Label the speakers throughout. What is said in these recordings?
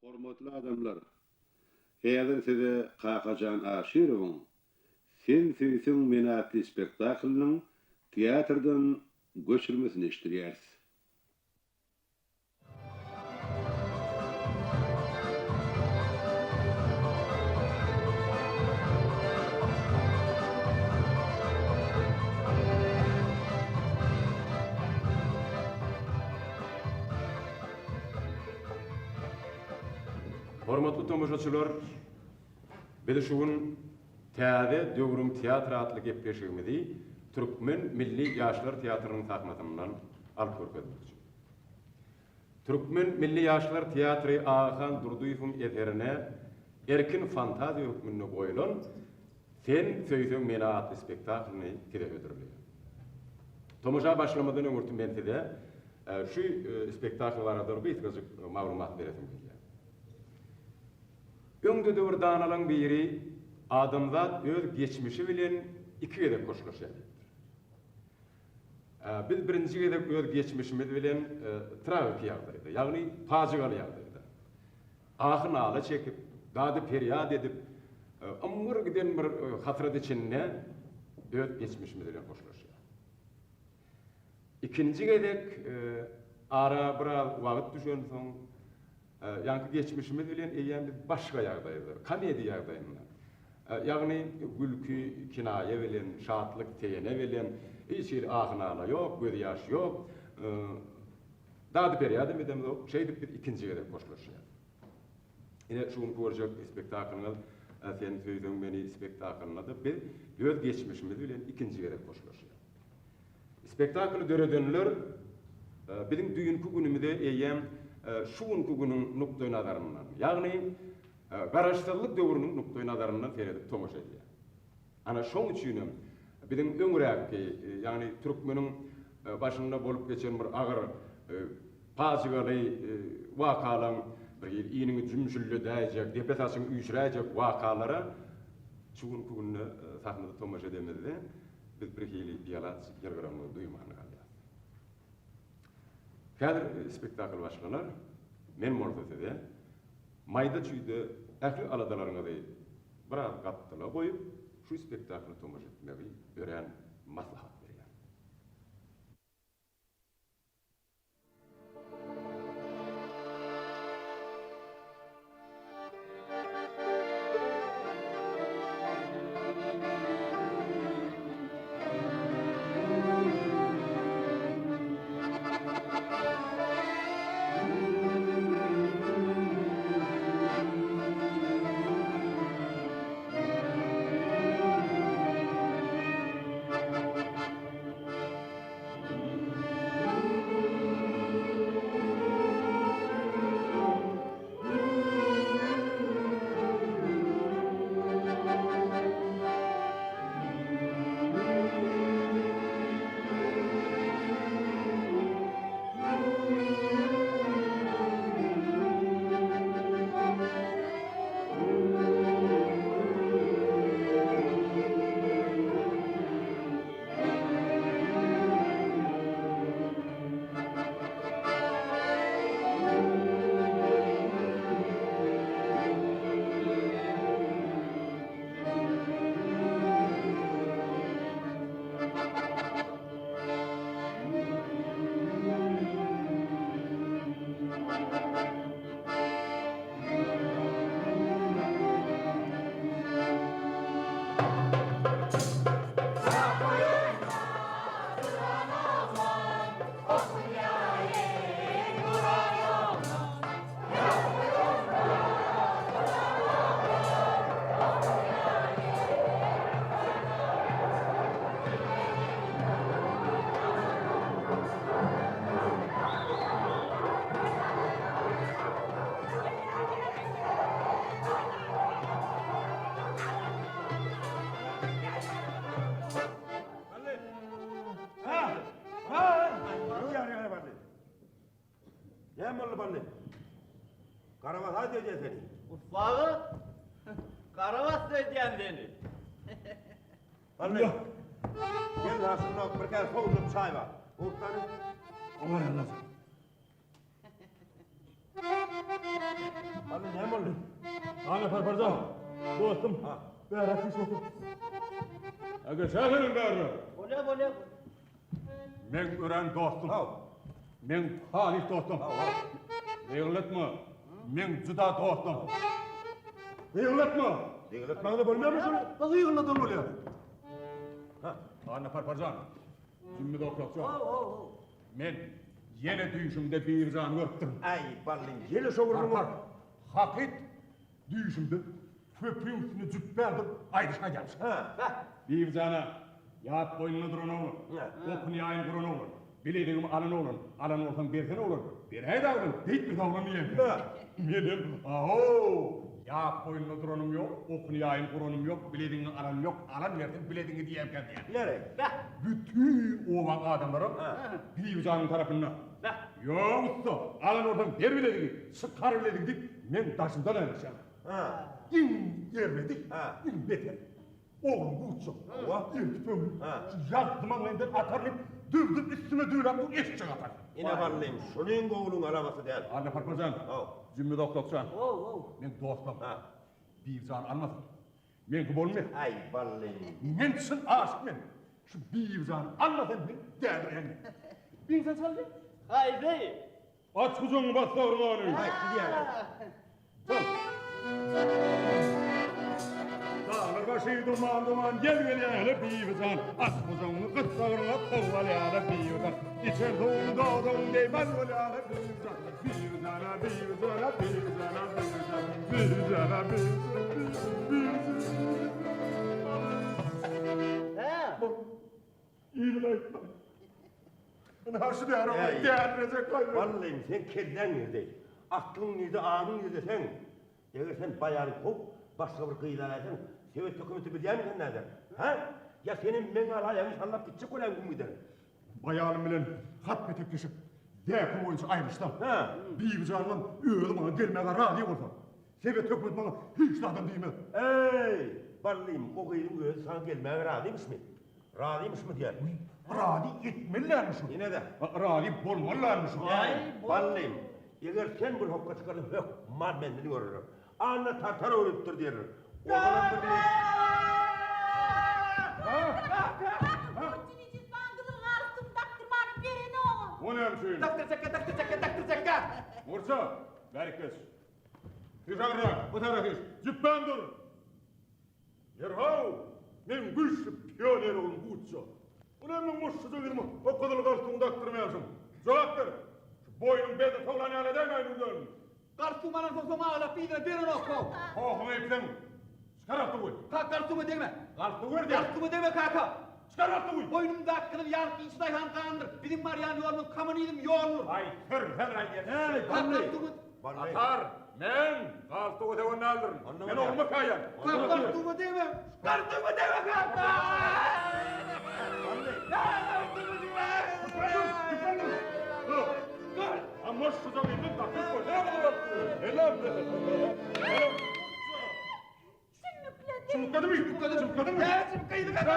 Speaker 1: Hormatly adamlar! Häzir size Kakajan Aşyrowyň Sen söýseň meni atly spektaklynyň teatrdan göçürmesini eşitdirýäris.
Speaker 2: Hormatly tomaşaçylar, biz şu gün Täze döwrüň teatry atly gepleşigimizi Türkmen milli ýaşlar teatrynyň sahnasyndan alyp görkezmekçi. Türkmen milli ýaşlar teatry Agahan Durdyýewiň eserine erkin fantaziýa hökmünde goýlan Sen söýseň meni atly spektaklyny size hödürleýär. Tomaşa başlamazdan öňürti men size şu spektakl barada bir gysgajyk maglumat beresim gelýär. Öňde-de bir danalaň biri Adamzat öz geçmişi bilen iki gezek hoşlaşýar diýipdir. Biz birinji gezek öz geçmişimiz bilen tragiki ýagdaýda, ýagny pajygaly ýagdaýda, ahy-nala çekip, dady-perýat edip, ymgyr giden bir hasrat içinde öz geçmişimiz bilen hoşlaşýarys. Ikinji gezek ara biraz wagt düşensoň, ýaňky geçmişimiz bilen eýýäm biz başga ýagdaýda, komediýa ýagdaýynda, ýagny gülki kinaýa bilen, şatlyk teýene bilen, hiç hili ahy-nala ýok, gözýaş ýok, dady-perýadam edemzok, şeýdip biz ikinji gezek hoşlaşýarys. Ine, şu günki görjek spektaklyňyz Sen söýseň meni spektaklynda-da biz öz geçmişimiz bilen ikinji gezek hoşlaşýarys. Spektakly döredenler biziň düýnki günümize eýýäm şu günki günüň nukdaýnazaryndan, ýagny Garaşsyzlyk döwrüniň nukdaýnazaryndan seredip tomaşa edýär. Ana, şoň üçinem biziň öňräkki, ýagny türkmeniň başynda bolup geçen bir agyr, pajygaly wakalaň bir hili iniňi jümşüldedäýjek, depe saçyňy üýşüräýjek wakalara şu günki günde sahnada tomaşa edemizde, Biz birhili bialaç ýylgyranymyzy duýman galýas. Häzir spektakl başlanar, men bolsa size maýda-çüýde ähli aladalaryňyzy biraz gapdala goýup, şu spektakla tomaşa etmegi örän maslahat berýän.
Speaker 3: Näme boldy Bally? Garabas öýdýän seni.
Speaker 4: Ussaga? Garabas öýdýän seni.
Speaker 3: Bally. Gel ha şunda bir käse sowujak çaý bar. Owsany.
Speaker 5: Aman Allah.
Speaker 3: Bally näme boldy?
Speaker 5: Ana Parparjan, dostum, bäräk düş otur. A geçäýsene bärde.
Speaker 4: Bolýa, bolýa.
Speaker 5: Meň örän dostum. Meň halys dostum. Gygylatma. Meň juda dostum. Gygylatma.
Speaker 3: Gygylatmaňda bolmaýarmy şuny?
Speaker 5: Nasıl gygyladan bolýar? Ha, Anna Parparjan. Jümmi doklakjan. Men ýene düýşümde Biržany görüpdirin.
Speaker 3: Aý, bally, ýene şo gürrüň.
Speaker 5: Parpar, hakyt düýşümde köprüň üstünde jüpbän durup aýdyşyk aýdýarmyş.
Speaker 3: Ha.
Speaker 5: Biržana ýap boýnunda duran oglan, okuny ýaýyny guran oglan, bilezigimi alan oglan, alan bolsaň bersene oglan, beräý-dä oglan, beýtmese oglan diýen. Menem, a-how, ýap boýnunda duranym ýok, okuny ýaýyny guranym ýok, bilezigiňi alanym ýok, alan bersin bilezigiňi diýemkäm diýen.
Speaker 3: Nere?
Speaker 5: Bütin obaň adamlaram Birijanyň tarapynda. Ýok ussa, alan bolsaň ber bilezigi, çykar bilezigi diýip, meň daşymdan aýrylyşýarlar. Iň erbedi, iň beteri. Ogluň gutjak. El tüpeňini şu ýazzy maňlaýymdan atar diýip, döwdüm üstüme döwläp dur eşekçe atar.
Speaker 3: Ine ballym, şunyň gowulygyň alamaty däl.
Speaker 5: Anna Parpajan, Jümmi Doklakjan, meň dostum. Birijany almasyn. Meňki bolmaýar.
Speaker 3: Aý, ballym.
Speaker 5: Men çyn aşyk men. Şu Birijany almasam men dälirän men. Biržan çaldy.
Speaker 4: Haýsy?
Speaker 5: Aç gujagyňy bas bagryňa ony.
Speaker 3: Haýsy diýýäň?
Speaker 5: Çal. Daglar başy duman-duman ýel gelýär-le Bibijan. Aç gujagyňy gyt bagryňa tow alýar-la Bibijan. Içen suwuň dodagyň deý bal bolýar-la Bibijan. Birijana, Birijana, Birijana, Birijana, Birijana, Birijana.
Speaker 4: Hä?
Speaker 5: Yzyna aýtma. Ynha şu däri oňa dälirejek goýber.
Speaker 3: Wallym, seň kelläň nirde? Aklyň nirde, aňyň nirde seň? Eger sen baýany kowup, başga bir gyz alaýsaň, sowet hökümeti bilýärmi sen näder? Hä? Ýa senem meň ýaly aýagyňy sallap gitjek bolýaň güm giden?
Speaker 5: Baýanym bilen hat-petekleşip, däpi boýunça aýrylyşsam, Bibijanymam özi maňa gelmäge razy bolsa, sebet hökümeti maňa hiç zadam diýmez.
Speaker 3: Eý, ballym, o gyzyň özi saňa gelmäge razymyşmy? Razymyşmy diýýän.
Speaker 5: Wiý, razy etmelilermi şuny?
Speaker 3: Ine-de.
Speaker 5: Razy bolmalylarmy şuny?
Speaker 3: Eý, ballym, eger sen bir hokga çykarsaň, hökman menden görerler. Anna Tartar öwrülipdir diýerler. Ozalam bir
Speaker 5: O näme üçin?
Speaker 4: Dakdyr çekge, dakdyr çekge, dakdyr çekge!
Speaker 5: Murça, bärik geç. Süýş agyrrak, bu tarapa süýş. Jüpbän dur! Ýer-how, meň güýçli pioner oglum Guçja. Bu näme muşşuja gyzyma o gyzyl galstugyňy dakdyrmaýarsyň? Jogap ber! Şu boýnuň bezi towlan ýaly edäýmäýin ürden!
Speaker 4: Galstugymy alansoň soň aglap yzyna berenok-how.
Speaker 5: Pohuňy epseň, çykar galstugy!
Speaker 4: Kaka, galstugyma degme!
Speaker 5: Galstugy ber diýýän!
Speaker 4: Galstugyma degme, kaka!
Speaker 5: Çykar galstugy!
Speaker 4: Boýnumdaky gyzyl ýalyk işçi daýhan gandyr. Biziň barýan ýolumyz kommunizm ýoludyr.
Speaker 5: Aý, sür, sen aýdýan.
Speaker 3: Eý,
Speaker 4: Kaka,
Speaker 3: bally!
Speaker 4: galstugyma...
Speaker 3: Bally!
Speaker 5: Atar, men galstugy söwen däldirin. Men ogluma kaýan.
Speaker 4: Kaka, galstugyma degme! Galstugyma degme, kaka!
Speaker 3: Bally!
Speaker 4: Galstugyma degme!
Speaker 5: Amma şu zamandan takyp koy. Helal. Helal.
Speaker 6: Çümükledi.
Speaker 5: Çumkladı mı? Çumkladı mı?
Speaker 4: He, çümkledi, kaka!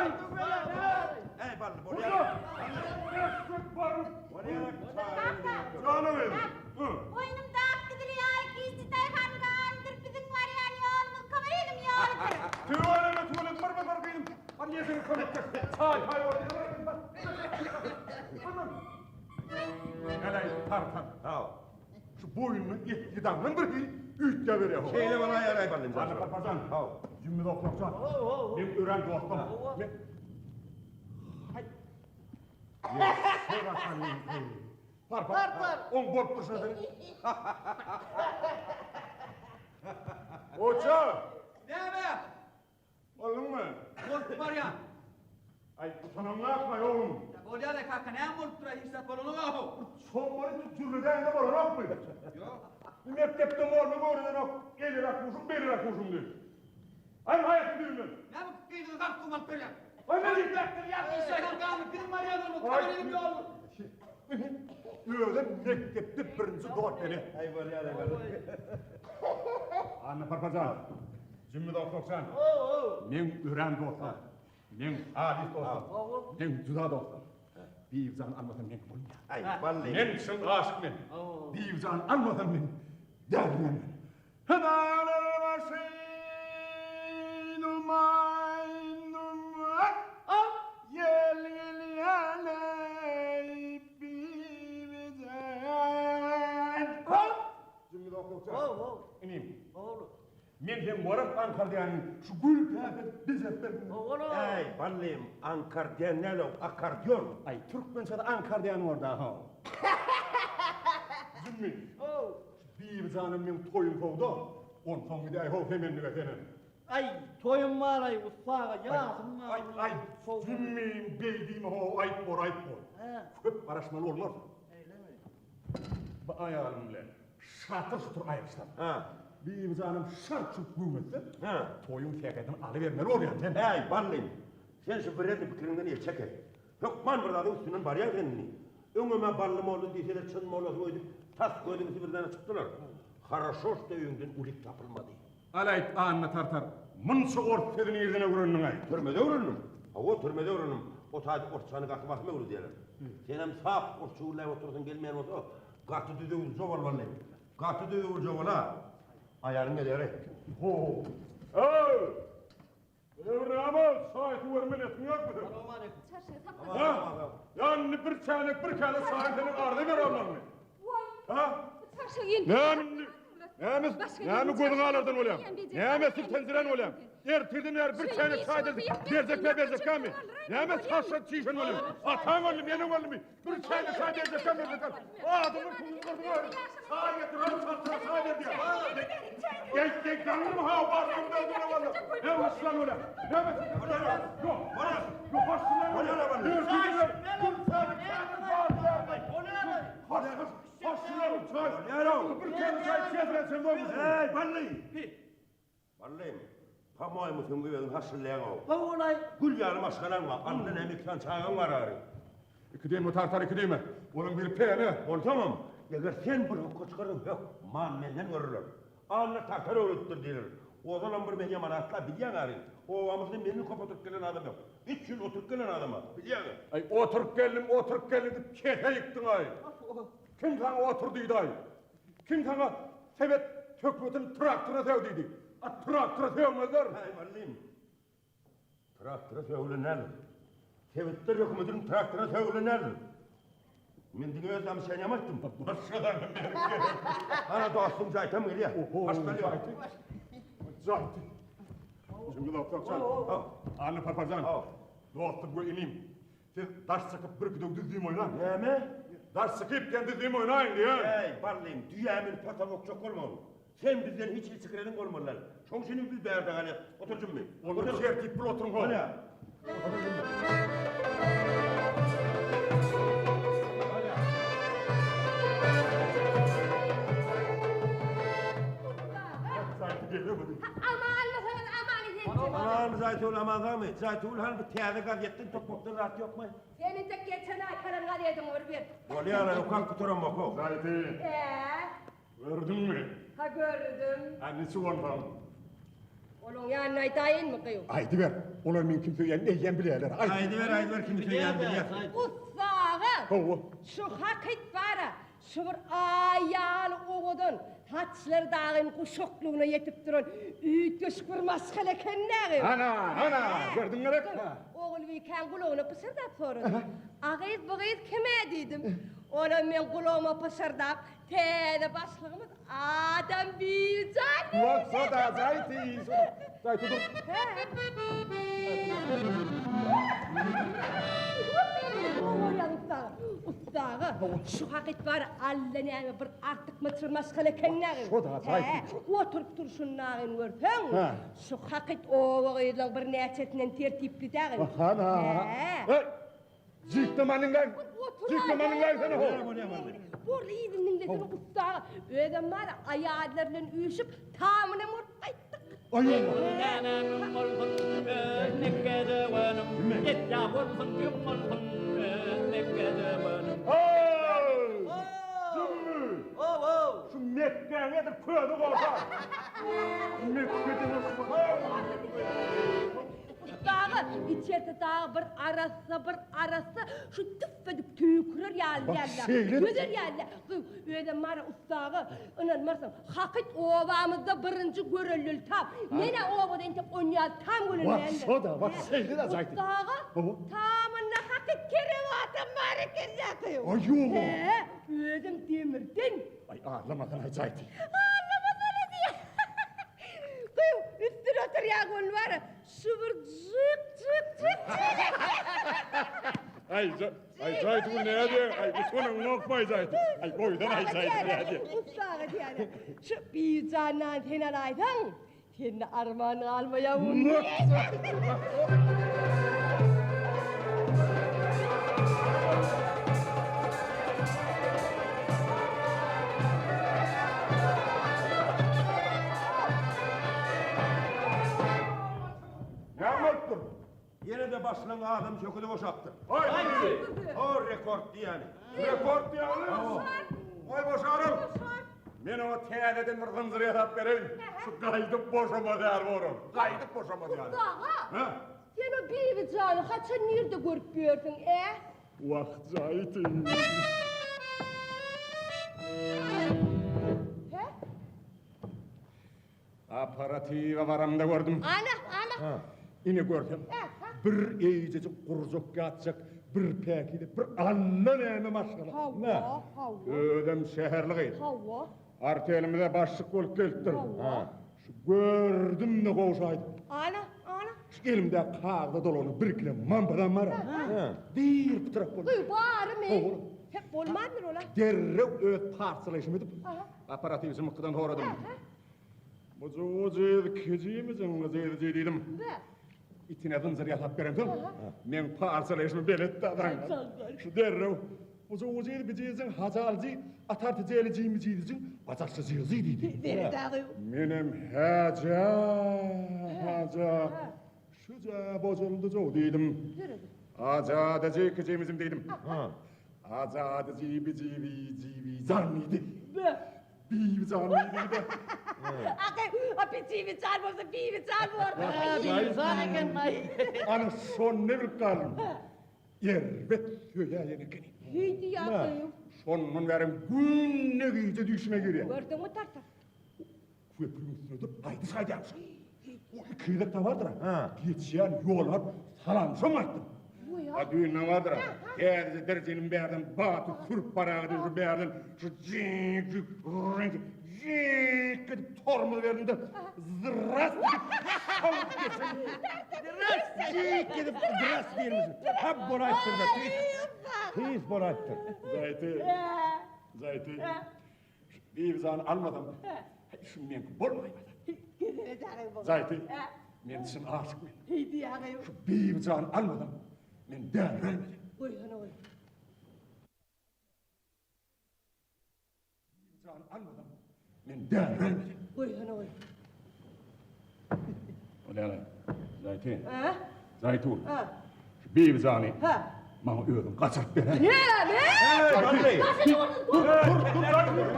Speaker 3: Eý, bally, bolýar. Bolýar.
Speaker 6: Kaka.
Speaker 5: Canım benim. Hı.
Speaker 6: Boýnumdaky gyzyl ýalyk işçi daýhan gandyr. Biziň barýan ýolumyz kommunizm ýoludyr.
Speaker 5: Tüweleme tüweleme bir bir gyzym. Hadi ýesene kömek et. Çaý paý boldy. Helal tar tar.
Speaker 3: Haw.
Speaker 5: Şu boýnuny etli daňdan bir hili üýtgä berýär.
Speaker 3: Şeýle bolaýar aý ballym.
Speaker 5: Hany Papajan.
Speaker 3: Haw.
Speaker 5: Jümmi doklakjan. Men örän dostum. Men Haý. Par par.
Speaker 4: Par, par.
Speaker 5: Oň bolup durşuna seni. Oça.
Speaker 4: Näme?
Speaker 5: Bolduňmy?
Speaker 4: Bolup barýan.
Speaker 5: Aý, utanaňakmy oglum?
Speaker 4: Bolýar-da kaka, näme bolup dur-a, hiç zat bolanok-a.
Speaker 5: Çommary jürledäýende bolanokmy?
Speaker 4: Ýok.
Speaker 5: Mekdepde molla öwredenok, eliräk guşuň, beliräk guşuň diýip. Aý, haýatyň düýbünden.
Speaker 4: Näme gyzyňy galstugymy alyp berýäň?
Speaker 5: Aý, men diýip.
Speaker 4: Ýa, işe galmy, biziň barýan ýolumyz, kommunizm ýoludyr.
Speaker 5: Özem mekdepde birinji dort meni.
Speaker 3: Aý, bolýar, aý, bally.
Speaker 5: Anna Parpajan, Jümmi Doklakjan. Meň örän dostum. Meň halys dostum. Meň juda dostum. Biržany almasam meňki bolmaýar.
Speaker 3: Aý, bally.
Speaker 5: Men çyn aşyk men. Biržany almasam men dälirän men. Daglar başy duman duman Ýel gelýän-eý Bibijan. Jümmüz oklukça. Inim. Men seň Warak aňkar diýýäniňi şu gül päpet bejerip berdim.
Speaker 3: Äý, ballym, aňkar diýen näl-ow, akkordeon.
Speaker 5: Aý, türkmençede aňkar diýen bor-da-how. Jümmi, şu Bibijanam meň toýum sowda, onsoň gidäý-how semenlige senem.
Speaker 4: Aý, toýum bar-aý, ussa aga, ýasym bar.
Speaker 5: Aý, aý, Jümmi, beý diýme-how, aýyp bor, aýyp bor. Köp garaşmaly bolmarsyň.
Speaker 4: Eýlemi?
Speaker 5: Bu aýalym bilen şatyr-şutur aýryşsam, Bibijanym şart-şurt göwnetse, toýuň sähedini alybermeli bolýan sen.
Speaker 3: Äý, ballym, sen şu biredni pikiriňden el çek-eý. Hökman bir zadyň üstünden barýaň sen indi. Öňem-ä Bally molla diýseler çyn mollasy öýdüp, tas gözüňizi birden açypdylar. Haraşo şda öýüňden ulik tapylmady.
Speaker 5: Alaýt, Anna Tartar, munça ors sözi nirden öwrendiň-aý?
Speaker 3: Türmede öwrendim. Hawa, türmede öwrendim. O taýda orsçany gaty basym öwredýärler. Senem sap orsça gürläp otursyň gelmeýän bolsa, gaty düzüwlije bol wally. Gaty düzüwlije bol-a. Aýalyň gelýär-eý.
Speaker 5: Ho-ho. Eý! Öwrama, çaý suw bermeli etiň ýokmy seň?
Speaker 4: Salowmaleýkim.
Speaker 5: Ha? Ýa indi bir çäýnek, bir käse çaýy seniň arza bererlermi? Ha? Näme indi? Näme, näme gözüňi alardan bolýaň? Näme siltendirän bolýaň? Ertirden bäri bir çäýnek çaý berjek, berjekme, berjekmi? Näme çaşan çişen bolýaň? Ataň öldümi, eneň öldümi? Bir çäýnek çaý berjekme, berjekme. Adamlar puluny gyrdylar. Çaý getir, hany çaşan çaý ber diýýär. Geý, geý, gaňyrma ha, barmagymy döwdüre walla. Näme hoşlan bolýaň? Näme siltendirän? Ýok, ýok, hoşlan bolýaň. Ertirden bäri bir çäýnek çaý berjekme. Hoş, hoş.
Speaker 3: Eý, Bally! Ballym, po-moýemu seň özüň haşyllaýaň-ow.
Speaker 4: Gowy-laý.
Speaker 3: Gül ýaly maşgalaň bar, alyndan hem iki sany çagaň bar ary.
Speaker 5: Iki diýme, Tartar, iki diýme. Olaň biri Pene.
Speaker 3: Onsoňam, eger sen bir hokga çykarsaň, hökman menden görerler. Anna Tartar öwredipdir diýerler. Ozalam bir men ýaman asla bilýäň ary. Obamyzda menden köp oturyp gelen adam ýok. Üç ýyl oturyp gelen adam-a, bilýäň-ä.
Speaker 5: Aý, oturyp geldim, oturyp geldim diýip kese ýykdyň-aý. Kim saňa otur diýdi-aý? Kim saňa sebet söhbetini traktora sög diýdi? A traktora sögmezler.
Speaker 3: Häý, mugallym. Traktora sögülen däldir. Sebetler hökümetiniň traktora sögülen däldir. Men diňe öz zamyşanymy aýtdym.
Speaker 5: Başga zat hem gerek.
Speaker 3: Ana dostum Jaýtam gelýär. Başga
Speaker 5: Jaýty. Jaýty. Jümle doktor jan. Anna Paparjan. Dostum we inim. Siz daş çykyp bir gidöw düz düým oýnaň.
Speaker 3: Näme?
Speaker 5: Daş çykyp diýen düz düým oýnaýyň diýen.
Speaker 3: Äý, ballym, düýä münüp pata bokjak bolmagyn. Sen bizden hiç hili çykyr ediň bolmaly däl. Şoň üçin biz bärde galýas. Otur Jümmi.
Speaker 5: Otur tertip bul oturyň ho.
Speaker 3: Bolýa.
Speaker 5: Otur Jümmi.
Speaker 6: Amanlysyňyz aman esen.
Speaker 3: Aman Zaýtul aman sagmy? Zaýtul han bu täze gazetden topmakdan zat ýokmy?
Speaker 6: Sen entek geçen aý kalan gazediňi bir ber.
Speaker 3: Bolýar, okap gutaramok how.
Speaker 5: Zaýty.
Speaker 6: Ä?
Speaker 5: Gördüňmi?
Speaker 6: Ha gördüm.
Speaker 5: Ha niçik onsoň?
Speaker 6: Olaň ýanynda aýdaýynmy gyýw?
Speaker 5: Aýdyber. Olar meň kim söýýänimi eýýäm bilýärler. Aýt.
Speaker 3: Aýdyber, aýdyber kimi söýýänini bilýär.
Speaker 6: Ussa aga.
Speaker 5: Hawa.
Speaker 6: Şu hakyt bar-a, Şu bir aý ýaly owadan, saçlary dagyn guşaklygyna ýetip duran üýtgeşik bir maşgala eken dagy.
Speaker 5: Ana, ana, gördüň gerek?
Speaker 6: Ogulbikäň gulagyna pyşyrdap soradym. A gyz, bu gyz kim-ä diýdim. Olam meň gulagyma pyşyrdap, täze başlygymyz Adam Bijan diýdi.
Speaker 5: Bolsa-da, Zaýty, Zaýty dur.
Speaker 6: Ussa aga, şu hakyt bar, alla näme bir artykmaç bir maşgala eken dagy. Hä, oturyp durşuny dagyn görseň, şu hakyt oba gyzlaň birnäçesinden tertipli dagy.
Speaker 5: Hana. Hä. Jikde manyňlaý. Jikde manyňlaý seni ho.
Speaker 6: Borly yzyny diňlesene ussa aga. Özem bar, aýallar bilen üýşüp, tamynam urup gaýtdyk.
Speaker 4: Nämämiň bolsun öz Mekgede göwnüm, Etýa bolsun, ýük bolsun öz Mekgede göwnüm.
Speaker 5: Eý! Jümmi! Şu Mekgäň edil közi gorsa. Mekgede bolsun.
Speaker 6: Ussaga, içersi dagy bir arassa, bir arassa, şu tüf edip tüýkürer ýaly däldi. Gözel ýaly. Gyw, özem bar-a ussaga, ynanmarsyň, hakyt obamyzda birinji görellili tam. Men-ä obada entek on ýaly tam gören däldim.
Speaker 5: Wah, şo-da, wah, şeýle-de ajaýyp.
Speaker 6: Ussaga, tamynda hakyt kerewatam bar eken-dä, gyw.
Speaker 5: Aý, ýog-a.
Speaker 6: Hä, özem demirden.
Speaker 5: Aý, arlamasana, ajaýyp.
Speaker 6: Arlamasana diýýär. Gyw, üstüne oturýaň ol bar-a, şu bir jyk, jyk, jyk, jyk.
Speaker 5: Aý, aý, Jaýtygül nädýäň? Aý, utanaňokmy, aý, Jaýtygül? Aý, goýsana, aý, Jaýtygül, nädýäň?
Speaker 6: Ussaga diýýän, şu bijandan sen alaýsaň, sende arman galmaýar.
Speaker 5: Näme bolupdyr?
Speaker 3: Ýene-de başlygyň adam çöküdi boşapdyr.
Speaker 5: Haýsy?
Speaker 3: O rekord diýýäni.
Speaker 5: Rekord diýýäni? Goý boşaryn. Men oňa täzeden bir zynjyr ýasap bereýin. Şu gaýdyp boşamaz ýaly bolar. Gaýdyp boşamaz ýaly.
Speaker 6: Ussa aga,
Speaker 5: Hä?
Speaker 6: sen o Bibijany haçan nirde görüp ýörsüň, ä?
Speaker 5: Wah, jaýty.
Speaker 6: Hä?
Speaker 5: Operatiwe baramda gördüm.
Speaker 6: Ana, ana.
Speaker 5: Ine görsem, bir eýjejik gurjak ýatjak, bir päkize, bir alla näme maşgala.
Speaker 6: Hawa, hawa.
Speaker 5: Özem şäherli gyz.
Speaker 6: Hawa.
Speaker 5: Artelimize başlyk bolup gelipdir.
Speaker 6: Hawa.
Speaker 5: Şu gördüm-de gowşaýdym.
Speaker 6: Ana, ana.
Speaker 5: Şu elimdäki kagyza dolanyp birkile mampadan bar. Bir pytrak boldy.
Speaker 6: Gyý, barymy?
Speaker 5: Hawa.
Speaker 6: Hep bolmandyr ola.
Speaker 5: Derrew öz parçalaýşymy edip, operatiwçi Mykgydan soradym. Bujujyz kejimiziň gyzyjy diýdim. Itine zynjyr ýasap beremsoň, meň parçalaýşymy belet-de zaňňar. Şu derrew Bujujyz bijiziň hajaljy atartyjelijimijizijiň bajakçyjyzy diýdi. Menem häjä, häjä, şüjä bojaldy-jow diýdim. Ajadajy kejimizim diýdim. Ajadajy bijibi jibi jan diýdi. Bibijan diýdi-de.
Speaker 6: Aky, a Bibijan bolsa Bibijan bordy.
Speaker 4: Bibijan eken maý.
Speaker 5: Ana şony bilip galdym. Erbet söýäýen ekeni.
Speaker 6: Heý diýýär.
Speaker 5: Şondan bärem günde gije düýşüme girýär.
Speaker 6: Gördüňmi tartar?
Speaker 5: Köprüň üstünde durup aýdyş aýdýarmyş. O iki gezek tabardyr. Geçýän ýol alyp salamşam aýtdym. A düýnden bardyr. Täzeje derjeniň bärden baty sürüp baraga şu bärden şu jik jik jik edip tormoz berdim-de zras diýip şalyp geçen.
Speaker 3: Zras jik edip zras diýilmiş. Hap bolaýypdyr-da. Tüýs bolaýypdyr.
Speaker 5: Zaýty. Zaýty. Şu Bibijany almasam, şu meňki bolmaýmasa. Zaýty, men çyn aşyk men. Şu Bibijany almasam, men däliräýmeli.
Speaker 6: Goýsana goý.
Speaker 5: Bibijany almasam, men däliräýmeli.
Speaker 6: Goýsana goý.
Speaker 5: O näme? Zaýty. Zaýtu. Şu Bibijany maňa özüň gaçyryp ber.
Speaker 6: Näme?
Speaker 5: Dur, dur, dur, dur.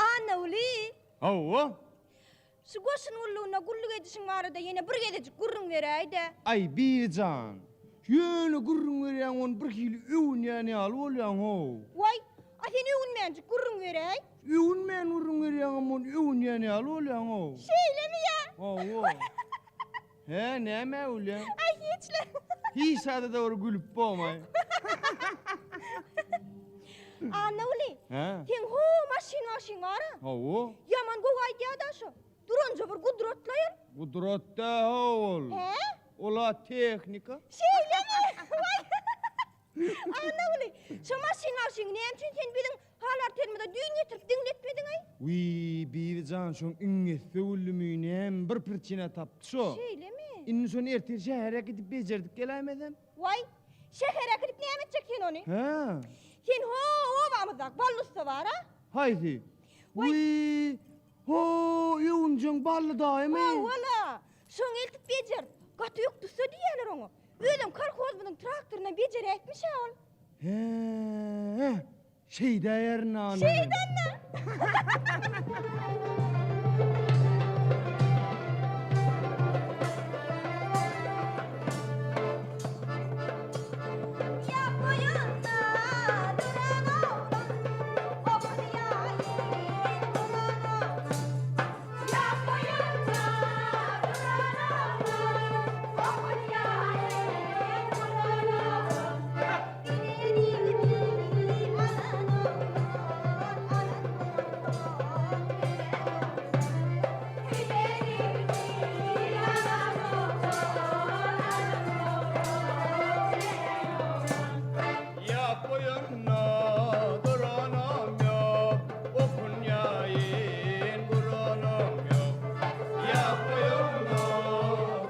Speaker 7: Annaguly!
Speaker 8: Hawa.
Speaker 7: Şu goşun gullugynda gulluk edişiň barada ýene bir gezejik gürrüň beräý-dä.
Speaker 8: Aý, Bibijan, ýöne gürrüň berýäň ony birhili öwünýän ýaly bolýaň-how.
Speaker 7: Waý, a sen öwünmänjik gürrüň beräý.
Speaker 8: Öwünmän gürrüň berýäňem ony öwünýän ýaly bolýaň-ow.
Speaker 7: Şeýlemi ýa?
Speaker 8: Hawa. Hä, nämä gülýäň?
Speaker 7: Aý, hiç-le.
Speaker 8: Hiç zada-da bir gülüp bolmaý.
Speaker 7: Annaguly.
Speaker 8: Hä?
Speaker 7: Seň ho maşyn-maşyn bar-a.
Speaker 8: Hawa.
Speaker 7: Ýaman gowy aýdýa-da şo. Duranja bir gudratlaýyn.
Speaker 8: Gudrat dä-how ol.
Speaker 7: Hä?
Speaker 8: Ol-a tehnika.
Speaker 7: Şeýlemi? Waý. Annaguly, şo maşyn-maşyňy näme üçin sen biziň halar-terimize düýn getirip diňletmediň-aý?
Speaker 8: Wiý, Bibijan, şoň iňňesi söwüldimi, näme bir priçina tapdy şo.
Speaker 7: Şeýlemi?
Speaker 8: Indi şony ertir şähere gidip bejerdip geläýmesem.
Speaker 7: Waý, Şähere äkidip näme etjek sen ony?
Speaker 8: Hä.
Speaker 7: Sen ho obamyzdaky Bally ussa bar-a?
Speaker 8: Haýsy? Wiý, ho, öwünjeň Bally daýymy?
Speaker 7: Hawa-la. Şoňa eltip bejer. Gaty ökde ussa diýýärler oňa. Özem kolhozymyzyň traktorynam bejeräýipmiş-ä ol.
Speaker 8: Hä, şeýdäýerin ony.
Speaker 7: Şeýdende. Ýap boýunda duran oglan, okuny ýaýyp duran oglan. Ýap boýunda duran oglan, okuny ýaýyp duran oglan. Biledigimi alan oglan, alan bolsaň gelen oglan. Biledigimi alan oglan, alan bolsaň gelen oglan.
Speaker 4: Ýap boýunda duranam ýok, Okun ýaýyn guranam ýok. Ýap boýunda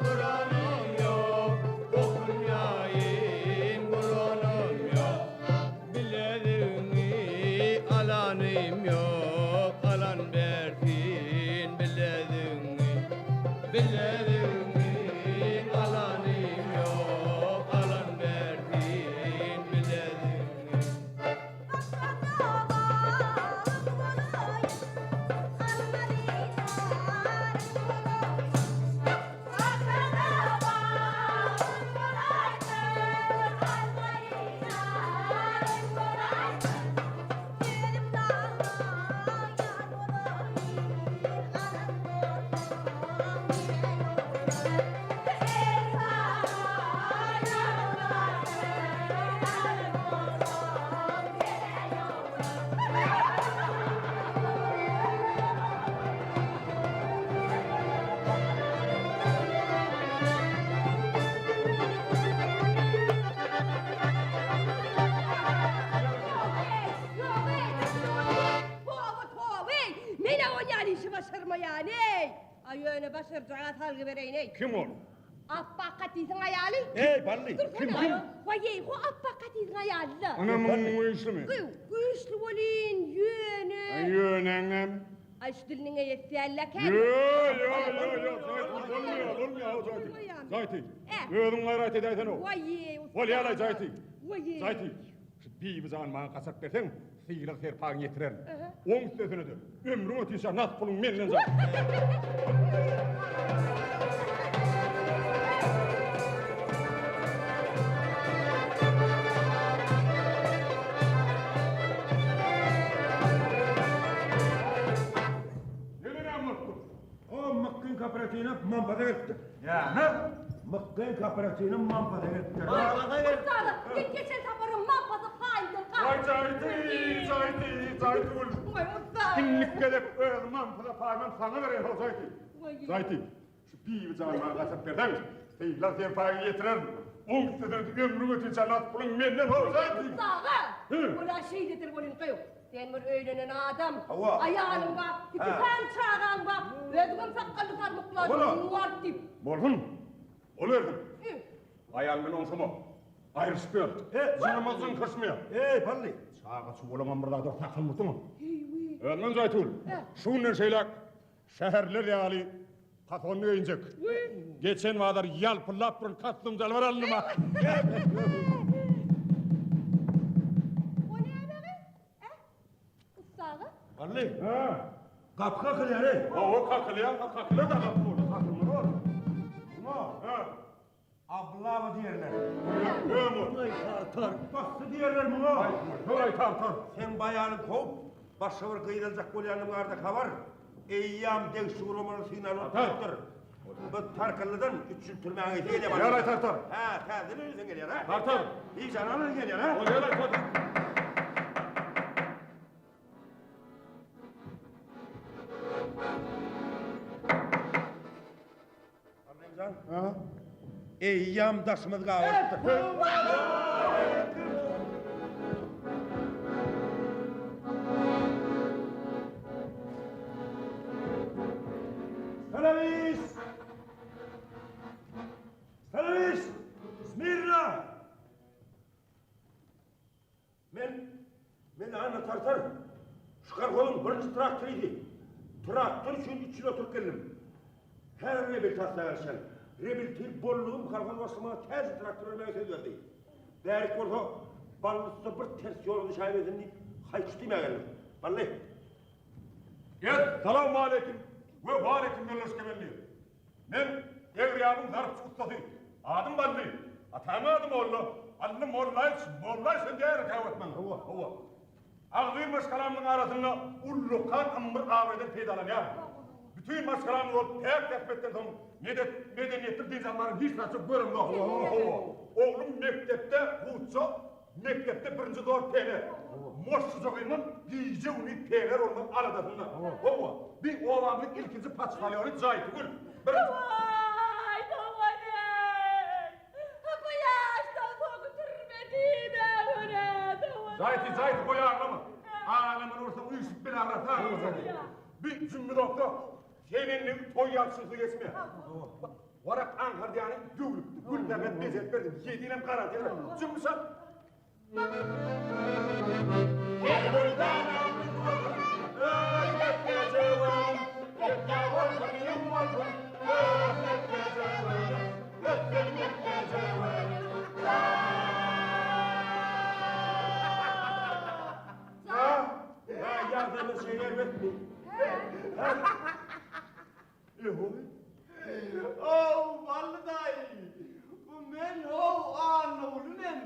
Speaker 4: duranam ýok, Okun ýaýyn guranam ýok. Bilezigiňi alanym ýok, Alan bersin bilezigiňi. Bilezigiňi alanym ýok, Alan bersin bilezigiňi.
Speaker 7: Başgada balyk bolaýyn, Almaly naryň bolaýyn. Başgada balyk bolaýyn, Almaly naryň bolaýyn. Sözüm saňa ýar bolaýyn, Alan bolsaň gelen oglan. El saňa ýar bolaýyn, Alan bolsaň gelen oglan. Toba-toba-eý! Men-ä ol ýaly işi başarmaýan-eý! Aý, ýöne başarjaga salgy bereýin-eý.
Speaker 5: Kim ol?
Speaker 7: Apbak Katysyň aýaly.
Speaker 3: Eý, Bally!
Speaker 7: Kim, kim? Waý-eý, ho Apbak Katysyň aýaly-da.
Speaker 5: Ynamyň güýçlümi?
Speaker 7: Gyw, güýçli welin, ýöne.
Speaker 5: Aý, ýöneňem?
Speaker 7: Aý, şu diliniň eýesi däl-le-kä.
Speaker 5: Ýo, ýo, ýo, ýo, Jaýty, bolmaýar, bolmaýar, o Jaýty. Jaýty, özüň gaýrat edäýsene-ow.
Speaker 7: Waý-eý, ussa.
Speaker 5: Bolýar-aý, Jaýty.
Speaker 7: Waý-eý.
Speaker 5: Jaýty, şu Bibijany maňa gaçyryp berseň, Sylag-serpaýyňy ýetirerin. Oň üstesine-de, ömrüň ötünçä nagt puluň menden jar. Ýene näme bolup dur?
Speaker 3: O Mykgyn kooperatiwine mampaza gelipdir.
Speaker 5: Näme?
Speaker 3: Mykgyn kooperatiwine mampaza gelipdir.
Speaker 4: Mampaza gelipdir.
Speaker 6: Ussada, sen geçen saparyň mampaza paýyndan
Speaker 5: Waý Jaýty, Jaýty, Jaýtygül.
Speaker 6: Waý ussa.
Speaker 5: Indiki gezek öz mampaza paýymam saňa bereýin, ho Jaýty. Jaýty, şu Bibijany maňa gaçyryp berseň, sylag-serpaýyňy ýetirerin. Oň üstesine ömrüň ötünçä nagt puluň menden, ho Jaýty.
Speaker 6: Ussa-ga, ol-a şeýledir welin gyýw. Sen bir öýlenen adam.
Speaker 3: Hawa.
Speaker 6: Aýalyň bar, iki sany çagaň bar. Özüňem sakgally sarmyklar, bar diýip.
Speaker 5: Bolsun. Bolubersin. Aýal bilen oňşamok. Aýrylyşyp ýör. Jynymyz jyňkyşmaýar.
Speaker 3: Eý, Bally.
Speaker 5: Çaga çuwalaňam bir zada saklanmysyň. Özüňem Jaýtygül. Şu günden şeýläk şäherliler ýaly Pasonny geýinjek. Geçen bazar ýalpyldap duran kostum jalbar alyndyma.
Speaker 6: O näme gyz? Ä? Ussa aga?
Speaker 3: Bally.
Speaker 5: Hä?
Speaker 3: Gapy kakylýar-eý.
Speaker 5: Hawa, kakylýar, kakylýar-da gapy boldy, kakylmaly bor.
Speaker 3: Muňa.
Speaker 5: Hä?
Speaker 3: Ablawa diýerler.
Speaker 5: Ömür.
Speaker 3: Tartar. Basdy diýerler muňa.
Speaker 5: Aý tartar.
Speaker 3: Seň baýalyň kowup, başga bir gyz aljak bolýanyň barada habar eýýäm degişli guramalar synalyp durupdyr. Bu Tarkyllydan üç ýyl türmäňe gitse gelýär.
Speaker 5: Ýör aý tartar.
Speaker 3: Hä, täzeden öýlenseň gelýär, hä?
Speaker 5: Tartar.
Speaker 3: Bijan alan gelýär, hä?
Speaker 5: Ol ýör aý tartar.
Speaker 3: Annamjan. Ha? Eýýäm daşymyz gabarypdyr. Stanowis! Stanowis! Smirna! Tartar şu kolhozyň birinji traktorydy. Traktor üçin üç ýyl oturyp geldim. Häzir rebil taslaýarşan. Rebil til bollugym kolhoz başlygy maňa täze traktor bermäge söz berdi. Bärik bolsa Bally ussa bir ters ýola düşäýmesin diýip haýçy diýmäge geldim. Bally.
Speaker 5: Essalawmaleýkim we waleýkim ýoldaş Kemendir. Men Egriýabyň zarpçy ussasy. Adym Bally. Atamyň ady Molla. Bally Mollaýewiç Mollaýew hem diýýärler käwagt maňa. Hawa, hawa. Agzybir maşgalamyzyň arasynda ullakan ymgyr abraýdan peýdalanýaryn. Bütin maşgalamyz bolup päk zähmetden soň medet, medeniýetli dynç almanyň hiç zatça göremzok. Hawa, oglum mekdepde hutça, mekdepde birinji zor pener. Moşşuja gyzymam gije-gündiz pener bolmak aladasynda. Hawa, bi obamyzyň ilkinji poçtalýony Jaýtygül. Birinji.
Speaker 6: Waý, dogan-eý! Bu ýaşdan soň türme diýme görä, dogan-eý!
Speaker 5: Jaýty, Jaýty, goý aglama. Aglamany bolsa üýşüp bile aglasy aglama Jaýty. Bi jümmüzokda sen endigiň toý ýagşysy geçmeýär. Warak aňkardýany döwlüpdi. Gülsähet bejerip berdim. Ýedinem garaldýar. Jümmüşat!
Speaker 3: Ýagdaýymyz şeýle erbetmi?
Speaker 8: Ow, Bally daýy, bu men how, Annaguly men.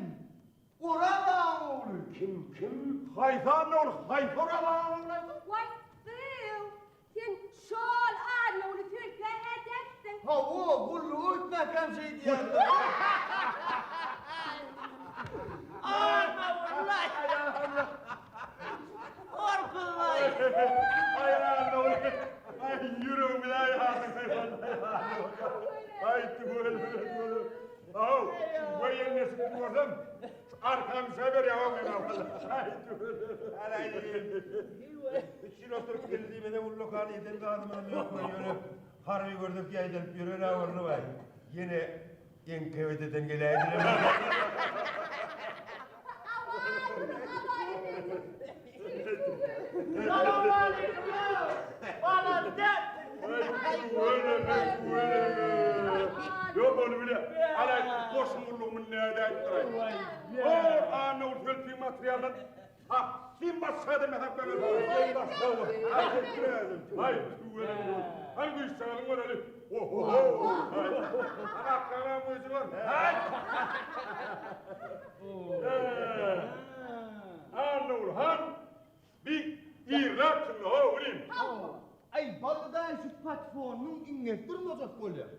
Speaker 8: Oraz agaň ogly.
Speaker 3: Kim, kim?
Speaker 5: Haýsy Annaguly, haýsy Oraz agaň ogly aýtdy?
Speaker 6: Waý, gyýw, sen şol Annaguly sölpä ädäpsiň.
Speaker 8: Hawa, gullugy öýtmäkäm şeý diýýärler.
Speaker 4: Annaguly! Gorkuzmaý.
Speaker 5: Aý Annaguly, aý ýüregimizi aýardyň. Aý tüweleme, tüweleme. Haw, goý eline sütün görsem, şu arkamy şäber ýa men. Aý tüweleme.
Speaker 3: Üç ýyl oturyp geldi diýmese ullakan eden zadymyzam ýok ýöne harby görsek ýaýdanyp ýörer-ä boldy baý. Ýene NKWD-den geläýdiler.
Speaker 5: Ýok ony bile. Alaý goşun gullugymy nädäýipdir-aý. Hor Annagül sölpi materialdan Kim başga da mezhep Aý, tüweleme. Hany güýç çagalyň göreli. Oho. Ana akgaram güýji bar. Aý. Annagül han bi irläpsiň ho inim.
Speaker 8: Aý, Bally daýy şu patefonynyň iňňesi durmajak bolýar.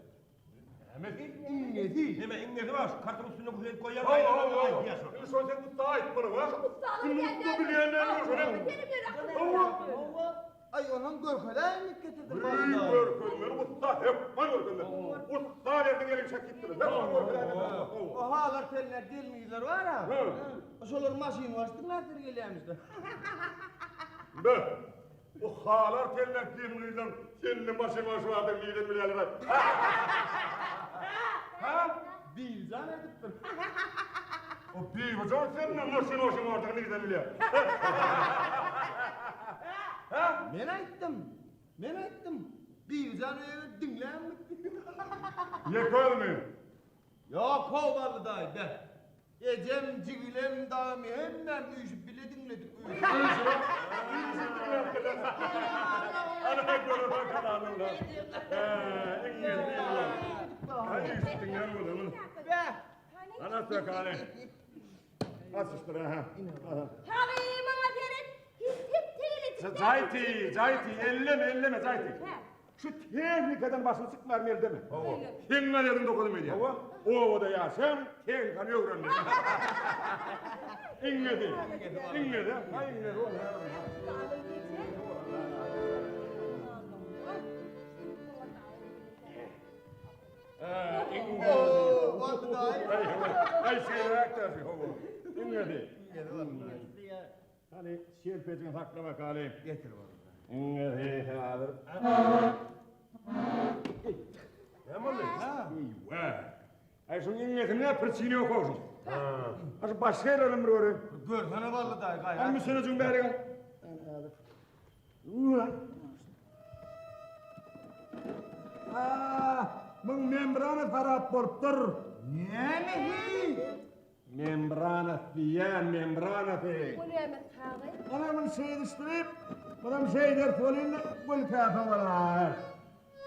Speaker 5: Nämesi?
Speaker 8: Iňňesi.
Speaker 3: Neme iňňesi bar şu kartyň üstünde bu edip goýýar.
Speaker 5: Hawa, hawa, hawa. Indi şony sen ussa aýtmaly, ha? Indi ussa bilýänler dur şony. Hawa.
Speaker 8: Hawa. Aý, onam görkezäýmik getirdim
Speaker 5: Eý,
Speaker 8: Bally daýy.
Speaker 5: görkezmeli ussa, hökman görkezmeli. Ussa berdiň eliň çekipdir. Hökman görkezäýmeli. Hawa.
Speaker 8: O halar senler gelin-gyzlar bar-a.
Speaker 5: Hä.
Speaker 8: Şolar maşyn başdyrlar gelýämişler.
Speaker 5: Be! Bu halar telläp gelin gyzlaň sende maşyn bar şu adam nirden bilýärler. Ha?
Speaker 8: Bibijan aýdypdyr.
Speaker 5: O Bibijan sende maşyn maşyn bardygyny nirden bilýär? Ha?
Speaker 8: Men aýtdym. Men aýtdym. Bibijan öýe gelip diňlänmi?
Speaker 5: Ýeke özümi.
Speaker 8: Ýok how Bally daýy beh. Ejem, jigilem, dagam hemmäm üýşüp bile diňledik üýşüp.
Speaker 5: Üýşüp, üýşüp diňläpdirler. Ana görüp kanalyňda. Hä, iň ýeri. Hany üýşüp diňlän bolsa.
Speaker 8: Beh.
Speaker 5: Ana sökany. Açyşdyr ha.
Speaker 7: Tagy maňa seret. Hiç tegelejik.
Speaker 5: Jaýty, jaýty, elleme, elleme jaýty. Şu tehnikadan başyň çykmar merdeme. Hawa. Seň gazedyň dokadym edýär. Hawa. Obada ýaşaýan tehnikany öwrenmeli. Iňňedi. Iňňedi. Ha iňňedi ol. Aý şeýleräk däsi hawa. Iňňedi. Hany şelpejiňi sakla bakaly.
Speaker 8: Getir baba.
Speaker 5: Iňňedi häzir.
Speaker 3: Näme boldy?
Speaker 5: Eýwa. Aý şuň iňňesinde priçini ýok-ow şuň. Ha şu başga ýerlerem bir göreýin.
Speaker 8: Görsene Bally daýy gaýrat.
Speaker 5: Hany müsünejiň bäri gel. Ah, muň membrana harap bolupdyr.
Speaker 8: Nämesi?
Speaker 5: Membranasy diýýän, membranasy.
Speaker 6: Bu näme kagyz?
Speaker 5: Ana muny şeýdişdirip, munam şeýderis welin gül käse bolar.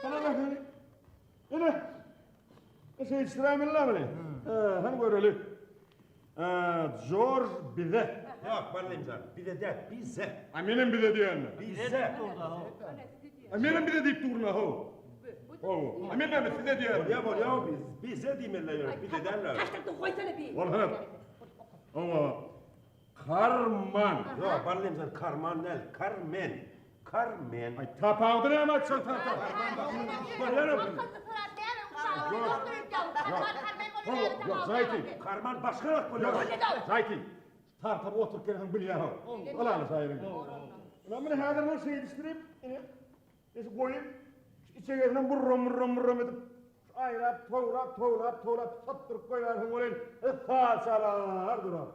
Speaker 5: Ana bakyň. Ine. Şeýdişdiräýmeli-dä muny. Hany göreli. Jorj bize.
Speaker 3: Ýok, Ballymjan, bize däl, bize.
Speaker 5: A menem bize diýende.
Speaker 3: Bize.
Speaker 5: A menem bize diýip durun-a, how. How. A men näme size diýýän.
Speaker 3: Bolýa, bolýa, biz bize diýmeli ýöne, bize däl.
Speaker 6: Taşlap goýsana bi.
Speaker 5: Bolsun. Hawa. Karman.
Speaker 3: Ýok, Ballymjan, karman däl, karmen. Karmen.
Speaker 5: Aý, tapawudy näme aýtsaň tartar. Ýok, Zaýty.
Speaker 3: Karman başga zat bolýar.
Speaker 5: Zaýty. Tartar oturyp gelseň bilýär-ow. Ylalaşaýyň. Ynha, muny häzir men şeýdişdirip, ine, şu goýup, şu içegesinem burram-burram-burram edip, şu aýlap, towlap, towlap, towlap, sypdyryp goýberseň welin, saz çalar durar.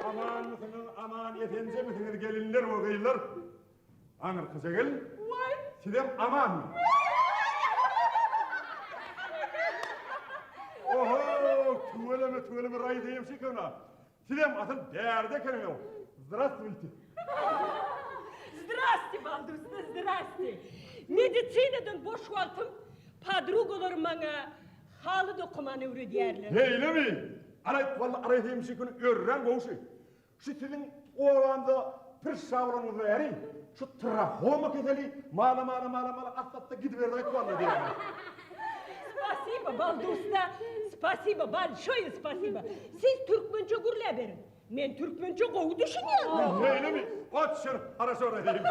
Speaker 5: Amanmysyňyz, aman esenjemisiňiz gelinler we gyzlar? Aňyrkyja gelin.
Speaker 6: Waý.
Speaker 5: Sizem amanmy? Oho, tüweleme, tüweleme Raisa Ýemşikowna. Sizem asyl bärde ekeniňiz. Zdrastwuýte.
Speaker 6: Zdrasti, Baldusna, zdrasti. Medisinadan boş wagtym podrugalarym maňa haly dokamany öwredýärler.
Speaker 5: Beýlemi? Alaý, walla Araý hemişekini örän gowşy. Şu siziň obamyza pyrşa bolanyňyz bäri şu trahoma keseli mala-mala-mala-mala assa-assa gidiberdi aýt walla diýýän.
Speaker 6: Spasiba, Baldusna, spasiba, bolşoýe spasiba. Siz türkmençe gürläberiň. Men türkmençe gowy düşünýän.
Speaker 5: Şeýlemi? Oçur, haraşo Rahim şekili.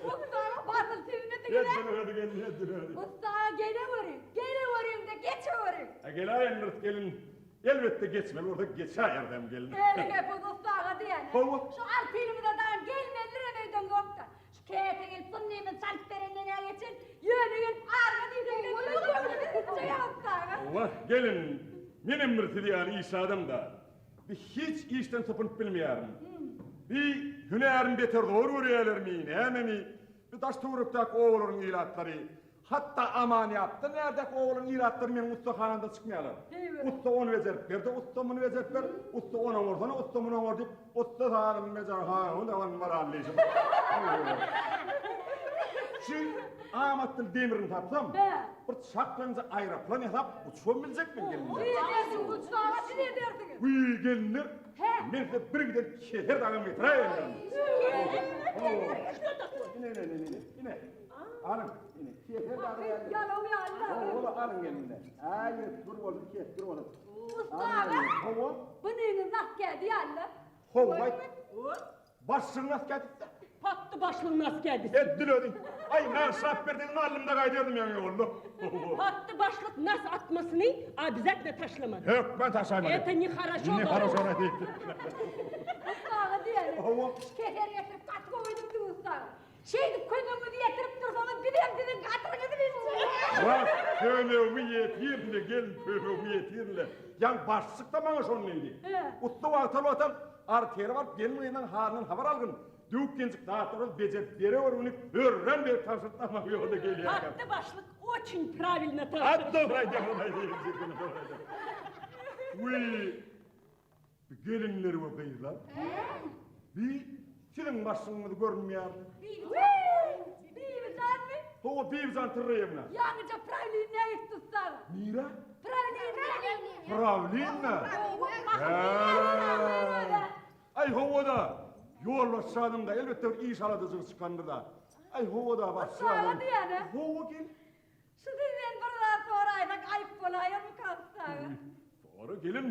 Speaker 9: Ussanyň basyl siznedigiňe.
Speaker 5: Edil özi gelin, edil özi.
Speaker 9: Ussa geleweriň, geleweriň-de geçeweriň.
Speaker 5: A geläýen bir gelin, elbetde geçmeli bolsa geçäýerdem gelin.
Speaker 9: Eli gepuz ussaga diýýän.
Speaker 5: Hawa.
Speaker 9: Şu alpinimize dagy gelmelidirem öýdeňzok-da. Şu käte gelip synnymy çalyp berenden-ä geçen, ýöne gelip arga diýseň-de göwnümiz gitjek-ä ussaga.
Speaker 5: Wah, gelin, menem bir siz ýaly iş adam-da. Bir hiç işden sypynyp bilmeýärin. Bir hünärimi beter zor görýärlermi, nämemi? Bu daş-töwerekdäki obalaryň ilatlary, hatda Amanýapdan bärdäki obalaryň ilatlary meniň ussahanamdan çykmaýarlar. Ussa ony bejerip ber-de, ussa muny bejerip ber, ussa ony oňarsana, ussa muny oňar diýip, ussa sazyny bejer, ha, ony baran diýşip. Şu amatly demirini tapsam, bir çaklaňja aeroplan ýasap, uçubam biljek men gelinler.
Speaker 9: Siz edersiňiz, uçmaga siz edersiňiz.
Speaker 5: Wiý, gelinler, men size bir giden keser dagam getiräýerin. Ine, ine, ine, ine, ine. Alyň, ine, keser dagy geldi.
Speaker 9: Ýalaw ýaly dagy.
Speaker 5: Hawa, alyň gelinler. Aý, dur bolsun, kesgir bolsun.
Speaker 9: Ussa aga.
Speaker 5: Hawa.
Speaker 9: Bu neňiz nas geldi ýaly?
Speaker 5: Hawa. Başlygyň nas geldi.
Speaker 6: Patdy başlygyň nas geldi.
Speaker 5: Edil özi. Aý, naşap ber dedim, alnymda gaýdardym ýaňy ýolda.
Speaker 6: Patdy başlyk nas atmasyny obязательно taşlamaly.
Speaker 5: Hökman taşlaýmaly.
Speaker 6: Это не хорошо.
Speaker 5: Не хорошо diýip.
Speaker 9: Ussa aga diýeli.
Speaker 5: Hawa.
Speaker 9: Keser getirip gaty gowy edipsiň ussa aga. Şeýdip kömegiňizi ýetirip dursaňyz bizem siziň gatyryňyzy biljek.
Speaker 5: Wah, kömegimi ýetir-le, gelin, kömegimi ýetir-le. Ýaňy başlyk-da maňa şony diýdi. Ussa wagtal-wagtal artele baryp gelin-gyzlaň halyndan habar algyn. Döwük-ýenjik zatlaryňyzy bejerip bereweriň diýip, örän berk tabşyrdy maňa ýolda gelýärkäm.
Speaker 6: Patdy başlyk oçin prawilno tabşyrdy.
Speaker 5: At dogry aýdýaň, dogry aýdýaň. Wiý, Gelinler we gyzlar. Bi siziň başlygyňyz görünmeýär.
Speaker 9: Bibijanmy?
Speaker 5: Hawa, Bibijan Tyrryýewna.
Speaker 9: Ýaňyja prawleniýä gitdi ussag.
Speaker 5: Nirä?
Speaker 9: Prawleniýä.
Speaker 5: Prawleniýä? Hä. Aý, hawa-da. Ýolbaşçy adamda elbetde bir iş aladajygy çykandyr-da. Aý, hawa-da, başlyk adam.
Speaker 9: Ussaga diýýän-ä.
Speaker 5: Hawa, gelin.
Speaker 9: Şu sizden bir zat soraýsak aýyp bolaýarmyka ussa?
Speaker 5: Sora gelin,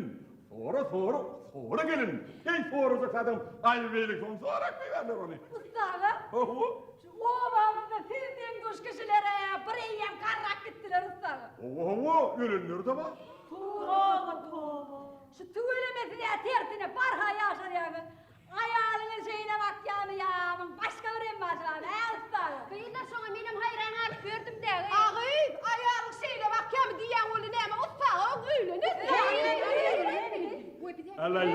Speaker 5: sora sora, sora gelin. Heý sorajak adam aýyp eýlek soň sorak goýberler ony.
Speaker 9: Ussa aga.
Speaker 5: Hawa.
Speaker 9: Şu obamyzda siz deň-duş kişiler-ä bir eýýäm garrap gitdiler ussa aga.
Speaker 5: Hawa hawa, ölenleri-de bar.
Speaker 9: Toba toba. Şu tüweleme siz-ä tersine barha ýaşarýaňyz. Aýalyňyz şeýle bakýamy ýa muň başga bir emmasy barmy, hä ussa aga?
Speaker 7: Gyzlar şoňa menem haýran galyp ýördüm dägi.
Speaker 10: A gyz, aýalyň şeýle bakýamy diýýäň boldy näme ussa aga oň öýlenesi.
Speaker 5: Alaý,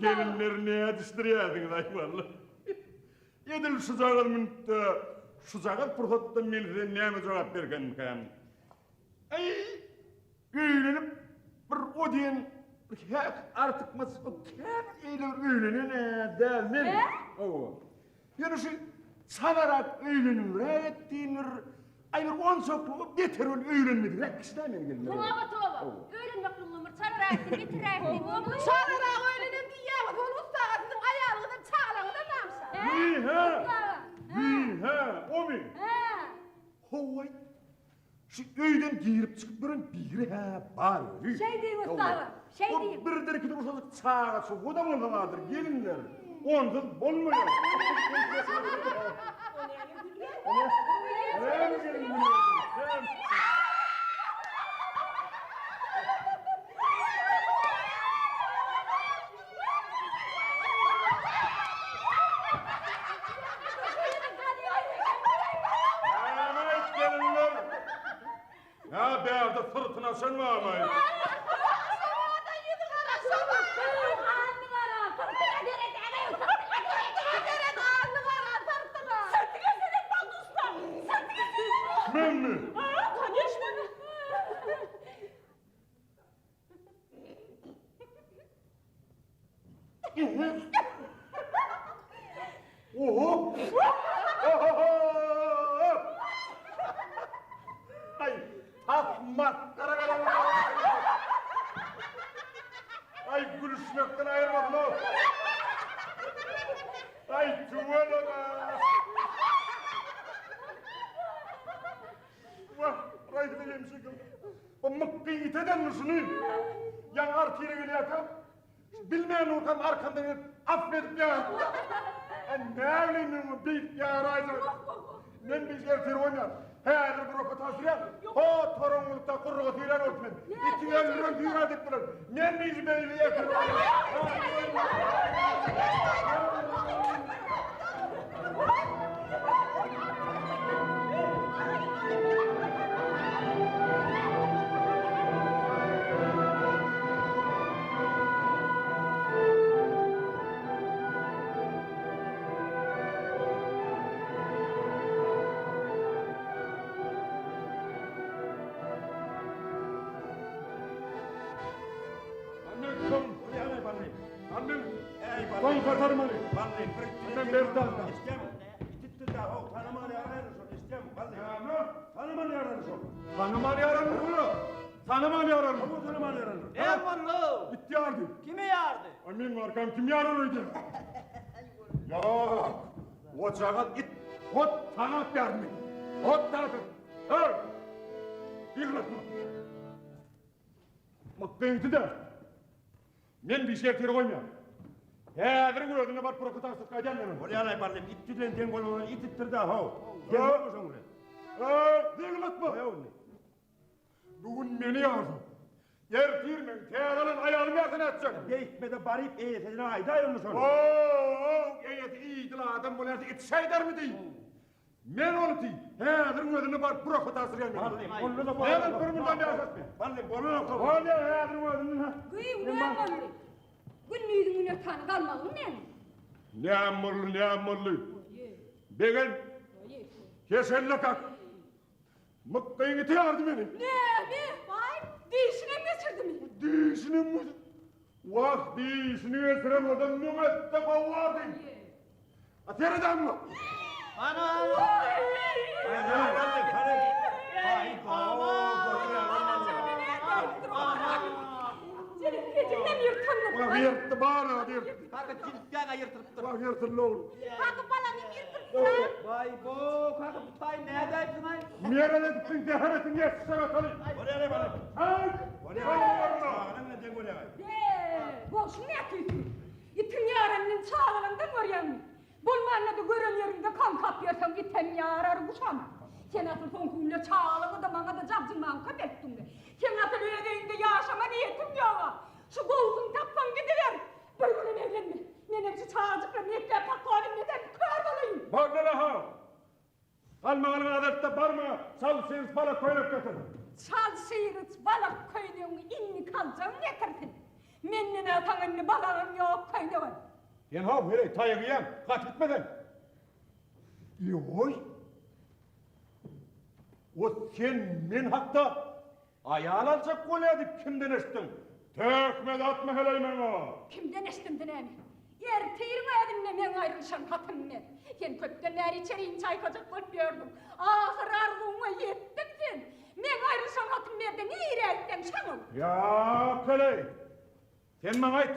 Speaker 5: gelinleri nädişdirýärsiňiz aý walla. Edil şujagaz minutda, şujagaz pursatda men size näme jogap bergenmikäm? Aý, Öýlenip bir o diýen bir häk artykmaç o kän eýle bir öýlenen-ä däl men. Hawa. Ýöne şu çalarak öýlenibräk etdiň bir aý bir onçakly beter ol öýlenmedigräk kişi-dä men gelin.
Speaker 7: Toba toba. Öýlenmekligiňem bir çalarak etdiň beterräk etdiň.
Speaker 10: Çalarak öýlenen diýýäňiz ol ussaga siziň aýalyňyzam çagalaňyzam namşa.
Speaker 5: Wiý-hä! Wiý-hä! Omy?
Speaker 9: Hä.
Speaker 5: Hawa-aý. Şu öýden girip-çykyp duran biri-hä bar özi.
Speaker 9: Şeý diýiň ussa aga, şeý diýiň.
Speaker 5: O birdir-ikidir uşajyk çaga-çuga-da bolsa bardyr, gelinler. Onsuz bolmaýar.
Speaker 6: O näme gülýär?
Speaker 5: Näme gelin gülýärsiň? Näme-aýt gelinler? Hä, bärde syrtyny açan barmaý? Menmi? Oho! Oho! Ay, tas masgara Ay gülüşmekden aýyrmadym o. Ay tüweleme. Wah, Raýsa ýemşegim. Bu mykgy itedenmi şuny? Ýaňy artire gelýärkäm, bilmän durkam arkamdan gelip af edip ýarypdy. Ä näbileýin men muny beýdip ýaraýjagyny. Men bu işi ertir goýmaýan. Häzir bir oka tabşyrýan. Ho, toraňňylykda gurruga süýrän bolup men. Itiň öldüren süýrä diýip duran. Men bu işi beýle ertir goýmaýan. Soň satarym ony.
Speaker 3: Bally, bir
Speaker 5: Sen ber dagda.
Speaker 3: Eşitýämiň? Itipdir-dä, how, tanaman ýarandyr şol, eşitýämiň, Bally?
Speaker 5: Näme?
Speaker 3: Tanaman ýarandyr şol.
Speaker 5: Tanaman ýarandyr şol. Tanaman ýarandyr.
Speaker 3: Hawa, tanaman ýarandyr.
Speaker 8: Näme boldy?
Speaker 5: It ýardy.
Speaker 8: Kimi ýardy?
Speaker 5: A meň arkam kim ýarar öýdýäň? Ýok. Ojagaz it hot tanap ýardy meni. Hot tanap. Öl! Ýyglatma. Mykgyňdy-da. Men bir şertleri goýmaýan. Häziriň özünde baryp prokat agsyp gaýdýan men ony.
Speaker 3: Bolýar-aý Bally, it bilen deň bolmaly, it itdir-dä, how. Deň bolma şoň bilen.
Speaker 5: Öý, ýyglatma.
Speaker 3: Goý indi.
Speaker 5: Bu gün meni ýardyň. Ertir meň täze alan aýalym ýarsa nätjek?
Speaker 3: Beýtme-de baryp eýesine aýdaý onda şony.
Speaker 5: O-ow, eýesi idil adam bolýarsa it şeýdermi diý. Men ony diý, häziriň özünde baryp prokat asyrýan men.
Speaker 3: Bally, onda-da
Speaker 5: Näme bir mundan ýaşatma.
Speaker 3: Bally, bolanok.
Speaker 5: Bolýar häziriň özünde. ha.
Speaker 9: Güý, näme boldy? Gündiziň günortany galmagyň näme?
Speaker 5: Näme boldy, näme boldy? Begen, keşelle kak. Mykgyň iti ýardy meni.
Speaker 9: Näme? Waý, dişinem geçirdimi?
Speaker 5: Dişinem Wah, dişini geçiren bolsa müň esse gowy bardy. A seredäňmi?
Speaker 8: Ana!
Speaker 5: Wah, ýyrtdy bar, ýyrtdy.
Speaker 8: Kaka jiltýäň ýyrtylypdyr.
Speaker 5: Wah, ýyrtyldy ogul.
Speaker 7: Kaka balany ýyrtypsyň.
Speaker 8: Waý bo, kaka bu taý nädäýipsiň-aý?
Speaker 5: Merel edipsiň, zäher etdiň, ýetişsek ataly.
Speaker 3: Bolýar-aý Bally.
Speaker 5: Aý!
Speaker 3: Bolýar-aý. Çagalaň bilen deň bolýar-aý.
Speaker 9: Be, bolşuň nätüýsli? Itiň ýaranyny çagalaňdan görýäňmi? Bolmanda-da gören ýeriňde kaňkap ýörseň item ýarar, guşam. Sen asyl soňky günler çagalyňa-da, maňa-da jabjynmagyňy köpeltdiň-le. Seň asyl öz öýüňde ýaşama niýetiň ýog-a. Şu gowusyny tapsaň gidiber. Bir günem eglenme. Menem şu çagajyklaryny ekläp saklabilmesem kör bolaýyn.
Speaker 5: Bardyr-a-ha! Galmagalyňy azalt-da barma, çal şyryç balak köýnek getir.
Speaker 9: Çal şyryç balak köýnegiňi indiki aljagyň getirsin. Menden-ä saňa indi balagam ýok, köýnegem.
Speaker 5: Sen how, heleý, taýagy iýen, gaty gitme sen. Ýoý. O sen men hakda Aýal aljak bolýa diýip kimden eşitdiň? Töhmet atma heleý maňa!
Speaker 9: Kimden eşitdim näme? Ertiriň özünde meň aýrylyşan hatym ber. Sen köpden bäri içeriňi çaýkajak bolup ýördüň. Ahyr arzuwyňa ýetdiň sen. Meň aýrylyşan hatym berde nirä gitseň şoňa.
Speaker 5: Ýok heleý! Sen maňa aýt,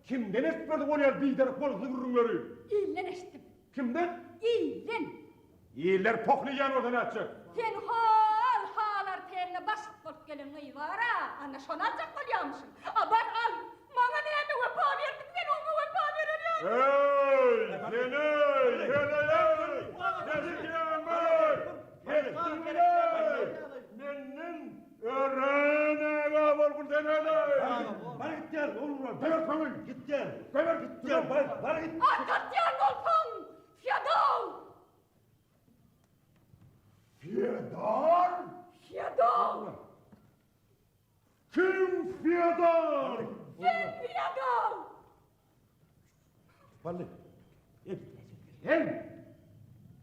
Speaker 5: kimden eşitip berdi ol ýaly biderek bolgusyz gürrüňleri?
Speaker 9: Ilden eşitdim.
Speaker 5: Kimden?
Speaker 9: Ilden.
Speaker 5: Iller pohny iýen bolsa nätjek?
Speaker 9: Sen hol halar teline başlyk bolup gelen gyz bar-a, ana şony aljak bolýarmyşyň. A bar al, maňa näme wepa berdiň, sen oňa wepa berer ýaly.
Speaker 5: Eý, sen-eý, heleý-eý, eşidýäňmi-eý? Eşitdiňmi-eý? Menden örän ägä bolgun sen heleý!
Speaker 3: Bar git gel, ogul,
Speaker 5: Goýber köňül!
Speaker 3: Git gel.
Speaker 5: Goýber!
Speaker 3: Git gel, bar, bar git.
Speaker 9: At atýan bolsaň, Fiodor!
Speaker 5: Fiodor?
Speaker 9: Fiodor!
Speaker 5: Kim Fiodor?
Speaker 9: Sen Fiodor!
Speaker 3: Bally.
Speaker 5: Sen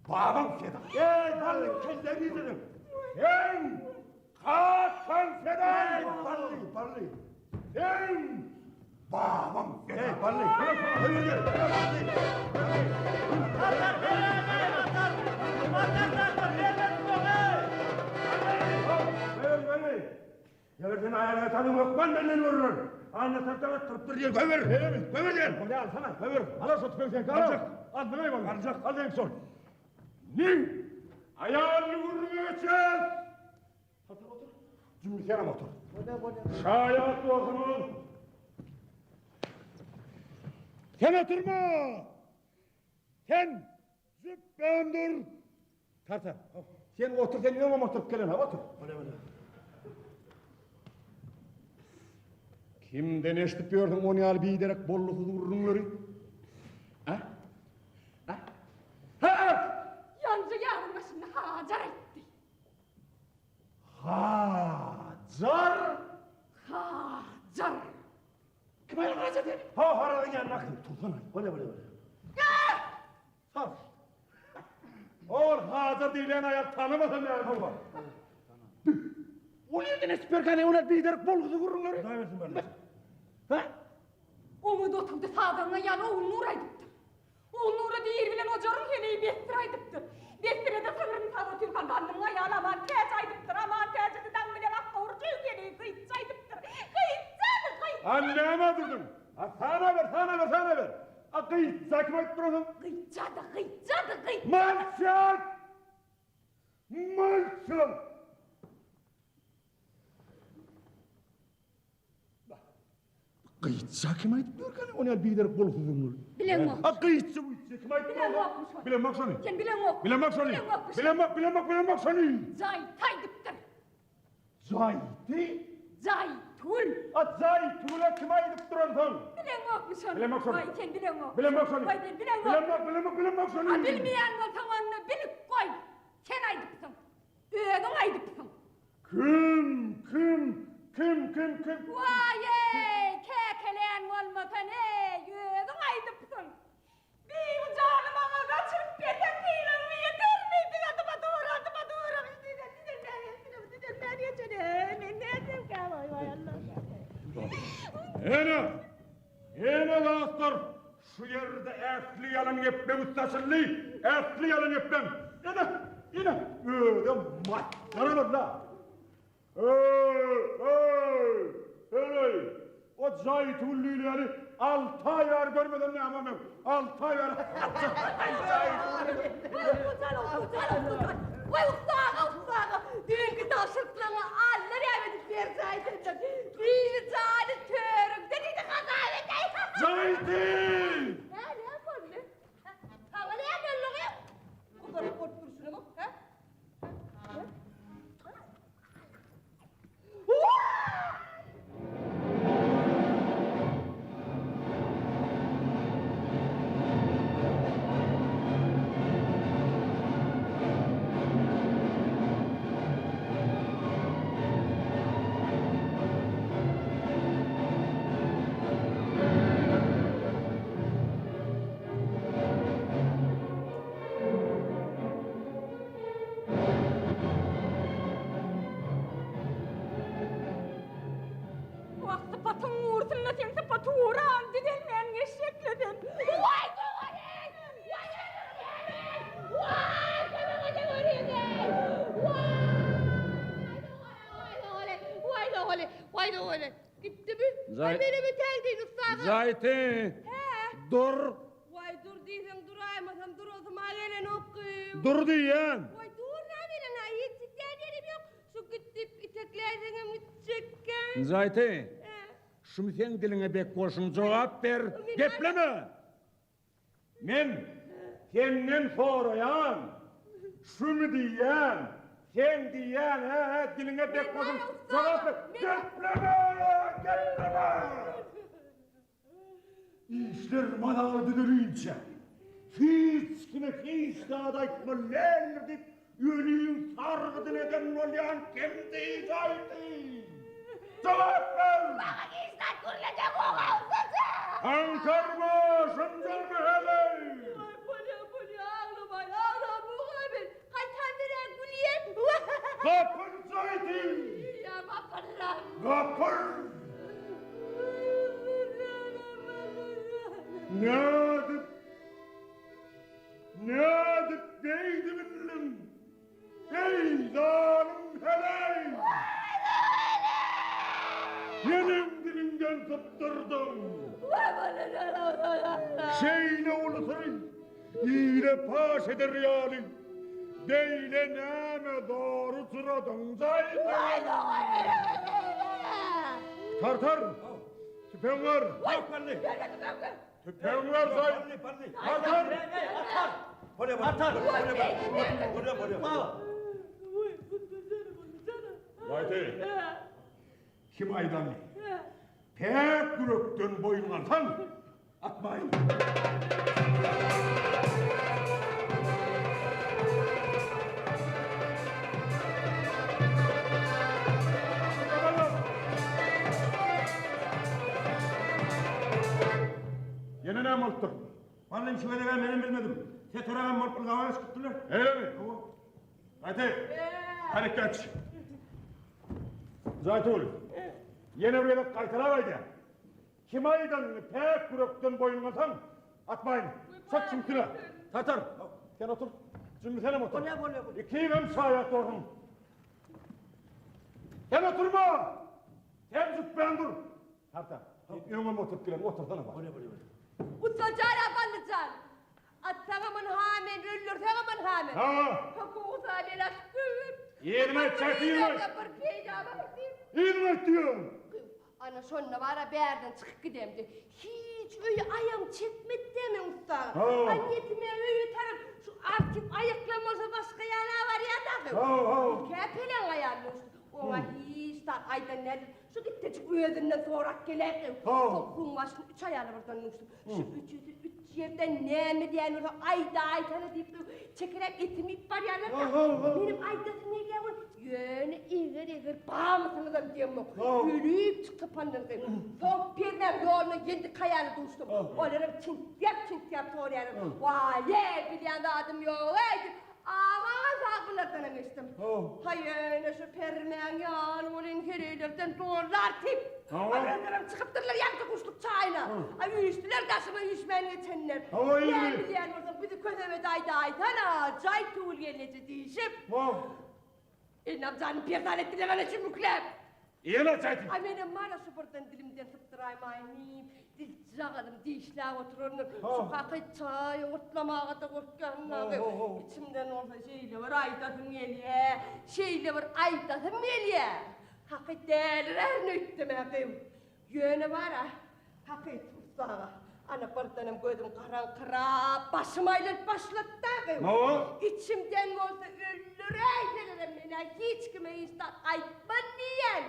Speaker 5: babaň Fiodor.
Speaker 3: Ey Bally, kelleni ýediň.
Speaker 5: Sen kakaň Fiodor.
Speaker 3: Ey Bally, Bally.
Speaker 5: Sen babaň Fiodor.
Speaker 3: Ey Bally.
Speaker 8: Atar, atar, atar, atar,
Speaker 3: Eger sen aýalyňa tazyň hökman menden görürer. Anna tartdan atdyryp dur diýen goýber. Goýber diýen.
Speaker 5: Bolýar, alsana.
Speaker 3: Goýber.
Speaker 5: Al şu tüfeňi seňki, al.
Speaker 3: Aljak.
Speaker 5: Al, bileý boldy.
Speaker 3: Aljak.
Speaker 5: Al seňki şol. Ni? Aýalyny gürrüňe geçýäs.
Speaker 8: Otur, otur.
Speaker 5: Jümmi senem otur.
Speaker 8: Bolýar, bolýar.
Speaker 5: Şaýat bolsuňyz. Sen oturma. Sen Züpbän dur! Tartar. Sen otur, sen öňem oturyp gelen ha, otur.
Speaker 3: Bolýar, bolýar.
Speaker 5: Kimden eşidip ýörsüň on ýaly biderek bollusyz gürrüňleri? A? A? Ha!
Speaker 9: Ýanjy ýagyň başynda Hajar aýtdy.
Speaker 5: Hajar!
Speaker 9: Hajar!
Speaker 5: Kim aýal Hajar seni?
Speaker 3: Ha, harazyň ýanyna akyl.
Speaker 5: Tursana.
Speaker 3: Bolýar, bolýar, bolýar.
Speaker 5: Sag. Ol Hajar diýlen aýal tanamasam ýaly hawa. Ol ýerden eşidip ýörkäne olar biderek bolgusyz gürrüňleri.
Speaker 3: Hudaý bersin barly.
Speaker 5: Ha?
Speaker 9: Oňa dotugdy sazanda ýaly Ogulnur aýdypdyr. Ogulnura-da ir bilen ojaryň heleýi Bessir aýdypdyr. Bessire-de sygryny sagyp otyrka Gandymyň aýaly Aman Täç aýdypdyr. Aman Täje-de daň bilen akgowurjy heleýi Gyýtja aýdypdyr. Gyýtja-da, Gyýtja!
Speaker 5: A nämä durduň? A sanaber, sanaber, sanaber! A Gyýtja kim aýdyp duransoň?
Speaker 9: Gyýtja-da, Gyýtja-da, Gyýtja-da!
Speaker 5: Molçat! Molçat! Gyýtja kim aýdyp ýörkäni ony ýaly biderek bolsuzyň.
Speaker 9: Bileňok.
Speaker 5: A gyýtja gyýtja kim aýdyp
Speaker 9: Bileňokmy şony?
Speaker 5: Bilemok şony.
Speaker 9: Sen bileňok.
Speaker 5: Bilemok şony.
Speaker 9: Bileňokmy şony?
Speaker 5: Bilemok, bilemok, bilemok şony.
Speaker 9: Jaýty aýdypdyr.
Speaker 5: Jaýty?
Speaker 9: Jaýtgül.
Speaker 5: A Jaýtgüle kim aýdyp duransoň?
Speaker 9: Bileňokmy şony?
Speaker 5: Bilemok şony.
Speaker 9: Waý sen bileňok.
Speaker 5: Bilemok şony.
Speaker 9: Waý sen bileňok.
Speaker 5: Bilemok, bilemok, bilemok şony.
Speaker 9: A bilmeýän bolsaň onda bilip goý. Sen aýdypsyň. Özüň aýdypsyň.
Speaker 5: Kim, kim, kim, kim, kim?
Speaker 9: Waý-eý, käkelän bolmasa ne, özüň aýdypsyň. Bibi jany maňa gaçyryp berseň sylagymy ýetermi? Biz adyma dogry, adyma dogry. Düzelmän geçen, men nätsemkäm, waý, waý, Alla.
Speaker 5: Ene, ene dostlar, Şu ýerde ähli ýalan gepleň üsti açyldy! Ähli ýalan gepleň! Ine, ine, özem masgara boldy-a! Eý, eý, heleý, o Jaýtygül diýilýäni alty aý bäri görmesem näme men? Alty aý bäri
Speaker 6: Waý, ussa aga, ussa aga, düýnki tabşyryklaryňy Alla näme edip berjaý senden. Bibi jany törüňde diýdi hasap edeý.
Speaker 5: Jaýty!
Speaker 6: Hä, näme boldy? Saňa näme boldy gyz? Guzaryp bolup durşuna bak, hä?
Speaker 9: Wah, sypatyň gursun-da seň sypaty uran, düzelmän eşekle sen. Waý, dogan-eý! Waý, öldürýän-eý! Waý, kömege-de görýän-eý! Waý, dogan-eý!
Speaker 6: Waý, dogan-eý! Waý, dogan-eý! Gitdimi? Waý, menem ötägdeýin, ussa aga.
Speaker 1: Zaýty!
Speaker 6: Hä?
Speaker 1: Dur!
Speaker 6: Waý, dur diýseň duraýmasam, durasym-a gelenok gyz.
Speaker 1: Dur diýýän!
Speaker 6: Waý, dur näme ýeriň-ä, hiç gidýän ýerim ýok. Şu git diýip itekläýseňem gitjekgä.
Speaker 1: Zaýty! Şumy seň diliňe bek bolşuň, jogap ber! Gepleme! Men senden soraýan, şumy diýýän, seň diýýän, hä, diliňe bek bolsun, jogap ber, gepleme, gepleme!
Speaker 5: Işler mazaly düzelinçä, hiç kime hiç zat aýtmaly däldir diýip, Ölüň sargydyny eden bolýan kim diýdi aýdy?
Speaker 1: Jogap ber!
Speaker 6: Maňa hiç zat gürledeňok-a, ussajyk!
Speaker 1: Haňkarma, şundanmy heleý?
Speaker 6: Waý, bolýa, bolýa, aglamaý, aglamok-a men. Gaýtam men-ä gülýän.
Speaker 1: Gapyl jaýdy!
Speaker 6: Ýa, gapyllam.
Speaker 1: Gapyl! Nädip Nädip beýdip bildiň? Eý, zalym heleý! Neneň diliňden sypdyrdyň? Şeýle uly syry ile paş eder ýaly, beýle näme zory çyradyň jaýda? Tartar, tüpeň bar. Tüpeň bar jaý. Tartar.
Speaker 3: Atar.
Speaker 5: Gaýty. Kim aýdany? Päk ýürekden boýun alsaň, atmaýyn. Ýene näme bolupdyr?
Speaker 3: Wallym şu gezeg-ä menem bilmedim. Setor agam bolup ylgawa çykypdyrlar.
Speaker 5: Eýlemi? Hawa. Gaýty. Hareketç. Zaýtul. Ýene bir gezek gaýtalap aýdýan. Kim aýdanyny päk ýürekden boýun alsaň, atmaýyn. Çök çüňküne. Tatar, sen otur. Jümmi senem otur.
Speaker 8: Bolýa, bolýa, bolýa.
Speaker 5: Ikiňem şaýat borsuň. Sen oturma! Sen jüpbän dur. Tartar, sen öňem oturyp gelen, otursana bar.
Speaker 8: Bolýa, bolýa, bolýa.
Speaker 6: Ussa jan, Bally jan. Atsaňam ynha men, öldürseňem ynha men.
Speaker 5: Ha!
Speaker 6: Hukugy meni atyp goýber.
Speaker 5: Yzyňa et, çek, yzyňa et.
Speaker 6: Bir peýda bar diýip.
Speaker 5: Yzyňa et diýýän.
Speaker 6: Ana şonda bar-a bärden çykyp gidemde. Hiç öýe aýagym çekmedi-dä meň ussa.
Speaker 5: Ha.
Speaker 6: A niýetim-ä öýe tarap şu artyp aýaklam bolsa başga ýana barýa dagy.
Speaker 5: Ha, ha.
Speaker 6: Ilk-ä peleň aýalyny uruşdy. Oňa hiç zat aýdan däldir. Şu gitdejik özünden sorap geläýip.
Speaker 5: Ha.
Speaker 6: Soň başyny üç aýaly birden uruşdy. Şu üçüsi üç ýerden näme diýen bolsa aýdaýsana diýip çekeläp etimi iýip barýarlar. Meniň aýdasym gelýär ol. Ýöne eger-eger barmysyňyzam diýemok. Ölüp çykypandyr diýip. Soň permäň ýoluna ýendik aýaly duşdum. Olaram çintgäp-çintgäp sorýarlar. Waý-eý, bilýän zadym ýog-eý diýip, Aman sag bulardanam geçdim. Haý ýöne şu permäň ýany welin heleýlerden dolar tip. Özlerem çykypdyrlar ýaňky guşluk çaýyna. Aý üýşdüler daşyma üýşmän geçenler. Näme bilýän bolsaň bizi köseme daýdaýsana, jaý tüwül gelneje diýşip. Ennam janymy perdan etdiler ana çümmükläp.
Speaker 5: Ýene çaý
Speaker 6: Aý menem mana şu birden dilimden sypdyraýmaýyn diýip, diljagazym dişläp oturandyr. Şu haky çaý owurtlamaga-da gorkýan dagy. Içimden bolsa şeýle bir aýdasym gelýä, şeýle bir aýdasym gelýä. Haky dälirärin öýtdüm-ä gyz. Ýöne bar-a, hakyt ussaga, ana birdenem gözüm garaňkyrap, başym aýlanyp başlady dagy. Içimden bolsa öldüräýselerem men-ä hiç kime hiç zat aýtman diýýän.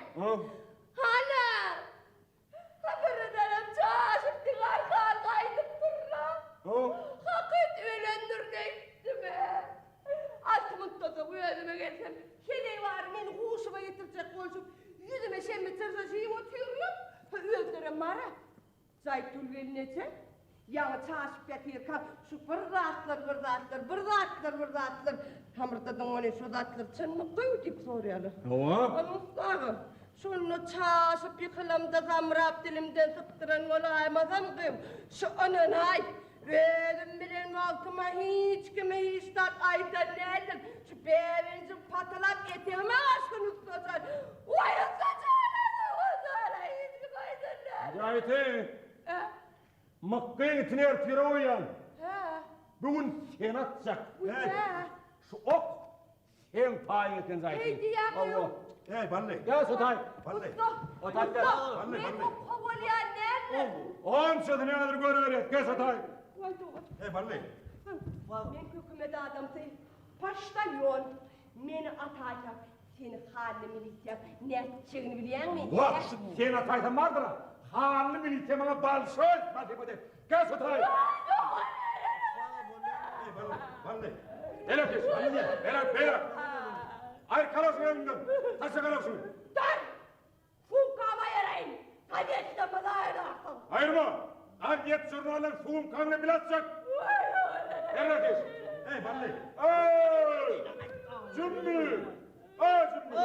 Speaker 6: Hana, birdenem çaşyp diňarkan gaýdyp durra. Hakyt ölendir öýtdüm-ä. Alty minutdan soň özüme gelsem, heleý bary meni huşuma getirjek bolşup, ýüzüme şemmi çyrşaşyp otyrlar. Özlerem bar-a, Jaýtul gelneje, ýaňy çaşyp ýatyrka, şu bir zatlar, bir zatlar, bir zatlar, bir zatlar, hamyrdadyň welin şo zatlar çynmy gyw diýip soraýarlar.
Speaker 5: Hawa.
Speaker 6: Onuň aga, şonda çaşyp ýykylamda samrap dilimden sypdyran bolaýmasam gyw, şu ynanaý, Özüm bilen wagtyma hiç kime hiç zat aýdan däldim. Şu bäbenjik patalap etegime gaçsyn ussajan. Waý ussajan, ussajan, hiç kime aýdan däldim.
Speaker 5: Jaýty.
Speaker 6: Hä?
Speaker 5: Mykgyň itini ertire goýýan.
Speaker 6: Hä?
Speaker 5: Bu gün seni atjak.
Speaker 6: Hä?
Speaker 5: Şu ok Seň paýyň eken zaýty.
Speaker 6: Eý diýýän
Speaker 5: Hawa.
Speaker 3: Eý Bally.
Speaker 5: Gel Sotaý.
Speaker 3: Bally.
Speaker 6: Ussa.
Speaker 5: Otaý gel.
Speaker 6: Ussa. Men kowalýan däldir.
Speaker 5: Onçasyny häzir görüberýäs. Gel Sotaý.
Speaker 6: Waý dogan.
Speaker 3: Eý Bally.
Speaker 6: Men hökümet adamsy. Poçtalýon. Meni ataýsaň, seni hally milisiýa nätjegini bilýäňmi?
Speaker 5: Wah, şu seni ataýsam bardyr-a. Hally milisiýa maňa balşoý spasibo diýip. Gel Sotaý.
Speaker 6: Waý dogan.
Speaker 3: Eý Bally. Bally.
Speaker 5: Beýle geç. Beýle, beýle. Aýr kalaşyň öňünden. Taşla kalaşyňy.
Speaker 6: Dur! Sumkamy aýyraýyn. Gazetlerimi aýyrarsyň.
Speaker 5: Aýyrma. Gazet žurnallar sumkaň bilen bile atjak. Beýle geç.
Speaker 3: Eý Bally.
Speaker 5: Eý! Jümmi! Eý Jümmi!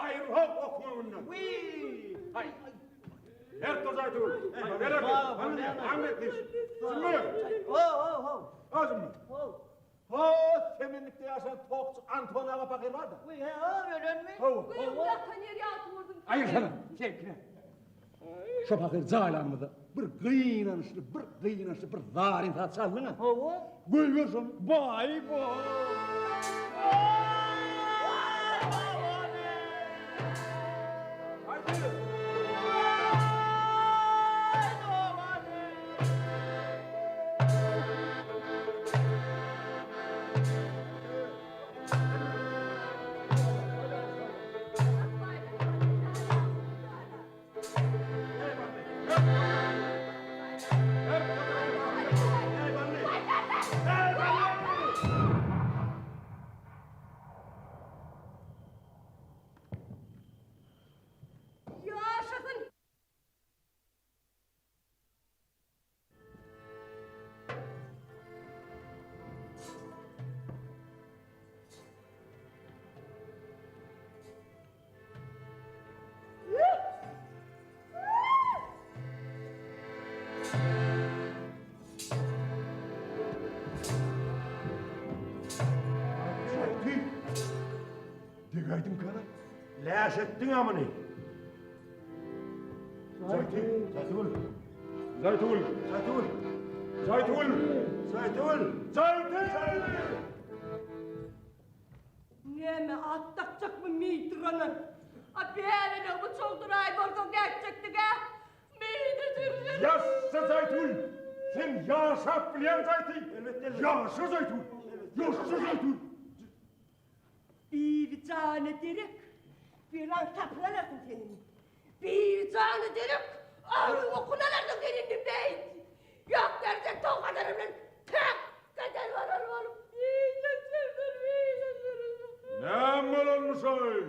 Speaker 5: Aýryl hop okuň öňünden. Haý. Her tozaý tüwül. Beýle geç. Aňmet geç. Jümmi!
Speaker 8: Ho, ho, ho.
Speaker 5: Eý Jümmi!
Speaker 8: Ho.
Speaker 5: Ho, semenlikde ýaşan tokçy Anton aga pahyr bardy.
Speaker 8: Wiý, he, o ölenmi?
Speaker 5: Hawa.
Speaker 6: Güýüň ýatan ýeri ýagty bolsun.
Speaker 5: Aýyrsana, seňkine. Şo pahyr jaýlanymyzda bir gynançly, bir gynançly bir zaryn saz çaldyň-a.
Speaker 8: Hawa.
Speaker 5: Goýber şony.
Speaker 8: Baý-bo!
Speaker 1: Jaýty! Degäýdimkäle?
Speaker 3: Läş etdiň-ä muny.
Speaker 1: Jaýty!
Speaker 3: Jaýtygül!
Speaker 1: Jaýtygül!
Speaker 3: Jaýtygül!
Speaker 1: Jaýtygül!
Speaker 3: Jaýtygül!
Speaker 1: Jaýty!
Speaker 6: Näme at dakjakmy meýdirana? A bäbenegimi çogduraý bolsaň nätjekdiň-ä? Meýdi çürşen.
Speaker 1: Ýaşa Jaýtygül! Sen ýaşap bilýäň Jaýty!
Speaker 3: Elbetde.
Speaker 1: Ýaşa Jaýtygül! Ýaşa Jaýtygül!
Speaker 6: Bibijana derek, belaň sapyny alarsyň sen indi. Bibijana derek, agzyň okuny alarsyň sen indi beýt. Ýok berjek towhadary bilen täk geder bolar bolup. Beýle çürşen, beýle çürşen.
Speaker 1: Näme bolanmyş-aý?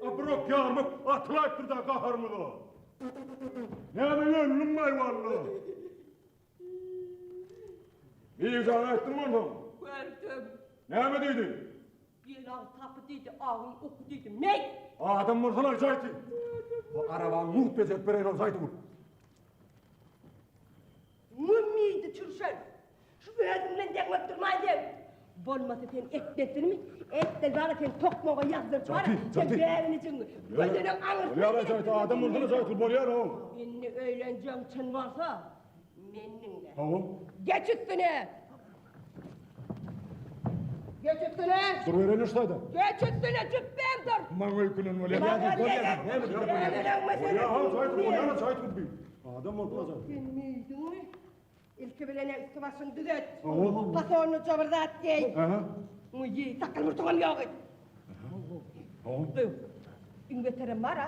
Speaker 1: A bir ok ýarmak atylaýypdyr-da gaharymyza. Näme öldüň-aý walla? Bibi jana aýtdyňmy onsoň?
Speaker 6: Gördüm.
Speaker 1: Näme diýdi?
Speaker 6: Belaň sapy diýdi, agyň oky diýdi. Meý!
Speaker 1: Adam bolsalar jaýty. Bu arabany mugt bejerip bereýin ol jaýty bul.
Speaker 6: Mümmiýdi çürşen. Şu özüň bilen deňlep durmaýyn sen. Bolmasa sen etmesini etmeli bara sen tokmaga ýazdyryp bara. Sen bäbinijiňi gözüniň aňyrsyna.
Speaker 1: Bolýar jaýty adam bolsana jaýty bolýar o.
Speaker 6: Indi öýlenjegiň çyn bolsa meniňle.
Speaker 1: Hawa.
Speaker 6: Geç üstüne. Geç üstüne.
Speaker 1: Dur bereýin şu taýda.
Speaker 6: Geç üstüne cüpbem dur.
Speaker 1: Maňa öýkünen bolýar.
Speaker 6: Bolýar,
Speaker 1: Bolýar, bolýar, jaýty Adam bolsana jaýty.
Speaker 6: Sen meýdiňmi? Ilki bilen üsti başyňy düzet. Fasonlyja bir zat geý. Muýy, sakgal murtuňam ýok et. Iň beterem bar-a,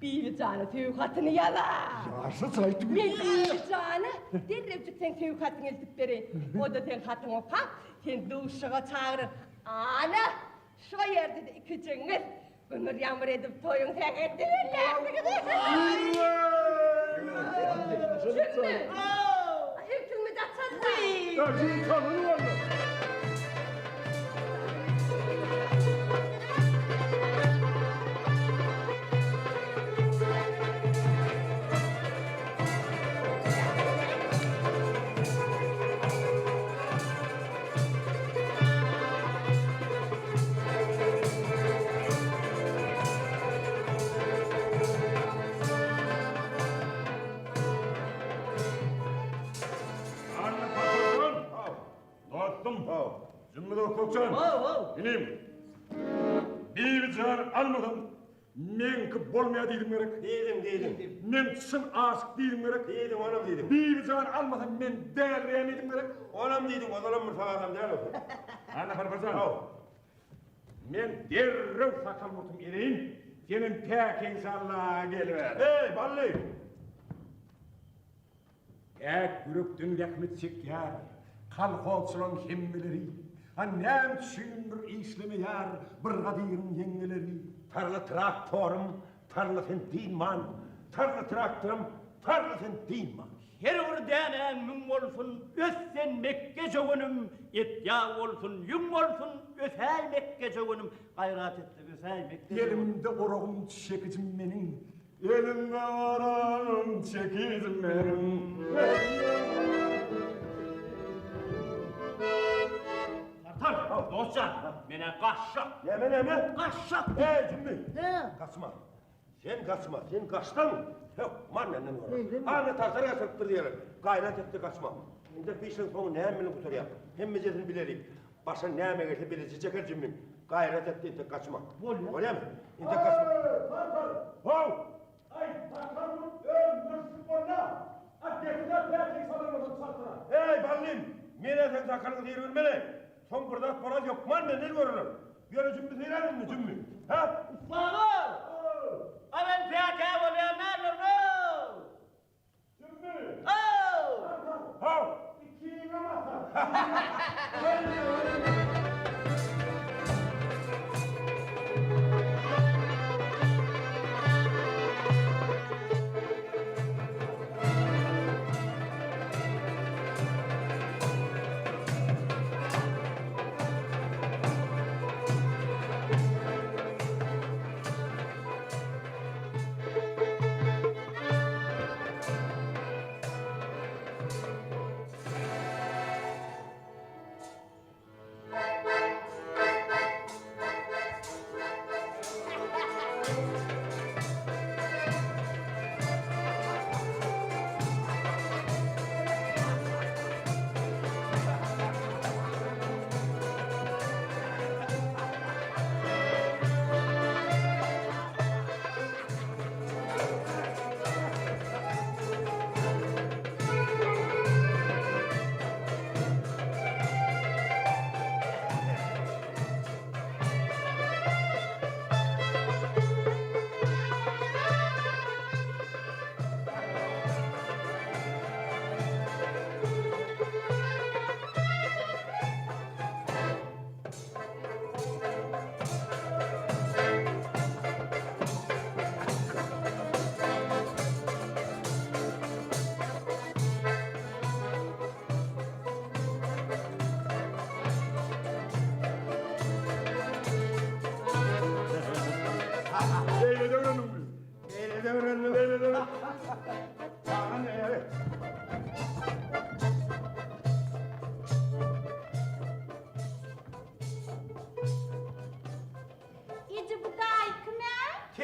Speaker 6: Bibijana söýgi hatyny ýaz-a.
Speaker 1: Ýaşa saýty.
Speaker 6: Men Bibijana derrewjik seň söýgi hatyňy eltip bereýin. O-da seň hatyňy okap, seni duşuşyga çagyrar. Ana, şo ýerde-de ikijigiňiz Gümür-ýamyr edip toýuň sähetini bellärsiňiz. Şümmü? Ilkiňmi daçanda?
Speaker 1: Öjüň çalyny boldy. Anna Patron! Dostum! Jümmüz Okokjan! Inim! Bibijan almasam, meňki bolmaýar diýdim gerek.
Speaker 3: Diýdim, diýdim.
Speaker 1: Men çyn aşyk diýdim gerek.
Speaker 3: Diýdim, onam diýdim.
Speaker 1: Bibijan almasam, men dälirýän diýdim gerek.
Speaker 3: Onam diýdim, ozalam bir sag adam däl o.
Speaker 1: Anna Patron! Men derrew sakal-murtum ereýin, senem päkiň sallaga geliber.
Speaker 3: Eý, bally!
Speaker 1: Päk ýürekden zähmet çekýär kolhozçylaň hemmeleri, A näme üçindir işlemeýär brigadyryň ýeňňeleri?
Speaker 3: Tarla traktorym, tarla sen dynman, Tarla traktorym, tarla sen dynman.
Speaker 4: Her bir dänäň müň bolsun, ös sen mekgejöwenim, Et ýag bolsun, ýüň bolsun, ösäý mekgejöwenim, Gaýrat et-de ösäý mekgejöwenim.
Speaker 1: Elimde oragym, çekijim meniň, Elimde oragym, çekijim meniň.
Speaker 4: Tartar, dost jan, men-ä gaçjak.
Speaker 3: Näme, näme?
Speaker 4: Gaçjak.
Speaker 3: Eý, Jümmi! Gaçma. Sen gaçma, sen gaçsaň, hökman menden bolar. Ana tartar gaçyrypdyr diýerler. Gaýrat et-de gaçma. Indi bu işiň soňy näme bilen gutarýar? Hemmejesini bilelik. Başa näme gelse bileje çeker jümmüm. Gaýrat et-de entek gaçma. Bolýar. Bolýarmy? Entek gaçma.
Speaker 1: Eý, tartar!
Speaker 3: How!
Speaker 1: Aý, tartar bolup öldürsin bolýa! A getir-ä päkiň salan bolsa çaltyra.
Speaker 3: Eý, ballym! Men-ä seň sakalyňy syrybilmen-eý. Soň bir zat bolar hökman menden görerler. Ýöne jümmi syrar indi jümmi. Hä?
Speaker 4: Ussagol! A men päkä bolýan däldirin-ow!
Speaker 1: Jümmi!
Speaker 4: Ow!
Speaker 3: Haw!
Speaker 1: Ikiňem atar.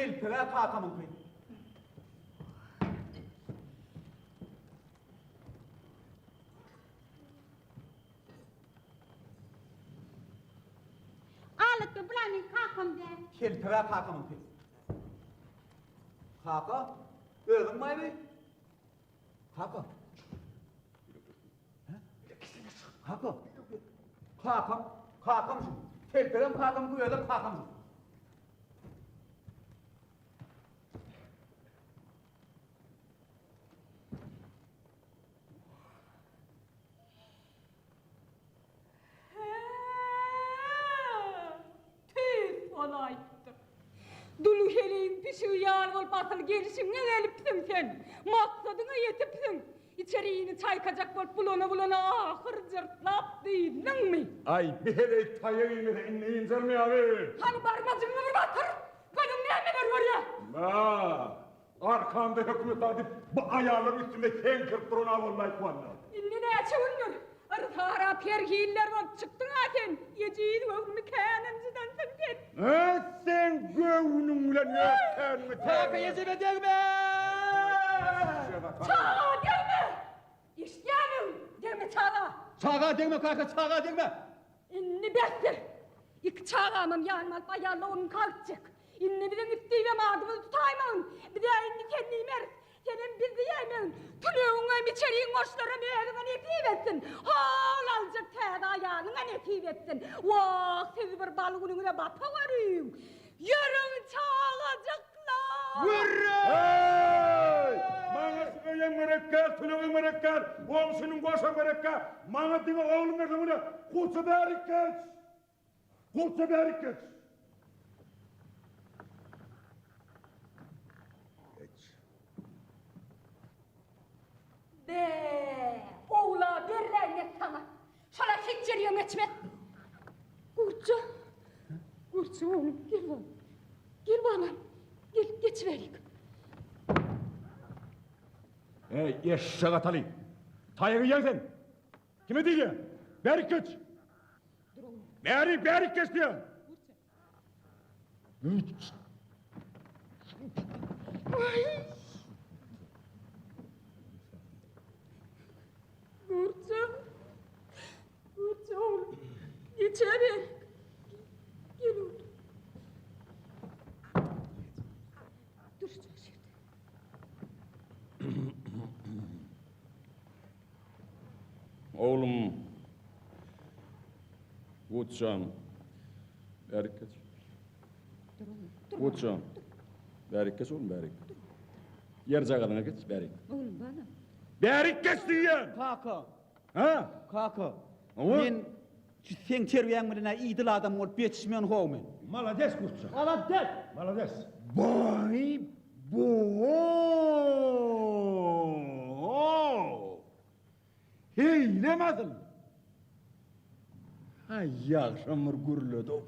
Speaker 8: Telpeg-ä kakamyňky.
Speaker 9: Alykda bular meň kakam däl.
Speaker 8: Telpeg-ä kakamyňky. Kaka, özüň baýmy? Kaka. Kaka. Kakam, kakam şu. Telpegem kakamyňky, özem kakam şu.
Speaker 9: Tüýs bolaýypdyr. Dul heleýiň pişigi ýaly bolup asyl gelşiňe gelipsiň sen. Maksadyňa ýetipsiň. Içerini çaýkajak bolup bulana-bulana ahyr jyrtlap dyndyňmy?
Speaker 5: Aý, bi heleý taýak iýmese indi ynjalmaýar-y.
Speaker 9: Hany barmajygyňy bir batyr, gözüň nämeler görýär?
Speaker 5: Mä, Arkamda hökümet bar diýip, bu aýallar üstüme heňkirip duran-a bolmaýyk walla.
Speaker 9: Indi näçe gündür, yrsarap her hiller bolup çykdyň-a sen, ejiz göwnümi kän ynjydansyň sen.
Speaker 5: Hä, seň göwnüň bilen öz täniňi
Speaker 8: Kaka ejeme degme!
Speaker 9: Çaga degme! Eşidýämiň? Degme çaga!
Speaker 8: Çaga degme kaka, çaga degme!
Speaker 9: Indi besdir! Iki çagamam ýanyma alyp aýalla onuňka gitjek. Indi biziň it diýibem adymyzy tutaýmagyn. Biz-ä indi sen diýmeris. Senem biz diýäýmegin. Tünegiňem, içeriň goşlaram özüňe nesip etsin. Hol aljak täze aýalyňa nesip etsin. Wah, siz bir bal günüňize bata görüň. Ýörüň çagajyklar!
Speaker 5: Heý! Maňa şu öýem gerek däl, tünegem gerek däl, goňşynyň goşam gerek däl. Maňa diňe oglum berseň bolýar. Gurça bärik geç! Gurça bärik geç! Geç.
Speaker 9: Be, ogla berläýmek saňa. Şola hiç ýeriňe geçmez. Gurça. Gurça oglum, gel balam. Gel balam. Gel, geçiberik.
Speaker 5: Eý, eşek ataly. Taýagy iýeň sen. Kime diýýän? Bärik geç. Bärik, bärik geç diýýän. Geç.
Speaker 9: Gurça. Gurça oglum. Geçerik. Gel oglum. Dur şu şerde.
Speaker 2: Oglum Gutjan, bärik geç. Gutjan, bärik geç oglum, bärik. Ýerjagazyňa geç, bärik.
Speaker 9: Oglum, balam.
Speaker 5: Bärik geç diýýän!
Speaker 8: Kaka.
Speaker 5: Ha?
Speaker 8: Kaka. Men şu seň terbiýäň bilen-ä idil adam bolup ýetişmen how men.
Speaker 3: Malades Gutjan.
Speaker 8: Malades!
Speaker 3: Malades.
Speaker 5: Baý bo-o-o! Heýlem asyl! Haý, ýagşam bir gürledi-ow.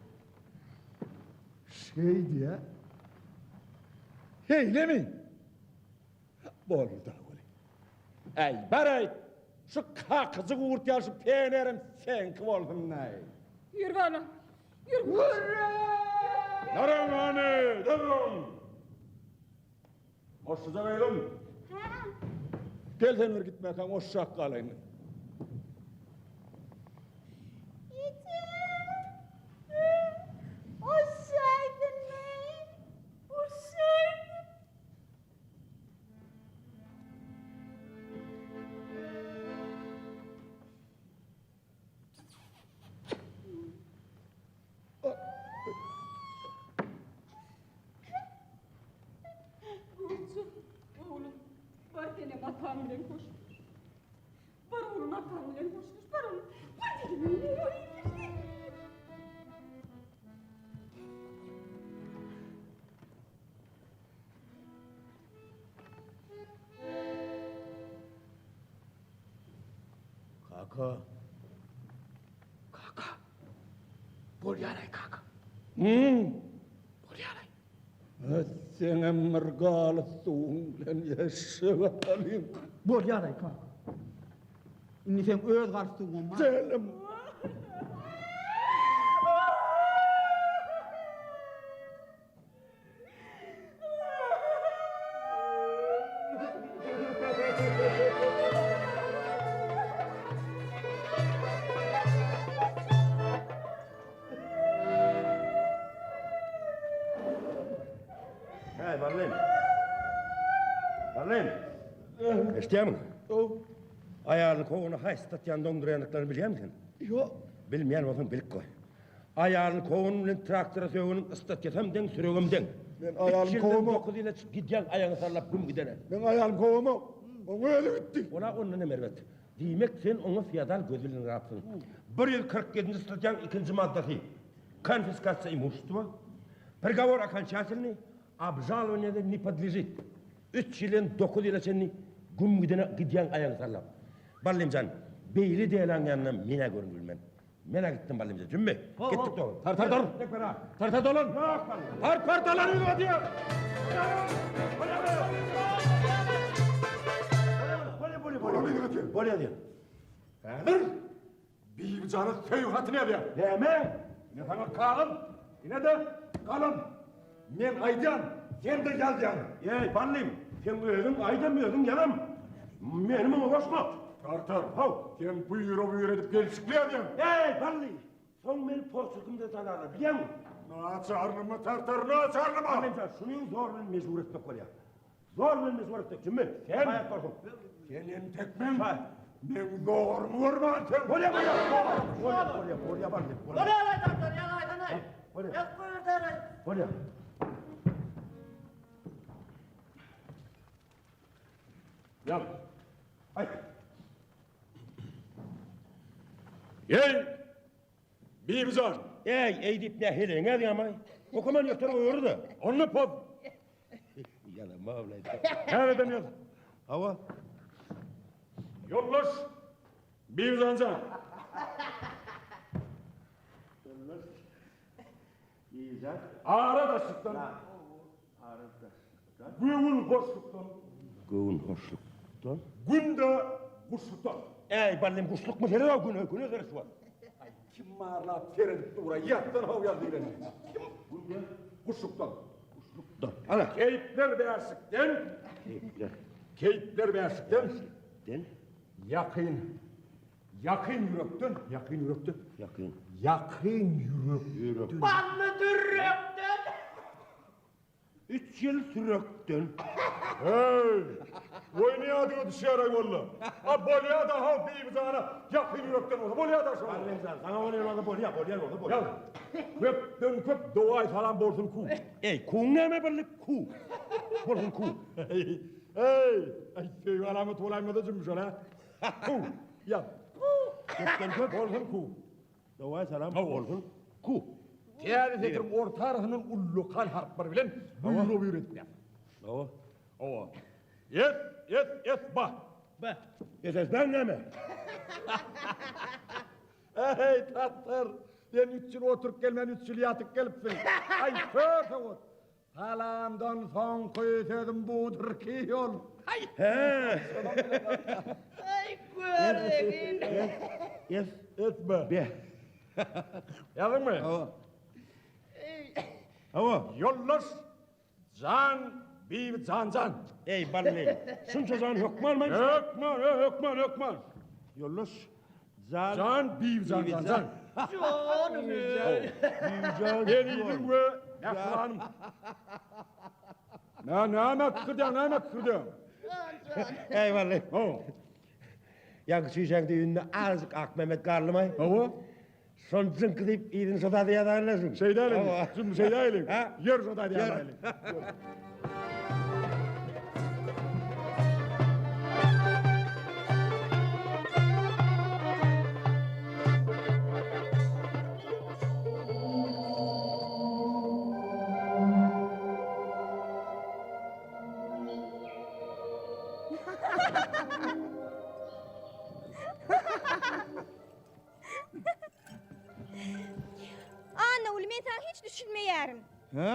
Speaker 5: Şeý diýä. Heýlemi? Boldy-da weli. Äý, bar-aý, şu kakyjy gurt ýaly şu penerem seňki bolsun-aý.
Speaker 9: Ýür balam, ýür.
Speaker 5: Duruň hany, duruň! Goşuja gyzym.
Speaker 7: Hä?
Speaker 5: Gel sen bir gitmäkäň oşşak galaýyn.
Speaker 7: Eje! Oşşaýdynmy? Oşşaýdyn.
Speaker 9: Gurçuk, oglum, bar senem ataň bilen hoşlaş. Bar oglum ataň bilen hoşlaş, bar oglum. Bar diýdim.
Speaker 8: Kaka. Kaka. Bolýar-aý kaka.
Speaker 5: Hmm.
Speaker 8: Bolýar-aý.
Speaker 5: Seňem bir galy suwuň bilen eşek atalyň.
Speaker 8: Bolýar-aý kaka. Indi seň öz galy suwuňam bar.
Speaker 5: Selim.
Speaker 3: Eşidýärmiň? Aýalyny kowany haýsy statýany doňdurýandyklaryny bilýärmiň sen?
Speaker 8: Ýok.
Speaker 3: Bilmeýän bolsaň bilip goý. Aýalyny kowan bilen traktora sögeniň statýasam deň, süregem deň.
Speaker 1: Men aýalymy kowamok.
Speaker 3: 9 ýyla çyk gidýäň aýagyňy sallap güm gidene.
Speaker 1: Men aýalymy kowamok. Oň özi gitdi.
Speaker 3: Ola ondan hem erbet. Diýmek sen oňa feodal gözi bilen garapsyň. 147-nji statýaň ikinji maddasy. Konfiskasiýa imuşestwa. Prigovor okonçatelnyý, obžalowaniýa ne podležit. Üç ýyldan dokuz ýyla çenli güm gidene gidýäň aýagyňy sallap. Ballymjan, beýle däläň ýanyna men-ä görünip bilmen. Men-ä gitdim Ballymjan, jümmi. Gitdik dogan.
Speaker 5: Tar tar dur. Tar tar dolan. Tar tar dolan ýüzüňe diýýär.
Speaker 3: Bolýa diýýär.
Speaker 5: Häzir Bibijana söýgi hatyny ýazýar.
Speaker 3: Näme?
Speaker 5: Ine saňa kagyz, ine-de galam. Men aýdýan, sen-de ýazýaň.
Speaker 3: Eý, Ballym, seň özüň aýdam, özüň ýazam. Meni muňa goşma.
Speaker 5: Tartar,
Speaker 3: How.
Speaker 5: Sen buýra-buýra edip gelşikli ýazýaň.
Speaker 3: Eý, Bally, soň meni poçerkimde tanarlar, bilýäňmi?
Speaker 5: Naçarlyma, Tartar, naçarlyma!
Speaker 3: Ballym jan, şuny zor bilen mejbur etmek bolýar. Zor bilen mejbur etmek, jümmi.
Speaker 5: Sen,
Speaker 3: Şaýat bolsun.
Speaker 5: sen entek meň,
Speaker 3: Şaýat.
Speaker 5: meň zorumy görmän sen.
Speaker 3: Bolýa, bolýa. Bolýa, bolýa, bolýa, Bally, bolýa.
Speaker 4: Bolýa, Tartar, ýazaýsana.
Speaker 3: Bolýa.
Speaker 4: Ýazyp goýber,
Speaker 3: Bolýa.
Speaker 5: Ýaz.
Speaker 3: Aý.
Speaker 5: Eý, Bibijan.
Speaker 3: Eý, eý diýip nä heleýiň ýazýamaý? Okaman ýökden goýber-de.
Speaker 5: Onda poz.
Speaker 3: Ýalan mawlaý.
Speaker 5: Täzeden ýaz.
Speaker 3: Hawa.
Speaker 5: Ýoldaş Bibijan jan.
Speaker 3: Ýoldaş Bibijan.
Speaker 5: Ara daşlykdan.
Speaker 3: Ara daşlykdan.
Speaker 5: Göwün hoşlukdan.
Speaker 3: Göwün hoşlukdan.
Speaker 5: Günde guşlukdan.
Speaker 3: Äý, ballym guşlukmy seret-ow güne, güne seret şu wagt.
Speaker 5: Aý, kim barlap seredip dur-aý, ýatdan how ýaz diýleni.
Speaker 3: Kim? Günde
Speaker 5: guşlukdan.
Speaker 3: Guşlukdan. Ana.
Speaker 5: Keýpler bäşikden.
Speaker 3: Keýpler.
Speaker 5: Keýpler bäşikden.
Speaker 3: Den.
Speaker 5: Ýakyn. Ýakyn ýürekden, ýakyn ýürekden.
Speaker 3: Ýakyn.
Speaker 5: Ýakyn ýürekden.
Speaker 4: Bally dürrekden.
Speaker 3: Üç ýyl sürekden.
Speaker 5: Heý! Oýny ýadyňa düşýär-aý walla. A bolýa-da how Bibijana ýakyn ýürekden bolsa bolýa-da şo.
Speaker 3: Ballymjan, saňa bolýan bolsa bolýa, bolýan bolsa bolýa.
Speaker 5: Ýaz. Köpden köp dogaý salam bolsun ku.
Speaker 3: Eý, kuň näme birlik ku. Bolsun ku.
Speaker 5: Eý, eý, aý söýgi alamaty bolaýmasa jümmüşel hä? Ku, ýaz.
Speaker 3: Köpden köp
Speaker 5: bolsun ku.
Speaker 3: Dogaý salam bolsun ku.
Speaker 5: Täze setiriň orta arasyndan ullakan harplar bilen buýra-buýra edip ýaz.
Speaker 3: Hawa.
Speaker 5: Hawa. Es, es, es, ba.
Speaker 4: Ba.
Speaker 3: Es, es, bäň näme?
Speaker 5: Eý, Tatar, sen üç ýyl oturyp gelmän, üç ýyl ýatyp gelipsiň. Aý, kör sowat. Salamdan soňky sözüm budur ki, ol.
Speaker 4: Aý.
Speaker 3: Hä.
Speaker 4: Aý, köregin.
Speaker 3: Es,
Speaker 5: es, ba.
Speaker 3: Be.
Speaker 5: Ýazdyňmy?
Speaker 3: Hawa. Hawa.
Speaker 5: Ýoldaş Jan Bibi jan jan.
Speaker 3: Eý bally. Şunça jan hökmanmy?
Speaker 5: Hökman, hökman, hökman.
Speaker 3: Ýoldaş Jan
Speaker 5: Jan Bibi jan jan jan.
Speaker 4: Janym.
Speaker 3: Bibi jan.
Speaker 5: Ezizim we mähribanym. Nä näme kykyrdaň, näme kykyrdaň?
Speaker 3: Eý bally.
Speaker 5: Hawa.
Speaker 3: Ýaňky çüýşäň düýbünde azajyk Akmehmet galdymy?
Speaker 5: Hawa.
Speaker 3: Şony jyňky diýip yzyny şo zada ýazaýlyň.
Speaker 5: Şeýdäliň. Jüm şeýdäýliň. Ýör şo zada ýazaýlyň.
Speaker 7: Annaguly, men saňa hiç düşünmeýärin.
Speaker 8: Hä?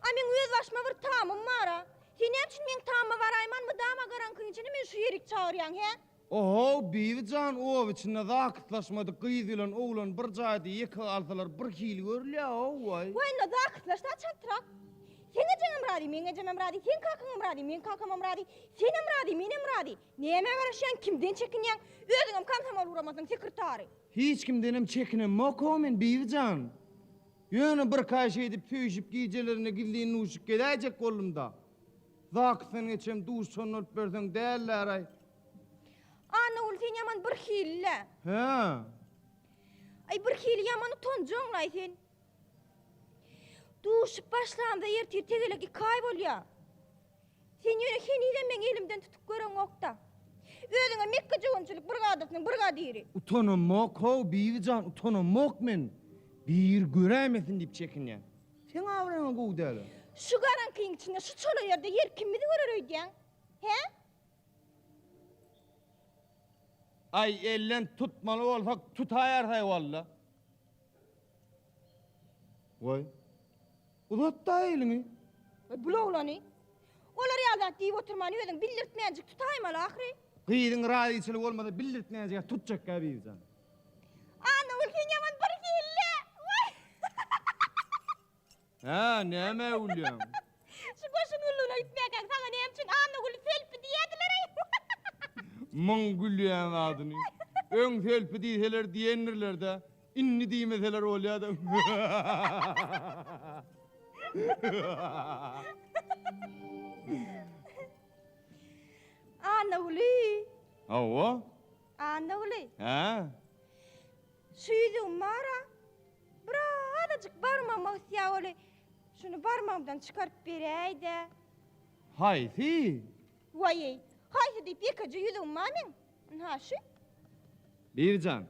Speaker 7: A meň öz başyma bir tamym bar-a. Sen näme üçin meň tamyma baraýman mydama garaňkyň içinde meni şu ýerik çagyrýaň, hä?
Speaker 8: Ohow, Bibijan, oba içinde zakyslaşmadyk gyz bilen oglan bir jaýda ýeke galsalar birhili görülýär-ow, waý.
Speaker 7: Waý, indi zakyslaşda çaltrak. Seň ejeňem razy, meň ejemem razy, seň kakaňam razy, meň kakamam razy, senem razy, menem razy. Nämä garaşýaň, kimden çekinýäň? Özüňem komsomol guramasynyň sekretary.
Speaker 8: Hiç kimdenem çekinemok-ow men, Bibijan. Ýöne birkaý şeýdip söýüşip gijelerine gizlin duşup gezäýjek boldum-da. Zaksdan geçem duşan bolup berseň dälläraý.
Speaker 7: Annagül sen ýaman birhili-le.
Speaker 8: Hä.
Speaker 7: Aý birhili ýaman utanjaňlaý sen. Duşup başlamda ertir tegelek iki aý bolýa. Sen ýöne henizem meň elimden tutup göreňok-da. Özüňe mekgejöwençilik brigadasynyň brigadiri.
Speaker 8: Utanamok-how, Bibijan, utanamok men. Biri göräýmesin diýip çekinýän. Seň abraýyňa gowy däl-ä.
Speaker 7: Şu garaňkyň içinde, şu çola ýerde ýer kim bizi görer öýdýäň? Hä?
Speaker 8: Aý, elden tutmaly bolsak tutaýarys-aý walla. Goý. Uzat-da eliňi.
Speaker 7: Goý, bul oglany. Olar ýaly zat diýip oturman özüň bildirtmänjik tutaýmaly ahyry.
Speaker 8: Gyzyň razyçylygy bolmasa bildirtmänjik tutjakka Bibijan.
Speaker 7: Annagül sen ýaman birhili. Waý.
Speaker 8: Hä, nämä gülýäň?
Speaker 7: Şu goşun gullugyna gitmäkäň saňa näme üçin Annagül selpi diýýärdiler-eý?
Speaker 8: Muň gülýän zadyny. Öň selpi diýseler diýendirler-dä. Indi diýmeseler bolýa-da.
Speaker 7: Annaguly.
Speaker 8: Hawa.
Speaker 7: Annaguly.
Speaker 8: Hä?
Speaker 7: Şu ýüzügim bar-a. Birazajyk barmagyma gysýa weli, şuny barmagymdan çykaryp beräý-dä.
Speaker 8: Haýsy?
Speaker 7: Waý-eý, haýsy diýip ýekeje ýüzügim bar meň. Ynha şu.
Speaker 8: Bibijan,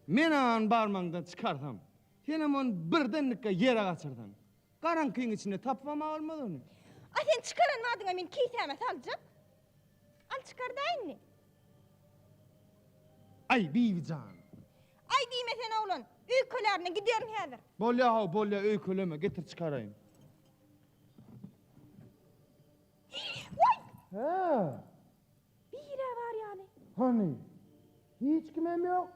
Speaker 8: men-ä ony barmagyňdan çykarsam, senem ony birdenlikge ýere gaçyrsaň, garaňkyň içinde tapybam-a bolmaz ony.
Speaker 7: A sen çykaran badyňa men kisäme saljak. Al çykar-da indi.
Speaker 8: Aý, Bibijan.
Speaker 7: Aý diýme sen oglan, öýkelärine giderin häzir.
Speaker 8: Bolýa-how, bolýa, öýkeleme, getir çykaraýyn.
Speaker 7: Waý!
Speaker 8: Hä?
Speaker 7: Biri-ä bar ýaly.
Speaker 8: Hany? Hiç kimem ýok.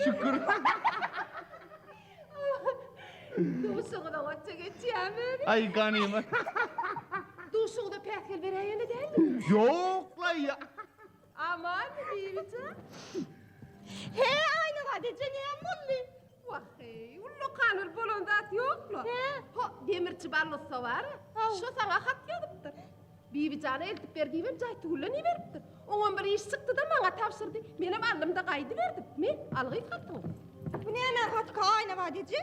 Speaker 8: Şükür.
Speaker 10: Duşuňyza oňatja geçýärmi?
Speaker 8: Aý ganyma.
Speaker 10: Duşuňyza päsgel beräýene dälmi?
Speaker 8: Ýok-laý.
Speaker 10: Aman Bibijan.
Speaker 7: He, Aýnabat eje näme boldy?
Speaker 10: Wah-eý, ullakan bir bolan zat ýok-la.
Speaker 7: He?
Speaker 10: Ho, demirçi Bally ussa bar-a, şo saňa hat ýazypdyr. Bibijana eltip ber diýibem Jaýtygülden iberipdir. Oňam bir iş çykdy-da, maňa tabşyrdy. Menem aldym-da gaýdyberdim. Me, al gyz hatyňy.
Speaker 7: Bu nämäň hatyka, Aýnabat eje?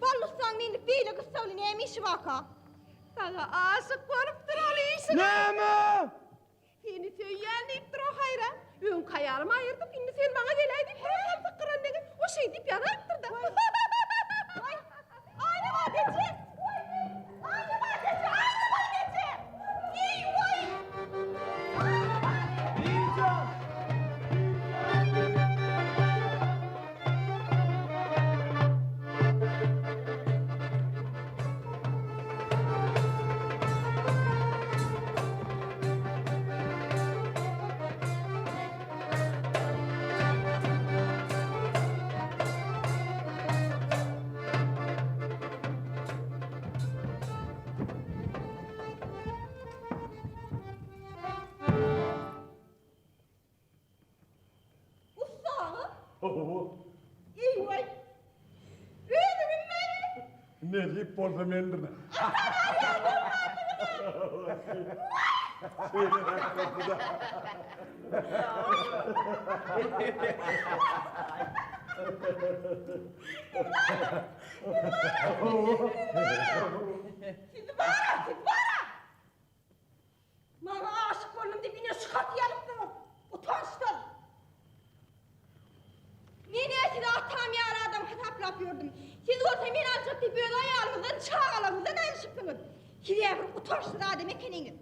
Speaker 7: Bally ussaň menlik beýle gyssagly näme işi barka?
Speaker 10: Saňa aşyk bolupdyr ol işine.
Speaker 8: Näme?
Speaker 10: Seni söýýän diýipdir o haýran. Öňki aýalymy aýyrdym, indi sen maňa geläý diýip bir samsyk gyran degen. O şeý diýip ýazaýypdyr-da.
Speaker 7: Waý, Aýnabat eje! Aýnabat eje, Aýnabat eje! Eý, waý! Aýnabat eje! Ussaňa?
Speaker 1: Hawa.
Speaker 7: Eý-waý! Özüňem meni?
Speaker 1: Nesip bolsa mendir.
Speaker 7: Siz bara, siz bara! Maňa aşyk boldum diýip ine şu haty ýazypsyňyz. Utançsyz! Men-ä sizi atam ýaly adam hasaplap ýördüm. Siz bolsa men aljak. diýip öz aýalyňyzdan, çagalaryňyzdan aýrylyşypsyňyz. Siz-ä bir utançsyz adam ekeniňiz.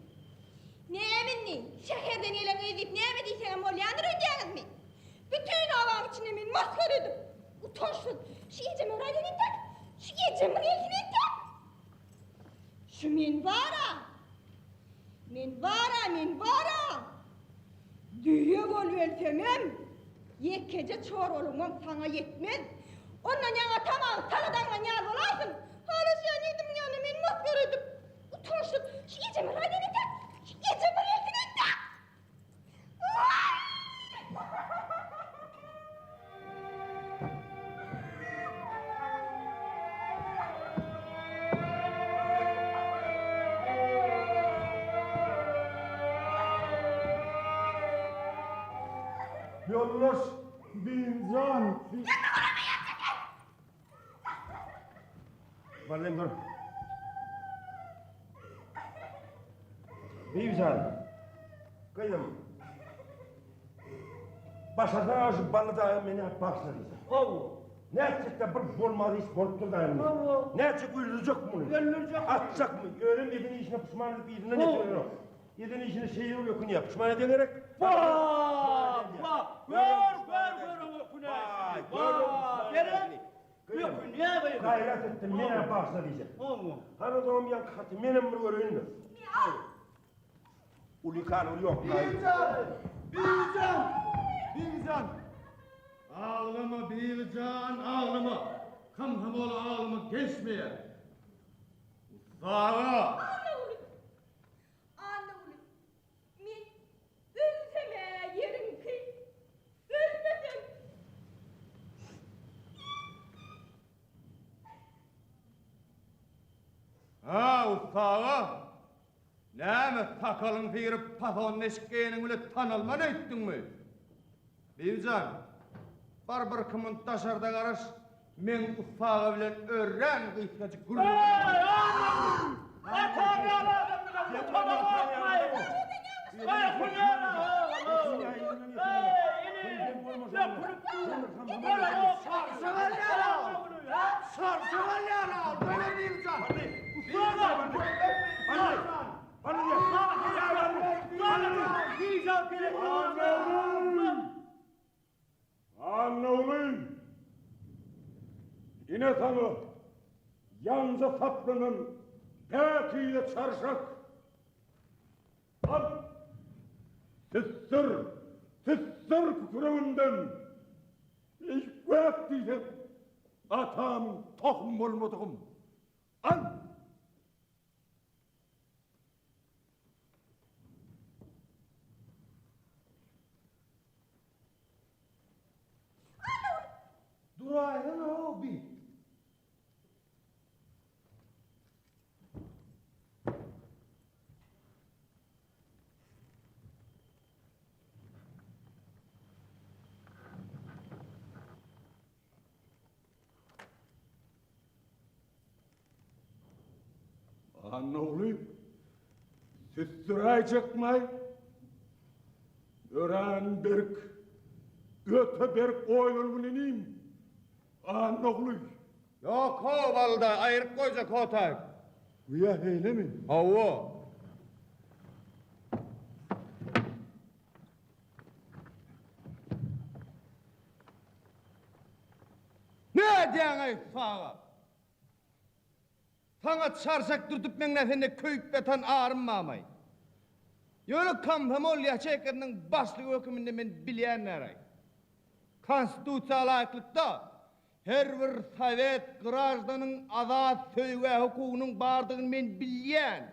Speaker 7: Näme indi, şäherden gelen gyz diýip näme diýseňem bolýandyr öýdýäňizmi? Bütin obaň içinde meni masgara edip, utançsyz, şu ejeme bir aýdan entek, şu ejem bir gelsin entek! Şu men bar-a! Men bar-a, men bar-a! Düýe bolup ölsemem, ýekeje çorbalygyňam saňa ýetmez. Ondan ýaňa tamagy sala daňlan ýaly bolarsyň. Halaşýan ýigdimiň ýanynda meni masgara edip, utançsyz, şu ejeme bir aýdan entek, şu ejem bir gelsin entek!
Speaker 5: Ýoldaş Bibijan.
Speaker 3: Barlym dur. Bibijan. Gyzym. Başarsaň şu Bally daýy meni bagyşla diýse.
Speaker 4: Hawa.
Speaker 3: Nätjekde bir bolmaz iş bolupdyr daýym.
Speaker 4: Hawa.
Speaker 3: Nätjek öldürjek muny.
Speaker 4: Öldürjek.
Speaker 3: Atjakmy? Özem eden işine puşman edip yzyndan ýetirenok. Eden işine şeýle bir ökünýär. Puşman eden gerek.
Speaker 4: Wah! Wah! Gör, gör, gör oň ökünäýşini. Wah! Gerek. Ökünýär gyzym.
Speaker 3: Gaýrat etdim, men-ä bagyşla diýjek.
Speaker 4: Hawa.
Speaker 3: Hany o zaman ýaňky haty menem bir göreýin-le. Uly kanun ýok.
Speaker 8: Bibijan! Bibijan! Bibijan! Aglama, Bibijan, aglama. Komsomola aglama gelişmeýär. Ussa aga!
Speaker 7: Annaguly! Annaguly! Men ölsem-ä ýeriňki, ölmesem.
Speaker 8: Hä, ussa aga! Näme, sakalyň syryp, fason eşik geýeniň bile tanalman öýtdüňmi? Bibijan, bar birki munt daşarda garaş, meň ussa aga bilen örän gysgajyk gürrüňim bar.
Speaker 5: Annaguly! Ine saňa ýaňja saplanan päkize çarşak! Al! Süsdür! Süsdür kükregimden! Eýgöp diýsem, atamyň tohum bolmadygym! Al!
Speaker 8: Duraýsana-ow bi.
Speaker 5: Annaguly, süsdüräýjekmaý? Örän berk, öte berk oýlangyl inim, Annaguly.
Speaker 8: Ýok-how, Balda, aýryp goýjak hotaý.
Speaker 5: Wiýa, heýlemi?
Speaker 8: Hawa. Nädýäň-eý, saga? Saňa çarşak dürtüp meň nä sende köýüp ýatan arym barmaý? Ýöne komsomol ýaçeýkasynyň başlygy höküminde men bilýän näraý. Konstitusiýa laýyklykda her bir sowet graždanyň azat söýgä hukugynyň bardygyny men bilýän.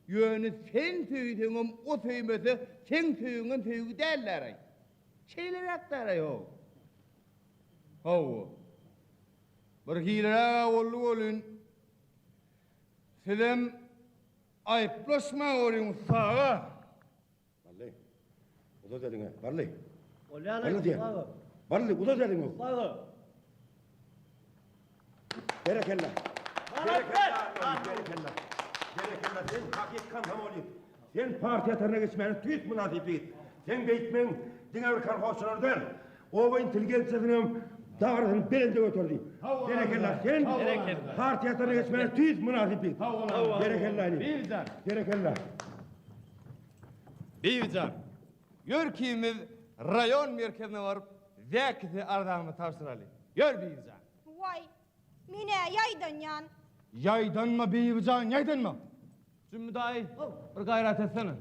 Speaker 8: Ýöne sen söýseňem o söýmese seň söýgiňem söýgi däl näraý. Şeýleräk näraý how. Hawa. Birhiliräg-ä boldy welin, sizem aýyplaşmaň görüň ussa aga.
Speaker 3: Bally, uzat eliňi, Bally.
Speaker 4: Bolýar-a,
Speaker 3: Bally diýen.
Speaker 4: ussa aga.
Speaker 3: Bally, uzat eliňi.
Speaker 4: Ussa aga.
Speaker 3: Berekella.
Speaker 4: Berekella!
Speaker 3: Berekella. Berekella, sen hakyky komsomolist. Sen partiýa hataryna geçmäne tüýs mynasyp ýigit. Seň beýtmegiň diňe bir kolhozçylary däl, oba intelligensiýasyny hem. Dabarasyny belende göterdi. Berekella sen partiýa hataryna geçmäne tüýs mynasyp ýigit. Berekella inim.
Speaker 8: Bibijan.
Speaker 3: Berekella.
Speaker 8: Bibijan. Ýör ikimiz raýon merkezine baryp zäkisi arzamyzy tabşyraly. Ýör Bibijan.
Speaker 7: Waý, men-ä ýaýdanýan.
Speaker 8: Ýaýdanma Bibijan, ýaýdanma. Jümmi daýy, bir gaýrat etsene.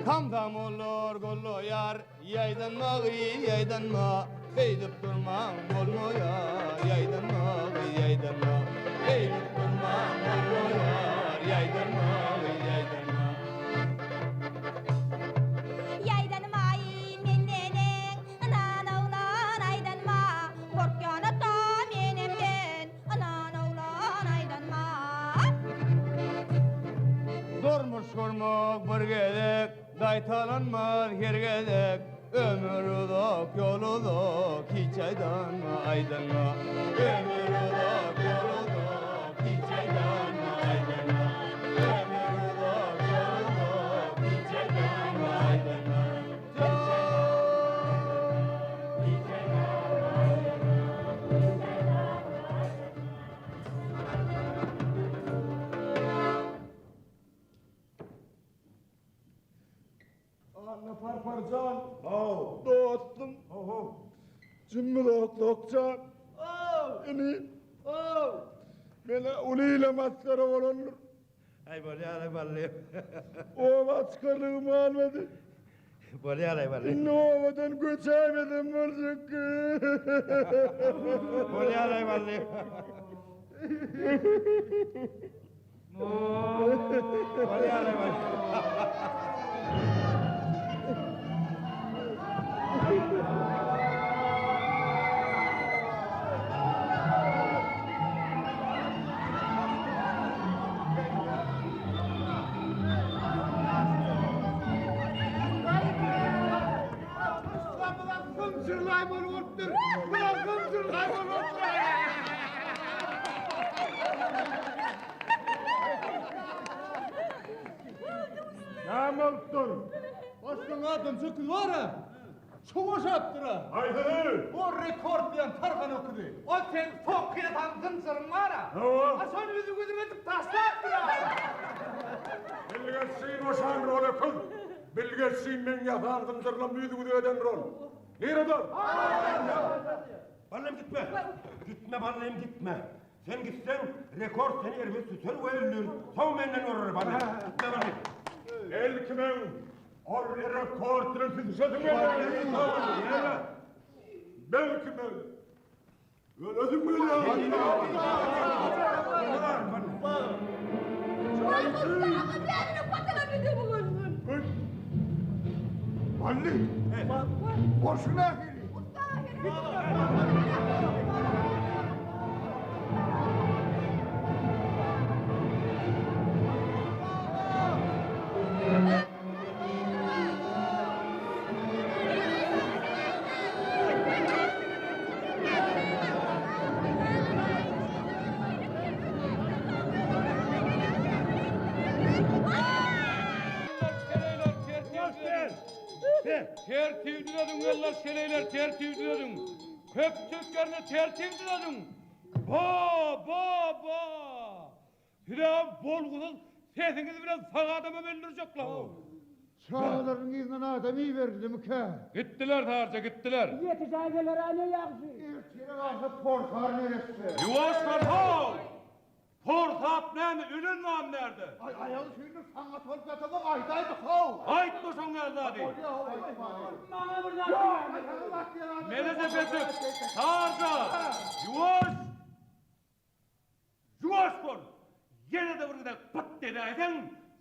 Speaker 8: Komsomollar gollaýar, ýaýdanma gyz, ýaýdanma, beýdip durmaň bolmaýar, ýaýdanma gyz, ýaýdanma, beýdip durmaň bolmaýar, ýaýdanma gyz, ýaýdanma.
Speaker 7: Ýaýdanmaý men neneň, Ynan oglan aýdanma, Gorkýan atam enemden, Ynan oglan aýdanma.
Speaker 8: Durmuş gurmak bir gezek, Gaýtalanmaz her gezek, Ömür uzak, ýol uzak, Hiç aýdanma, aýdanma. Ömür uzak, ýol uzak, Hiç aýdanma, aýdanma. Ömür uzak, ýol uzak, Hiç aýdanma, aýdanma.
Speaker 5: Anna Parparjan. Haw. Dostum. Haw haw. Jümmi dostlukjan. Haw. Inim. Haw. Mena uly ile masgara bolandyr.
Speaker 3: Aý bolýar-aý bally.
Speaker 5: Oba çykarlygym galmady.
Speaker 3: Bolýar-aý bally.
Speaker 5: Indi obadan göçäýmesem boljak.
Speaker 3: Bolýar-aý bally. Bolýar-aý bally.
Speaker 5: Näme bolupdyr?
Speaker 8: Başlygyň adam söküzi bar-a. Çolaşapdyr-a.
Speaker 5: Haýsysy?
Speaker 8: O rekord diýen tarhan öküzi. O seň soňky ýasan zynjyryň bar-a.
Speaker 5: Hawa.
Speaker 8: A şony üzüp-üzüp edip taşlapdyr-a.
Speaker 5: Bilgeşin boşan rol öküz. Bilgeşin meň ýasan zynjyrlam üzüp-üzüp eden rol. Nirede ol?
Speaker 3: Ballym gitme. Gitme ballym gitme. Sen gitseň rekord seni erbet süter we öldür. Soň menden görer ballym. Gitme ballym.
Speaker 5: Belki meň Ol rekord bilen süzüşesiň gelýär. Belki men ölesim gelýär. Bally, bolşuň nähili?
Speaker 1: Tertip düzediň yollar şeleýler tertip düzediň. Köpçüliklerine tertip düzediň. Ba ba ba. Sizem bolgusyz sesiňiz bilen sag adamam öldürjekler.
Speaker 11: Çagalaryň yzyndan adam iberildimikä?
Speaker 1: Gitdiler Sarja, gitdiler.
Speaker 12: Ýetişäýseler-ä ne ýagşy.
Speaker 11: Ertire galsa porsar neresse.
Speaker 1: Ýuwaş bol how! Porsap näme, ölen barmy bärde?
Speaker 11: Aý, aýagy süýnüp saňňat bolup ýatanok aýdaýdyk how!
Speaker 1: Aýtma şoň ýaly zady!
Speaker 11: Bolýa how, aýtmaly.
Speaker 12: Maňa bir zat
Speaker 11: Ýok,
Speaker 12: diýäýme.
Speaker 11: saňa zat diýen adam
Speaker 1: Mele
Speaker 11: ýok.
Speaker 1: depesik! Sarja! Ýuwaş! Ýuwaş bol! Ýene-de bir gezek pyt edäýseň,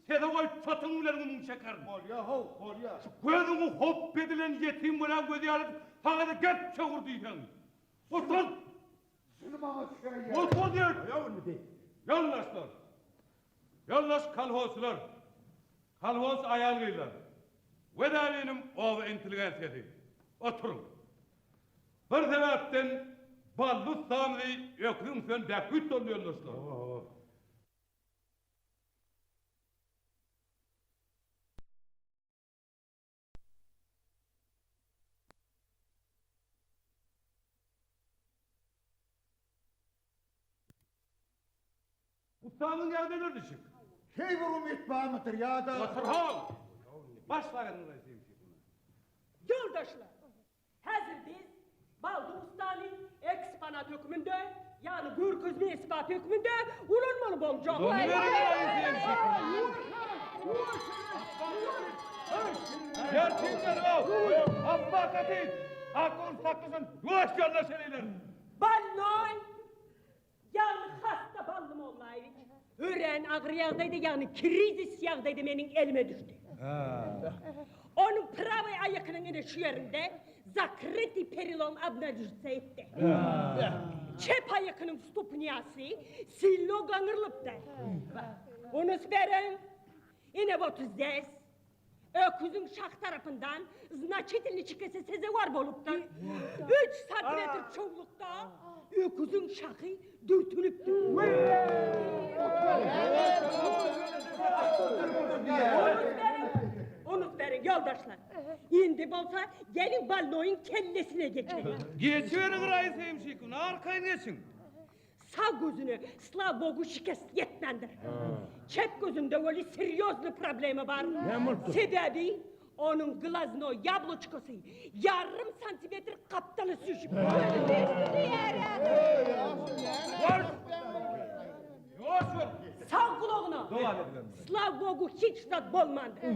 Speaker 1: sese goýup çotuň bilen gumuňy çekerin.
Speaker 11: Bolýa how, bolýa.
Speaker 1: Şu gözüňi hop edilen ýetim bolaň gözi ýaly edip, saňa-da gep çöwür diýseň. Otur!
Speaker 11: Jyny maňa düşäýýär.
Speaker 1: Otur diýen!
Speaker 3: Ýok indi beý.
Speaker 1: Ýoldaşlar! Ýoldaş kolhozçylar! Kolhoz aýal-gyzlar! Wedaliniň oba intelligensiýasy! Oturyň! Bir sebäpden Bally ussamyzy öküziň üstünden bähbit boldy ýoldaşlar. Ussamyň ýagdaýlary niçik?
Speaker 11: Heý bir umyt barmydyr ýa-da.
Speaker 1: Otur how! Başla gelin
Speaker 6: Ýoldaşlar! Häzir biz Baldy ussany eksponat hökmünde, ýagny görkezme esbap hökmünde ulanmaly boljak. Bolnoý! Ýagny hassa Bally Mollaýewiç örän agyr ýagdaýda, ýagny krizis ýagdaýda meniň elime düşdi. Onuň prawyý aýakynyň ine şu ýerinde zakrytyý perelom obnaružitsa etdi. Çep aýakynyň stupnýasy silno gaňrylypdy. Unus beriň, ine wot zdes. Öküziň şah tarapyndan znaçitelnyý çikese sezewar bolupdyr. Üç santimetr çuňlukda öküziň şahy dürtülipdir. Unut beriň, ýoldaşlar. Indi bolsa geliň bolnoýyň kellesine geçeliň.
Speaker 1: Geçiberiň Raisa Ýemşikowna, arkaýyn geçiň.
Speaker 6: Sag gözüne slaw bogu şikes ýetmändir. Çep gözünde weli serýozny problema bar. Sebäbi onuň glaznoý ýabloçkasy ýarym santimetr gapdala süýşüpdir. Sag gulagyna slaw bogu hiç zat bolmandyr.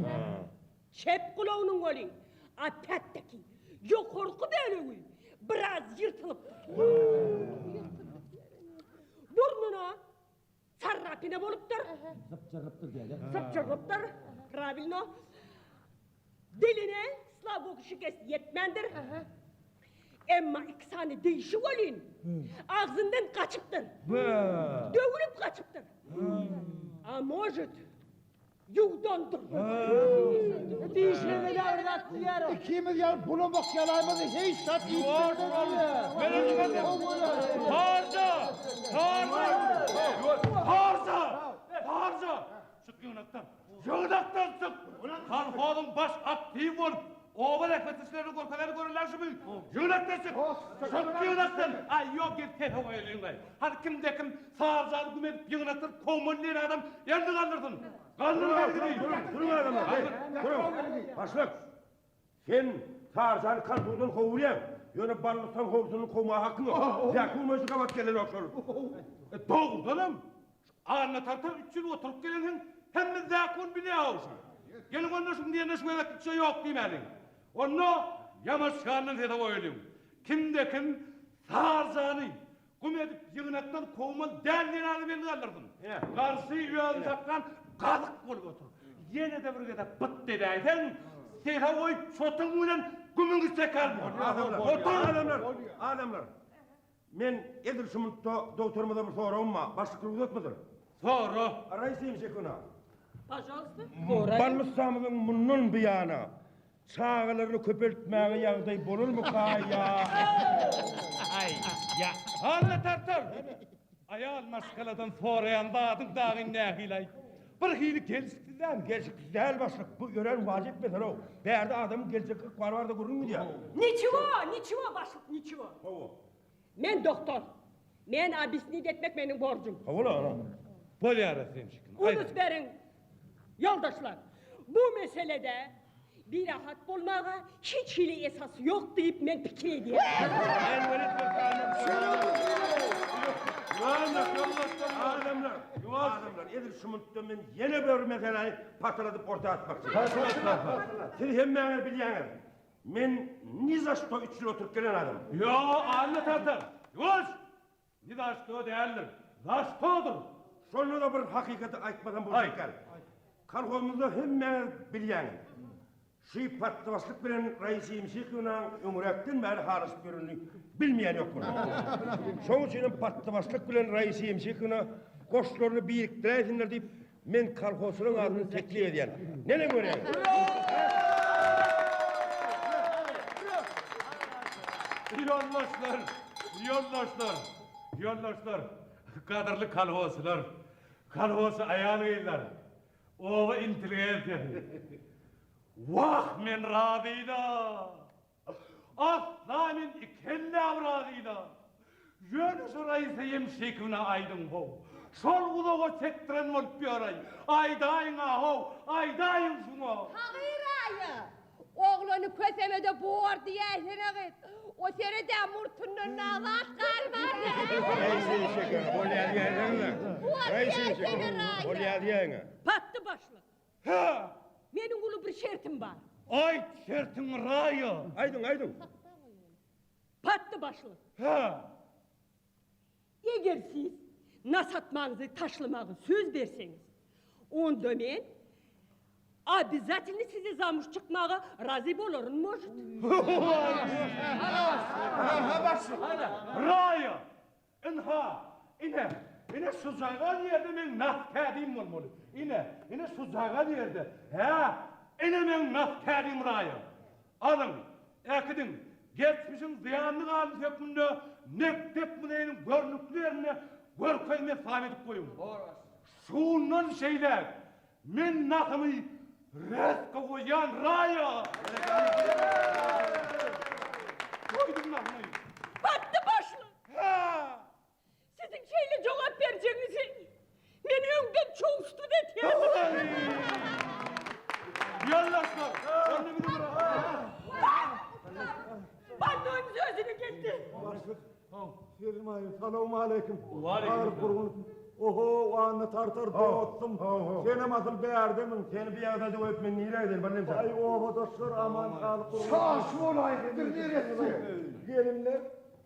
Speaker 6: Çep gulagynyň welin opýat-taki ýokarky bölegi biraz ýyrtylypdyr. Burnuna sarrapina bolupdyr.
Speaker 3: Sypjyrylypdyr diýeli.
Speaker 6: Sypjyrylypdyr. Prawilno. Diline slawa bogu şikes ýetmändir. Emma iki sany dişi welin agzyndan gaçypdyr. Döwülip gaçypdyr. A может, Ýuwdandyr.
Speaker 12: Dişlerine bir zat diýýär.
Speaker 11: Ikimiz ýaly bulamak ýalaýmaz hiç zat iýip bilmez.
Speaker 1: Harja! Harja! Harja! Harja! Çyk ýygnakdan! Ýygnakdan çyk! Kolhozyň baş aktiwi bolup, oba zähmetkeşlerine görkezeni görerler şu bir. Ýygnakdan çyk! Çyk ýygnakdan! Aý, ýok, gel sese goýalyň-laý. Hany kimde-kim Sarjany güm edip ýygnakdan kowmaly diýen adam elini galdyrsyn! Galdyr belgini!
Speaker 3: Duruň adamlar, heý, duruň! Başlyk, sen Sarjany kontordan kowulýaň, ýöne Ballysaň howzuny kowmaga hakyň ýok. Zähmet şu gabat gelenok şol.
Speaker 1: E, dogrudanam, şu Anna tartar üç ýyl oturyp gelensiň, hemme zäkun bilýär-ow şuny. Geliň onda şuň diýenine şu gezek üçe ýok diýmäliň. Onda ýamaşgandan sese goýalyň. Kimde-kim Sarjany Gum edip ýygnakdan kowmaly däl diýen ady belli galdyrsyn. Garşy özüni saklan gazyk bolup otur. Ýene-de bir gezek byt edäýseň, sese goýup çotuň bilen gümüňi çekerin.
Speaker 3: Adamlar,
Speaker 1: Otur!
Speaker 3: adamlar, adamlar. Men edil şu minutda dogtorymyza bir soragym bar. Başlyk rugsatmydyr?
Speaker 1: Sora.
Speaker 3: Raisa Ýemşekowna.
Speaker 6: Pažalsta.
Speaker 3: Bally ussamyzyň mundan buýana Çagalaryny köpeltmäge ýagdaý bolarmyka ýa?
Speaker 1: Aý, ýa, Alla tartar! Aýal maşgaladan soraýan zadyň dagy nähili-aý? Bir hili gelşiksiz dälmi?
Speaker 3: Gelşiksiz däl başlyk, bu örän wajyp mesele-ow. Bärde adamyň geljekki ykbaly barada gürrüň gidýär.
Speaker 6: Niçiwo, niçiwo, başlyk, niçiwo.
Speaker 3: Hawa.
Speaker 6: Men doktor. Men obýasnit etmek meniň borjum.
Speaker 3: Hawa-la, ana.
Speaker 1: Bolýar, Esemşikin, aýdyň.
Speaker 6: Unut beriň, ýoldaşlar. Bu meselede birahat bolmaga hiç hili esas ýok diýip men pikir edýärin.
Speaker 3: Adamlar, adamlar, edil şu minutda men ýene bir meseläni pataladyp orta atmakçy. Siz hemmäňiz bilýäňiz, men ni za şto üç ýyl oturyp gelen adam.
Speaker 1: Ýo, Alla tartar! Ýuwaş! Ni za şto däldir, za ştodyr.
Speaker 3: Şonda-da bir hakykaty aýtmasam boljak däl. Kolhozymyzda hemmäňiz bilýäňiz. Şu patdybaşlyk bilen Raisa Ýemşekownanyň öňräkden bäri halaşyp ýörenini bilmeýän ýok bolar. Şoň üçinem patdybaşlyk bilen Raisa Ýemşekowna goşlaryny birikdiräýsinler diýip, men kolhozçylaryň adyndan teklip edýän. Neneň görýäňiz?
Speaker 1: Ýoldaşlar, ýoldaşlar, ýoldaşlar, gadyrly kolhozçylar, kolhozçy aýal-gyzlar, oba intelligensiýasy! Wah, men razy-la! Asla men ikelläp razy-la! Ýöne şu Raisa Ýemşikowna aýdyň-how! Şol uzaga çekdiren bolup ýöraý. Aýdaýyň-a-how, aýdaýyň şuňa!
Speaker 6: Tagyr aýa! Oglany kösemede bor diýäýsene gyz. O sered-ä murtundan nazat galmandy.
Speaker 3: Eý seni şeker, bolýa diýäýseňle. Eý seni şeker, bolýa diýäýiň-ä.
Speaker 9: Patdy başlyk.
Speaker 1: Hä!
Speaker 9: Meniň uly bir şertim bar.
Speaker 1: Aýt şertiňi Raýa!
Speaker 3: Aýdyň, aýdyň.
Speaker 9: Patdy başlyk.
Speaker 1: Hä!
Speaker 9: Eger siz nas atmagyňyzy taşlamagy söz berseňiz, onda men obezatelny size zamuž çykmaga razy bolaryn, может.
Speaker 1: Raýa! Ynha, ine, ine şujagaz ýerde meň nas kädim bolmaly. Ine, ine şujagaz ýerde. Hä, ine meň nas kädim Raýa! Alyň, äkidiň, geçmişiň zyýanly galynysy hökmünde mekdep muzeýiniň görnükli ýerinde görkezme sap edip goýuň. Şundan şeýläk men nasymy reska goýýan Raýa! Goýdum nasymy.
Speaker 9: Batdy başlyk.
Speaker 1: Hä!
Speaker 9: Siziň şeýle jogap berjegiňizi men öňden çowuşdym etýärdim.
Speaker 1: Ýoldaşlar, onda bizi bir...
Speaker 9: Bandoýumyz özüne geldi.
Speaker 11: Başlyk, Selim aýy, salowmaleýkim. Waleýkim. Oho, Anna Tartar dostum. Senem asyl bärdemiň?
Speaker 3: Seni bu ýagdaýda goýup men nirä gideýin, bir nemse.
Speaker 11: Aý, obadaşlar aman saglyk.
Speaker 8: Şaş bolaýypdyr neresse.
Speaker 11: Gelinler,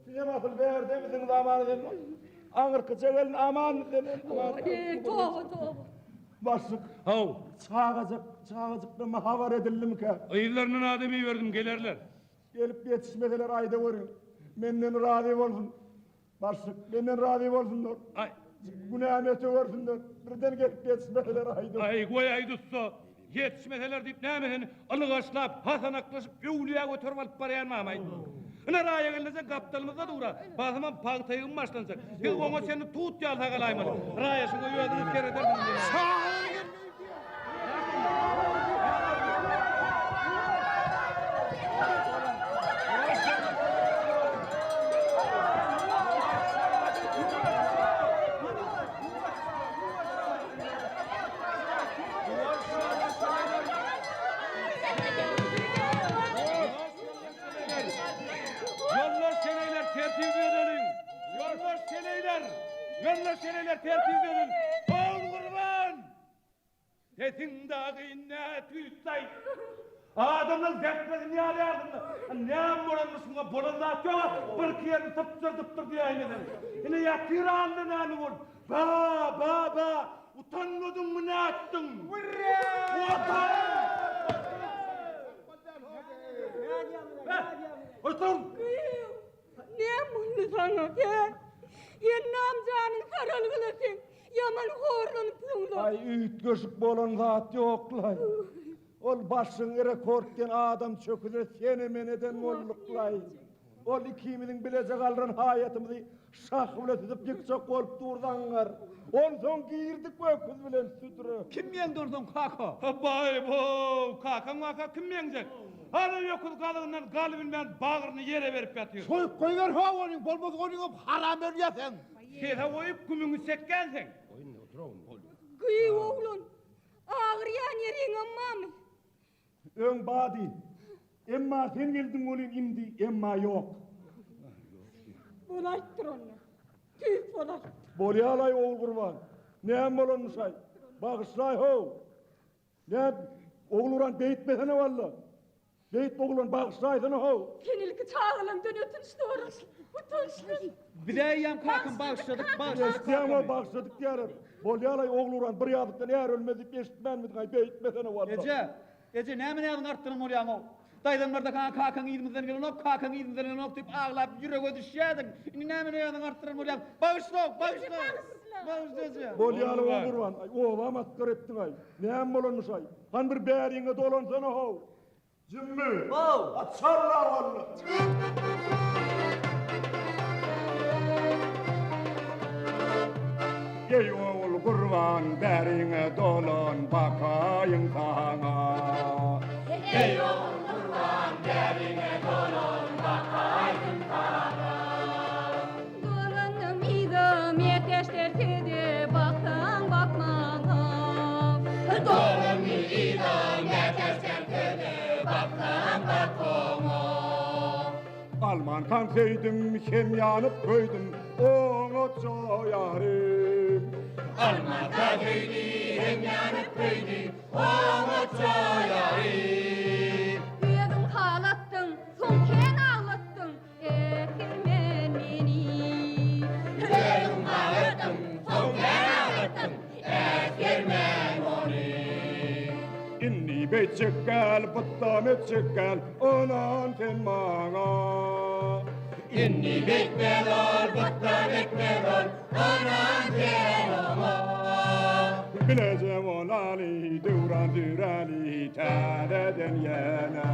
Speaker 11: Sizem asyl bärdemisiňiz aman sen aňyrkyja gelin aman sen aman.
Speaker 9: Eý, toba, toba.
Speaker 11: Başlyk.
Speaker 1: Haw.
Speaker 11: Çagajyk, çagajyklaryma habar edildimikä?
Speaker 1: Yzlaryndan adam iberdim, gelerler.
Speaker 11: Gelip ýetişmeseler aýdaweriň. Menden razy bolsun. Başlyk, menden razy bolsunlar.
Speaker 1: Aý.
Speaker 11: Günämi ötewersinler. Birden gelip ýetişmeseler aýdawer.
Speaker 1: Aý, goýaý ussa. Ýetişmeseler diýip näme seni ylgaşlap, hasanaklaşyp öwlüýä göterip alyp barýan mamaý. Ine Raýa gelneje gapdalymyzda dur-a. Basymam pagta ýygym başlanjak. Biz oňa çenli tut ýaly sagalaýmaly. Raýa şuňa özüňiz seredersiňiz. Ýoldaş heleýler tertip edeliň! Ýoldaş heleýler! Ýoldaş heleýler tertip ediň! Ogulgurban! Sesiň dagy nä tüýs-aý! Adamlar zähmetini ýalýarsyň-da. Näme bolanmy şuňa, bolan zat ýog-a, birki ýerini sypdyrdypdyr diýäýmeseň. Ine ýatyr alnynda näme bolup. Ba, ba, ba, utanmadyňmy nätdiň? Watan! Otur!
Speaker 9: Näme boldy saňa, he? Ennam janyň saralgyla seň, ýaman horlanypsyň-la.
Speaker 11: Aý, üýtgeşik bolan zat ýok-laý. Ol başyň rekord diýen adam çöküze sene-mene eden bolduklaý. Ol ikimiziň bileje galdyran haýatymyzy şah bile süzüp ýykjak bolup dur zaňňar. Onsoň girdik öküz bilen südüre.
Speaker 8: Kim ýeňdi onsoň kaka?
Speaker 1: Baý-bow, kakaň waka kim ýeňjek? Hany öküz gazygyndan galybilmän bagryny ýere berip ýatyr.
Speaker 11: Soýup goýber how ony, bolmasa onyňam haram ölýä sen.
Speaker 1: Sese goýup gümüňi çekýän sen.
Speaker 9: Gyýw oglan, Agyrýan ýeriňem barmy?
Speaker 11: Öň bady. Emma sen geldiň welin indi emma ýok.
Speaker 9: Bolaýypdyr onda. Tüýs bolaýypdyr.
Speaker 11: Bolýalaý Ogulgurban. Näme bolanmyşaý? Bagyşlaý how. Näme Ogulgurban beýtmesene walla. Beýtme oglan bagyşlaýsana how.
Speaker 9: Sen ilki çagalaňdan ötünç sora. Utançly.
Speaker 8: Biz eýýäm kakam bagyşladyk, bagyşladyk
Speaker 11: Eşitýäňmi bagyşladyk diýýärler. Bolýalaý ogluran bir ýazykdan är ölmez diýip eşitmänmidiňaý beýtmesene walla.
Speaker 8: Eje, eje näme näziňi artdyran bolýaňow. Daýzamlarda kaňa kakaň yzymyzdan gelenok, kakaň yzymyzdan gelenok diýip aglap ýürege düşýädiň. Indi näme näziňi artdyran bolýaň. Bagyşla, bagyşla. Bagyşla eje.
Speaker 11: Bolýaly Ogulgurban, aý oba masgara etdiňaý. Näme bolanmyşaý. Han bir bäriňe dolansana how. Jümmi.
Speaker 8: How.
Speaker 11: Açarlar walla.
Speaker 5: Eý ogul gurban bäriňe dolan bakaýyn saňa.
Speaker 13: Eý ogul gurban bäriňe dolan bakaýyn saňa.
Speaker 9: Dolandym yza, meteşler size.
Speaker 13: Dolandy yza mätäçkäm söze baksam bak oňa.
Speaker 5: Almankaň söýdüm hem ýanyp köýdüm oňatja ýarym.
Speaker 13: Almanka söýdi hem ýanyp köýdi oňatja ýarym.
Speaker 9: Özüň halatdyň, soň kän aglatdyň, äsgermän meni.
Speaker 13: Özüň halatdyň, soň kän aglatdyň, äsgermän ony.
Speaker 5: Indi beýtjek däl, bytdam etjek däl, ynan sen maňa.
Speaker 13: Indi beýtmez ol, bytdam etmez ol, ynan sen oňa.
Speaker 5: Bileje bolaly, döwran süreli täzeden ýene.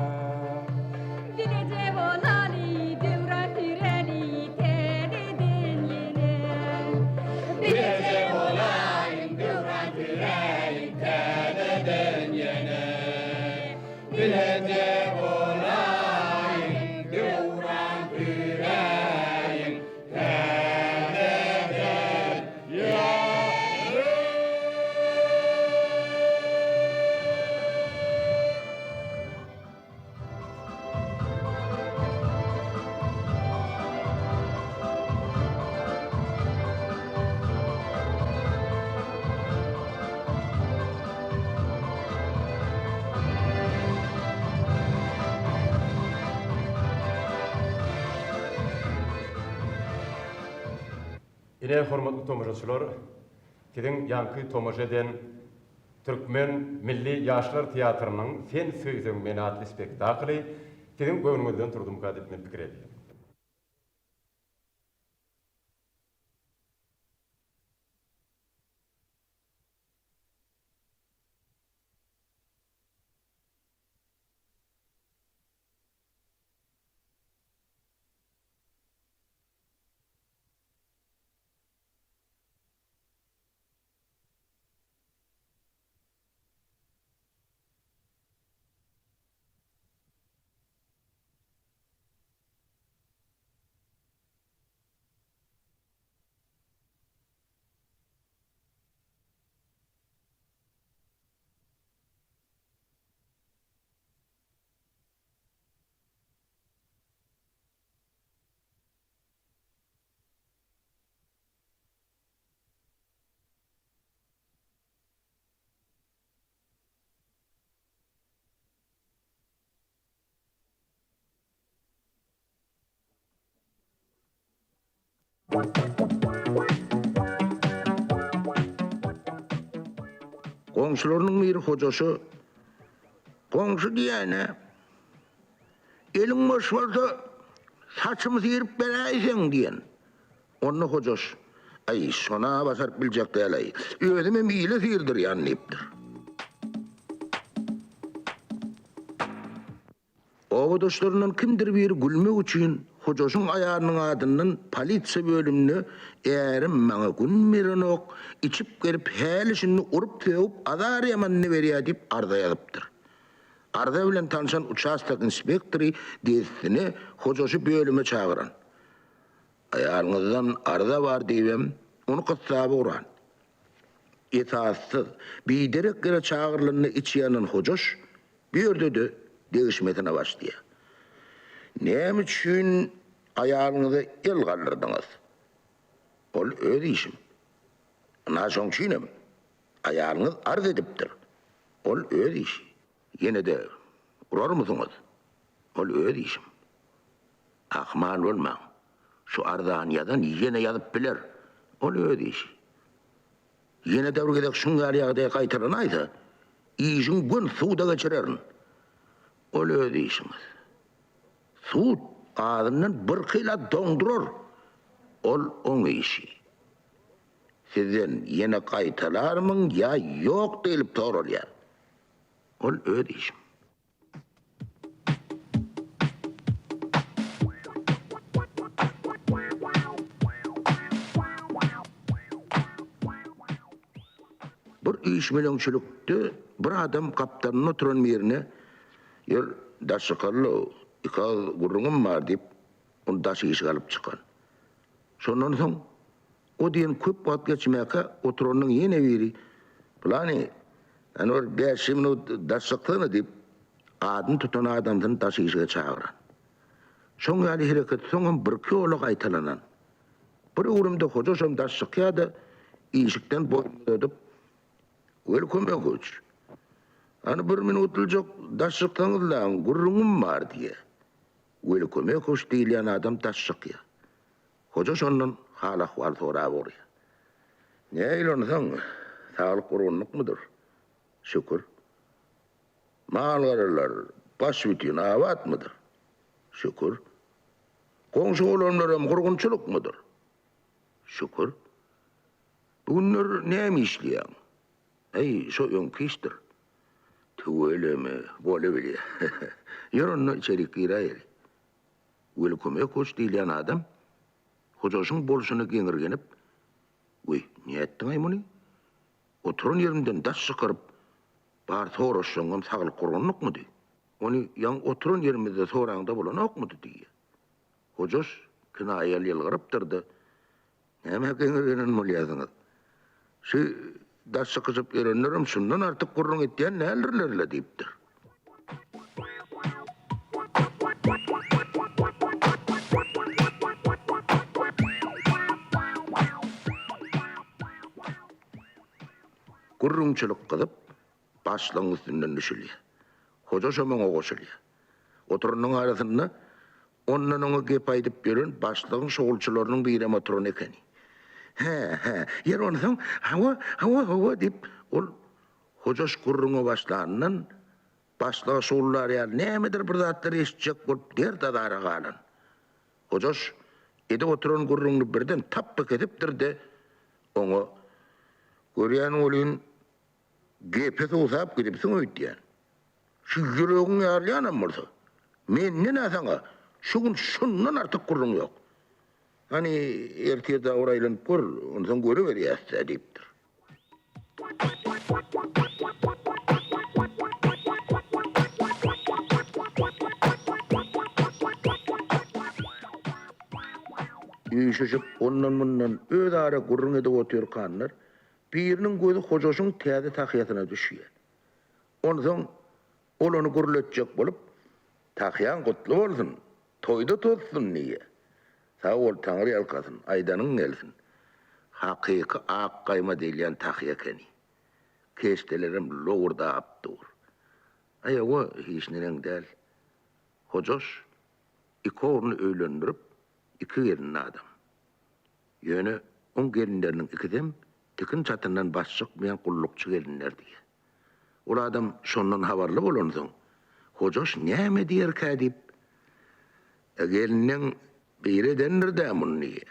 Speaker 9: Bileje bolaly, döwran süreli täzeden ýene.
Speaker 13: Bileje bolaýyn, döwran süräýin täzeden ýene. Bileje bolaýyn, döwran süräýin täzeden ýene.
Speaker 2: Ine, hormatly tomaşaçylar, siziň ýaňky tomaşa eden Türkmen milli ýaşlar teatrynyň Sen söýseň meni atly spektakly siziň göwnüňizden turdumyka diýip men pikir edýän.
Speaker 14: Goňşularynyň biri Hojaşa, Goňşy diýýän-ä, eliň boş bolsa, saçymy syryp beräýseň diýen. Onda Hojaş, Aý, şon-a başaryp biljek däl-aý, özümem ile syrdyrýan diýipdir. Obadaşlaryndan kimdir biri gülmek üçin Hojaşyň aýalynyň adyndan polisiýa bölümine ärim maňa gün berenok, içip gelip häli-şindi urup-sögüp azar ýamanyny berýär diýip arza ýazypdyr. Arza bilen tanşan uçastok inspektory dessine Hojaşy bölüme çagyran. Aýalyňyzdan arza bar diýibem, ony gyssap ugran. Esassyz, biderek ýere çagyrylanyna içi ýanan Hojaş bu ýerde-de degişmesine başlaýar. Näme üçin aýalyňyza el galdyrdyňyz? Ol öz işim. Ynha şoň üçinem, aýalyňyz arz edipdir. Ol öz işi. Ýene-de urarmysyňyz? Ol öz işim. Ahmal bolmaň. Şu arzany ýazan ýene ýazyp biler. Ol öz işi. Ýene-de bir gezek şuň ýaly ýagdaý gaýtalanaýsa, işiň göni suda geçirerin. Ol öz işiňiz. Sud azyndan birki ýyla doňdurar. Ol oň işi. Sizden ýene gaýtalarmyň ýa ýok diýlip soralýar. Ol öz işim. Bir üýşmeleňçilikde bir adam gapdalynda oturan birine, Ýör, daş çykaly-ow, iki agyz gürrüňim bar diýip, ony daş işige alyp çykan. Şondan soň, o diýen köp wagt geçmäkä oturanyň ýene biri, Pylany! Hany bir bäş-ýi minut daş çyksana diýip, adyny tutan adamsyny daş işige çagyran. Şoň ýaly hereket soňam birki ýola gaýtalanan. Bir öwrümde Hojaşam daş çykýa-da, işikden boýnuny uzadyp, Weli Kömekowiç, hany bir minutlyjak daş çyksaňyzlaň, gürrüňim bar diýýä. Weli Kömekowiç diýilýän adam daş çykýa. Hoja şondan hal-ahwal sorap urýar. Nähili onsoň, saglyk gurgunlykmydyr? Şükür. Mal-garalar baş-bütin abatmydyr? Şükür. Goňşy-golamlaram gurgunçylykmydyr? Şükür. Bu günler näme işleýäň? Äý, şo öňki işdir. Tüweleme, bolubilýär. Ýör onda içerik giräýeli. Weli Kömekowiç diýilýän adam Hojaşyň bolşuna geňirgenip, Wiý, nätdiň-aý muny? Oturan ýerimden daş çykaryp, bar soraşjagyňam saglyk gurgunlykmydy? Ony ýaňy oturan ýerimizde soraňda bolanokmydy? diýýär. Hojaş kinaýaly ýylgyrypdyr-da, Nämä geňirgenen bolýarsyňyz? Şu daş çykyşyp ýörenlerem şundan artyk gürrüň etýän däldirler-le diýipdir. Gürrüňçilik gyzyp, başlygyň üstünden düşülýär. Hoja şo muňa goşulýar. Oturanyň arasynda ondan oňa gep aýdyp ýören başlygyň şugulçylarynyň birem oturan ekeni. Hä, hä, ýeri onsoň, hawa, hawa, hawa, diýip, ol Hojaş gürrüňe başlanyndan, başlyga şugullar ýaly nämedir bir zatlar eşitjek bolup dert-azara galan. Hojaş edip oturan gürrüňini birden tapba kesipdir-de, oňa, Görýän welin, gepe suwsap gidipsiň öýdýän. Şu ýüregiň ýarylýanam bolsa, menden-ä saňa şu gün şundan artyk gürrüň ýok. Hany, ertir dagy bir aýlanyp gör, onsoň görüberýäs-dä diýipdir. Üýşüşip, ondan-mundan özara gürrüň edip otyrkanlar, biriniň gözi Hojaşyň täze tahýasyna düşýär. Onsoň ol ony gürletjek bolup, Tahýaň gutly bolsun, toýda tozsun diýýär. Sag bol, Taňry ýalkasyn, aýdanyň gelsin. Hakyky ak gaýma diýilýän tahýa ekeni. Keşdelerem lowurdap dur. Aý, hawa, hiç neneň däl. Hojaş iki ogluny öýlendirip, iki gelinli adam. Ýöne oň gelinleriniň ikisem tikin çatyndan baş çykmaýan gullukçy gelinler diýýär. Ol adam şondan habarly bolansoň, Hojaş näme diýerkä diýip, E, gelinleň biri edendir-dä muny diýýär.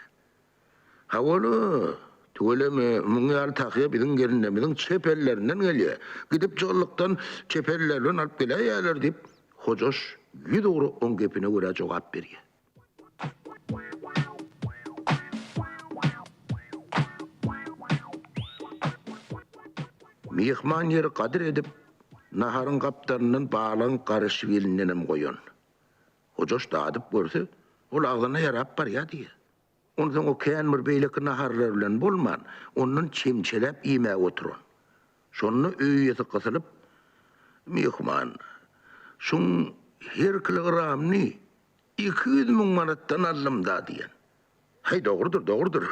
Speaker 14: Hawa-la, tüweleme, muň ýaly tahýa biziň gelinlerimiziň çep ellerinden gelýär. Gidip jygyllykdan çep elleri bilen alyp geläýýärler diýip, Hojaş ýüzugra oň gepine görä jogap berýär. Myhman ýeri gadyr edip, naharyň gapdalyndan balygyň garyşbilindenem goýan. Hojaş dadyp görse, ol agzyna ýarap barýar diýýär. Onsoň o kän bir beýleki naharlar bilen bolman, ondan çemçeläp iýmäge oturan. Şonda öý eýesi gysylyp, Myhman, şuň her kilogramyny 200 müň manatdan aldym-da diýen. Häý, dogrudyr, dogrudyr.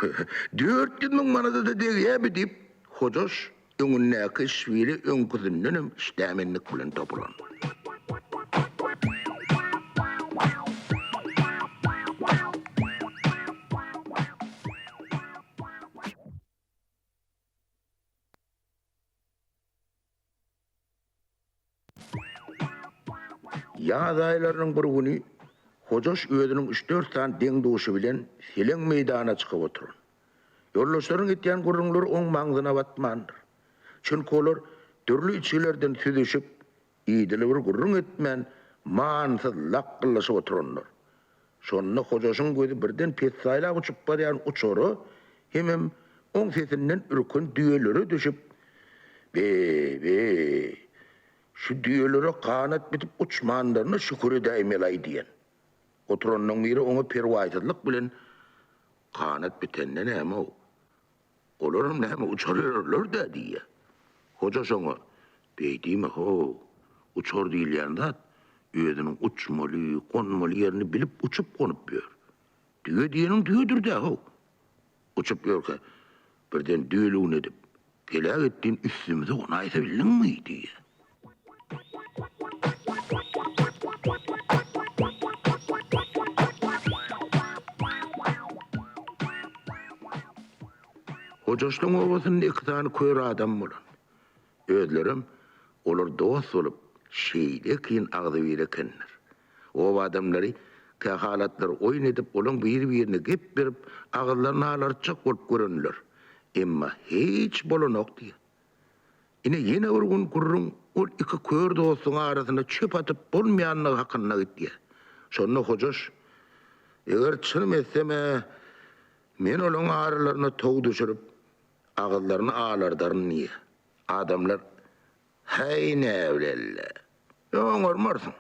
Speaker 14: 400 müň manada-da degýä bi diýip, Hojaş öňündäki işbili öňküsindenem işdämenlik bilen topulan. Ýaz aýlarynyň bir güni Hojaş özüniň üç-dört sany deň-duşy bilen seleň meýdana çykyp oturan. Ýoldaşlarynyň etýän gürrüňleri oň maňzyna batmandyr. Çünki olar dürli içgilerden süzüşip, idili bir gürrüň etmän, manysyz lakgyllaşyp oturanlar. Şonda Hojaşyň gözi birden pessaýlap uçup barýan uçara hemem oň sesinden ürken düýelere düşüp, Be-be, şu düýelere ganat bitip uçmanlaryna şükür edäýmeli-aý diýen. Oturanlaryň biri oňa perwaýsyzlyk bilen, Ganat bitende näme-ow? Olaram näme uçar ýörerler-dä diýýär. Hoja şoňa. Beý diýme, how! Uçar diýilýän zat özüniň uçmaly, gonmaly ýerini bilip uçup-gonup ýör. Düýe diýeniň düýedir-dä, how! Uçup ýörkä, birden düýeligini edip, Heläk etdiň üstümize gonaýsa bildiňmi? diýýär. Hojaşlyň obasynda iki sany kör adam bolan. Özlerem olar dost bolup, şeýle kyn agzybir ekenler. Oba adamlary kähalatlar oýun edip olaň biri-birine gep berip agyzlaryny alartjak bolup görenler. Emma hiç bolanok diýýär. Ine ýene bir gün gürrüň ol iki kör dostuň arasyna çöp atyp bolmaýanlygy hakynda gidýär. Şonda Hojaş, Eger çynym etsem-ä, men olaň aralaryna tow düşürip, agyzlaryny alardaryn diýýär. Adamlar, Häý, näbileli-le, oňarmarsyň.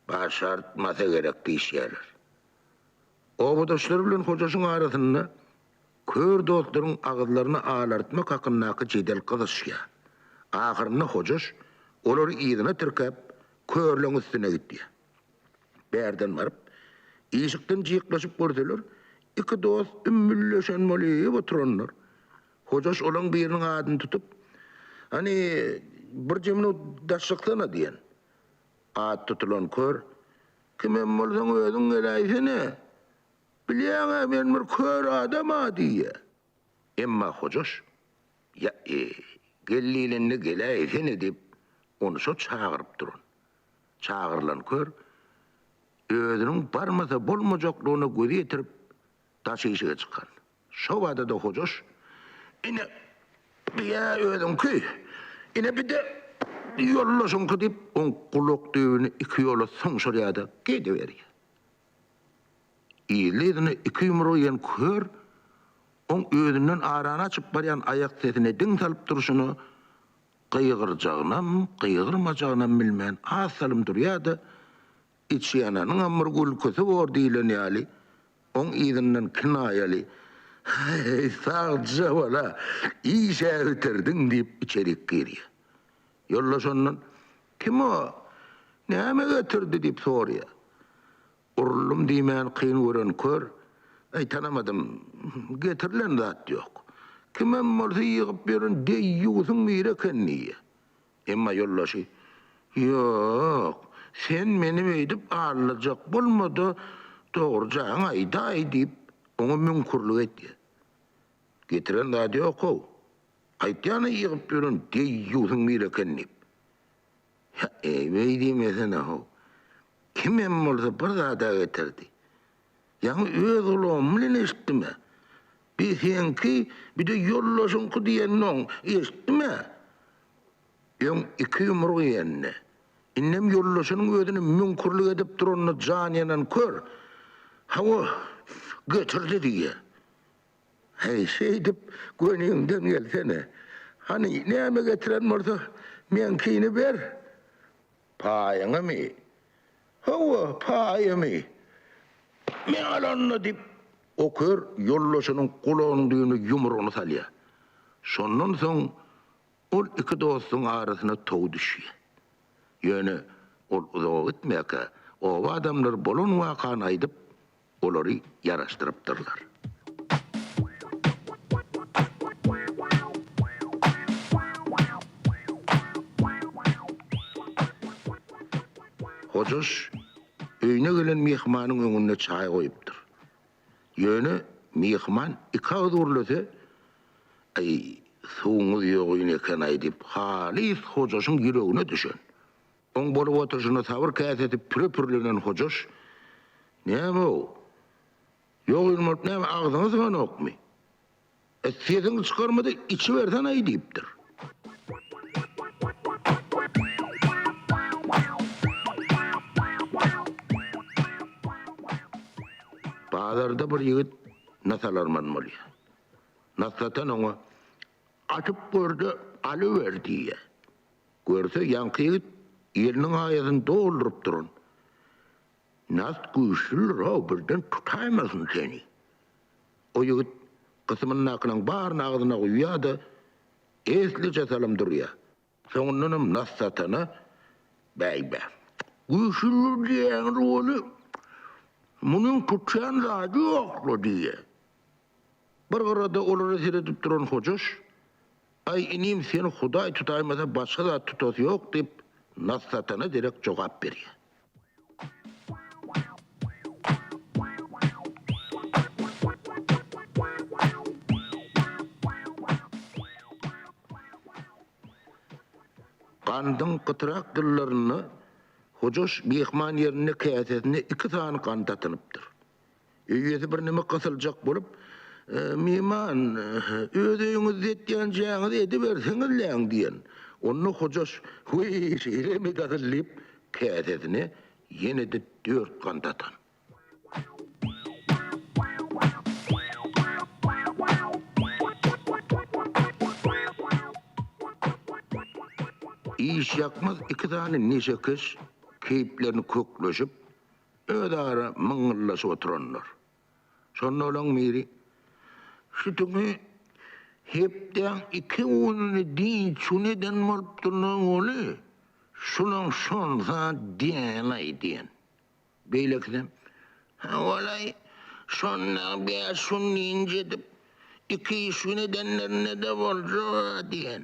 Speaker 14: Başartmasa gerek diýişýärler. Obadaşlary bilen Hojaşyň arasynda kör dostlaryň agyzlaryny alartmak hakyndaky jedel gyzyşýar. Ahyrynda Hojaş olary yzyna tirkäp, körleň üstüne gidýär. Bärden baryp, işikden jyklaşyp görseler, iki dost ümmülleşen bolup oturanlar. Hojaş olaň biriniň adyny tutup, Hany, birje minut daş çyksana diýen. At tutulan kör, Kimem bolsaň özüň geläýsene. Bilýäň-ä, men bir kör adam-a diýýär. Emma Hojaş, Ýa-eý, gel diýlende geläýsene diýip, ony şo çagyryp duran. Çagyrylan kör, özüniň barmasa bolmajaklygyna gözi ýetirip, daş işige çykan. Şo bada-da Hojaş, Ine, bi-ä özüňki, ine bi-de ýoldaşyňky diýip, oň gulak düýbüni iki ýola suňşurýar-da, gidiberýär. Yzly-yzyna iki ýumruk iýen kör, oň özünden arany açyp barýan aýak sesine diň salyp durşuna, gygyrjagynam, gygyrmajagynam bilmän az salym durýar-da, Içi ýananyňam bir gülküsi bor diýlen ýaly, oň yzyndan kinaýaly, Häý, sagja bol-a, iş-ä bitirdiň diýip içerik girýär. Ýoldaş ondan, Kim o? Näme getirdi? diýip soraýar. Uruldym diýmäni kyn gören kör, Äý, tanamadym, getirilen zat ýok. Kimem bolsa ýygyp ýören deýýusyň biri eken diýýär. Emma ýoldaşy, Ýok, sen meni beýdip aldajak bolma-da, dogrujaňy aýdaý diýip, oňa müňkürlik edýär. Getiren zady ýok-ow. Aýtýan-a ýygyp ýören deýýusyň biri eken diýip. Hä-eý, beý diýmesene-how. Kimem bolsa bir zad-a getirdi. Ýaňy öz gulagym bilen eşitdim-ä. Bi seňki, bi-de ýoldaşyňky diýenini oň eşitdim-ä. Öň iki ýumruk iýende, indem ýoldaşynyň özüne müňkürlik edip duranyna jany ýanan kör, Hawa, getirdi diýýär. Häý, şeýdip göniňden gelsene. Hany, näme getiren bolsa, meňkini ber. Paýyňymy? Hawa, paýymy. Men alanda diýip, o kör ýoldaşynyň gulagynyň düýbüne ýumrugyny salýar. Şondan soň ol iki dostuň arasyna tow düşýär. Ýöne ol uzaga gitmäkä, oba adamlary bolan wakany aýdyp, olary ýaraşdyrypdyrlar. Hojaş öýüne gelen myhmanyň öňünde çaý goýupdyr. Ýöne myhman iki agyz gürlese, Aý, suwuňyz ýogyn eken-aý diýip, halys Hojaşyň ýüregine düşen. Oň bolup oturyşyna sabyr käsesi püre-pürlenen Hojaş, Näme-ow? Ýogyn bolup näme agzyňa syganokmy? E, sesiňi çykarma-da içibersene-aý diýipdir. Bazarda bir ýigit nas alarman bolýar. Nas satan oňa, Atyp gör-de, alyber diýýär. Görse, ýaňky ýigit eliniň aýasyny dolduryp duran. Nas güýçlüdir-ow, birden tutaýmasyn seni. O ýigit gysymyndakylaň baryny agzyna guýýar-da, eslije salym durýar. Soňundanam nas satana, Bäý-bä, güýçlüdir diýýäňiz weli, munuň tutýan zady ýok-la diýýär. Bir gyrada olara seredip duran Hojaş, Aý, inim, seni Hudaý tutaýmasa başga zat tutasy ýok diýip, nas satana derek jogap berýär. Gandyň gytyrak ýyllarynda Hojaş myhman ýerinde käsesine iki sany gant atynypdyr. Öý eýesi birneme gysyljak bolup, Myhman, öz öýüňizde etýänjäňizi ediberseňizläň diýen. Onda Hojaş, Wiý, şeýlemi dasyl diýip, käsesine ýene-de dört gant atan. Işýakmaz iki sany neşekeş keýplerini kökleşip, özara myňňyldaşyp oturanlar. Şonda olaň biri, Sütüňi hepdäň iki gününi dynç güni eden bolupdyrlar weli, şulaň şonsa däl-aý diýen. Beýlekisem, Hawa-laý, şonda bäş gün dynç edip, iki iş gün edenlerinde-de boljak-a diýen.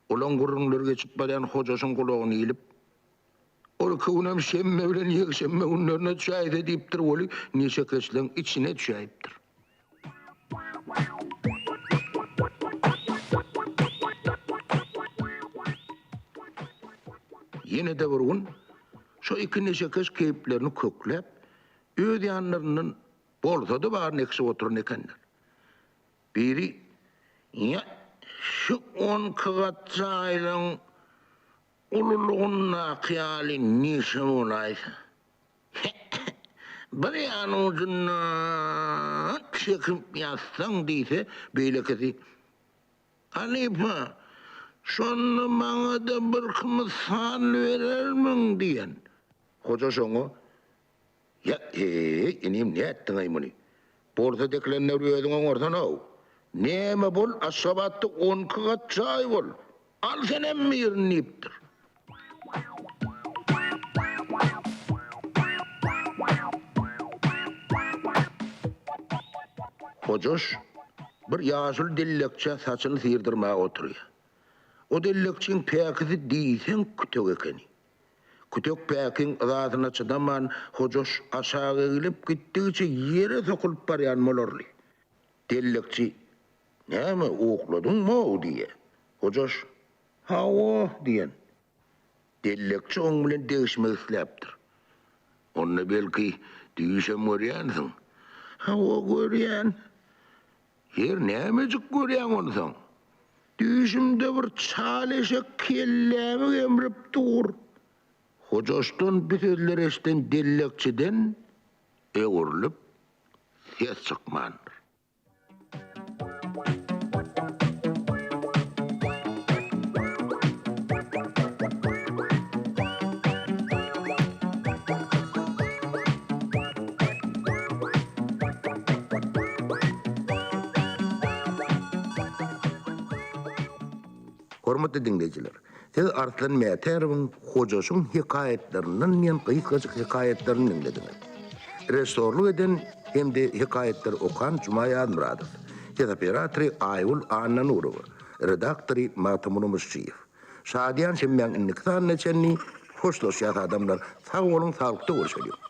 Speaker 14: Olaň gürrüňleri geçip barýan Hojaşyň gulagyna ilip, Ol iki günem şenbe bilen ýekşenbe günlerine düşäýse diýipdir weli, neşekeşleň içine düşäýipdir. Ýene-de bir gün şo iki neşekeş keýplerini kökläp, öz ýanlaryndan bolsady baryny ekişip oturan ekenler. Biri, Ýa, şu on iki gat jaýlaň Ululygyndaky ýaly neşe bolaýsa. He-he, bir ýan ujundan çekip ýatsaň diýse, beýlekisi, Halypa, şonda maňa-da birki mysal berermiň diýen. Hoja şoňa, Ýa-eý, inim, nätdiň-aý muny? Bolsa dekilenleri özüň oňarsana-ow. Näme bol, Aşgabatda on iki gat jaý bol. Al senem birini diýipdir. Hojaş bir ýaşuly dellekçä saçyny syrdyrmaga oturýar. O dellekçiň päkisi diýseň kütek ekeni. Kütek päkiň yzasyna çydaman Hojaş aşak egilip gitdigiçe ýere sokulyp barýan bolarly. Dellekçi, Näme, ukladyňmy-ow? diýýär. Hojaş, Hawa, diýen. Dellekçi oň bilen degişmek isläpdir. Onda belki, düýşem görýänsiň? Hawa, görýän. Her nämejik görýäň onsoň? Düýşümde bir çal eşek kellämi gemrip dur. Hojaşdan bu sözleri eşiden dellekçiden öwrülip ses çykmandyr. Hormatly diňleýjiler, siz Arslan Mätärowyň Hojaşyň hekaýatlaryndan diýen gysgajyk hekaýatlaryny diňlediňiz. Režissýorlyk eden hem-de hekaýatlary okan Juma Ýazmyradow, ses operatory Aýgül Annanurowa, redaktory Magtymguly Myşşyýew. Şadyýan şenbäň indiki sanyna çenli hoşlaşýas adamlar, sag boluň, saglykda görşeliň!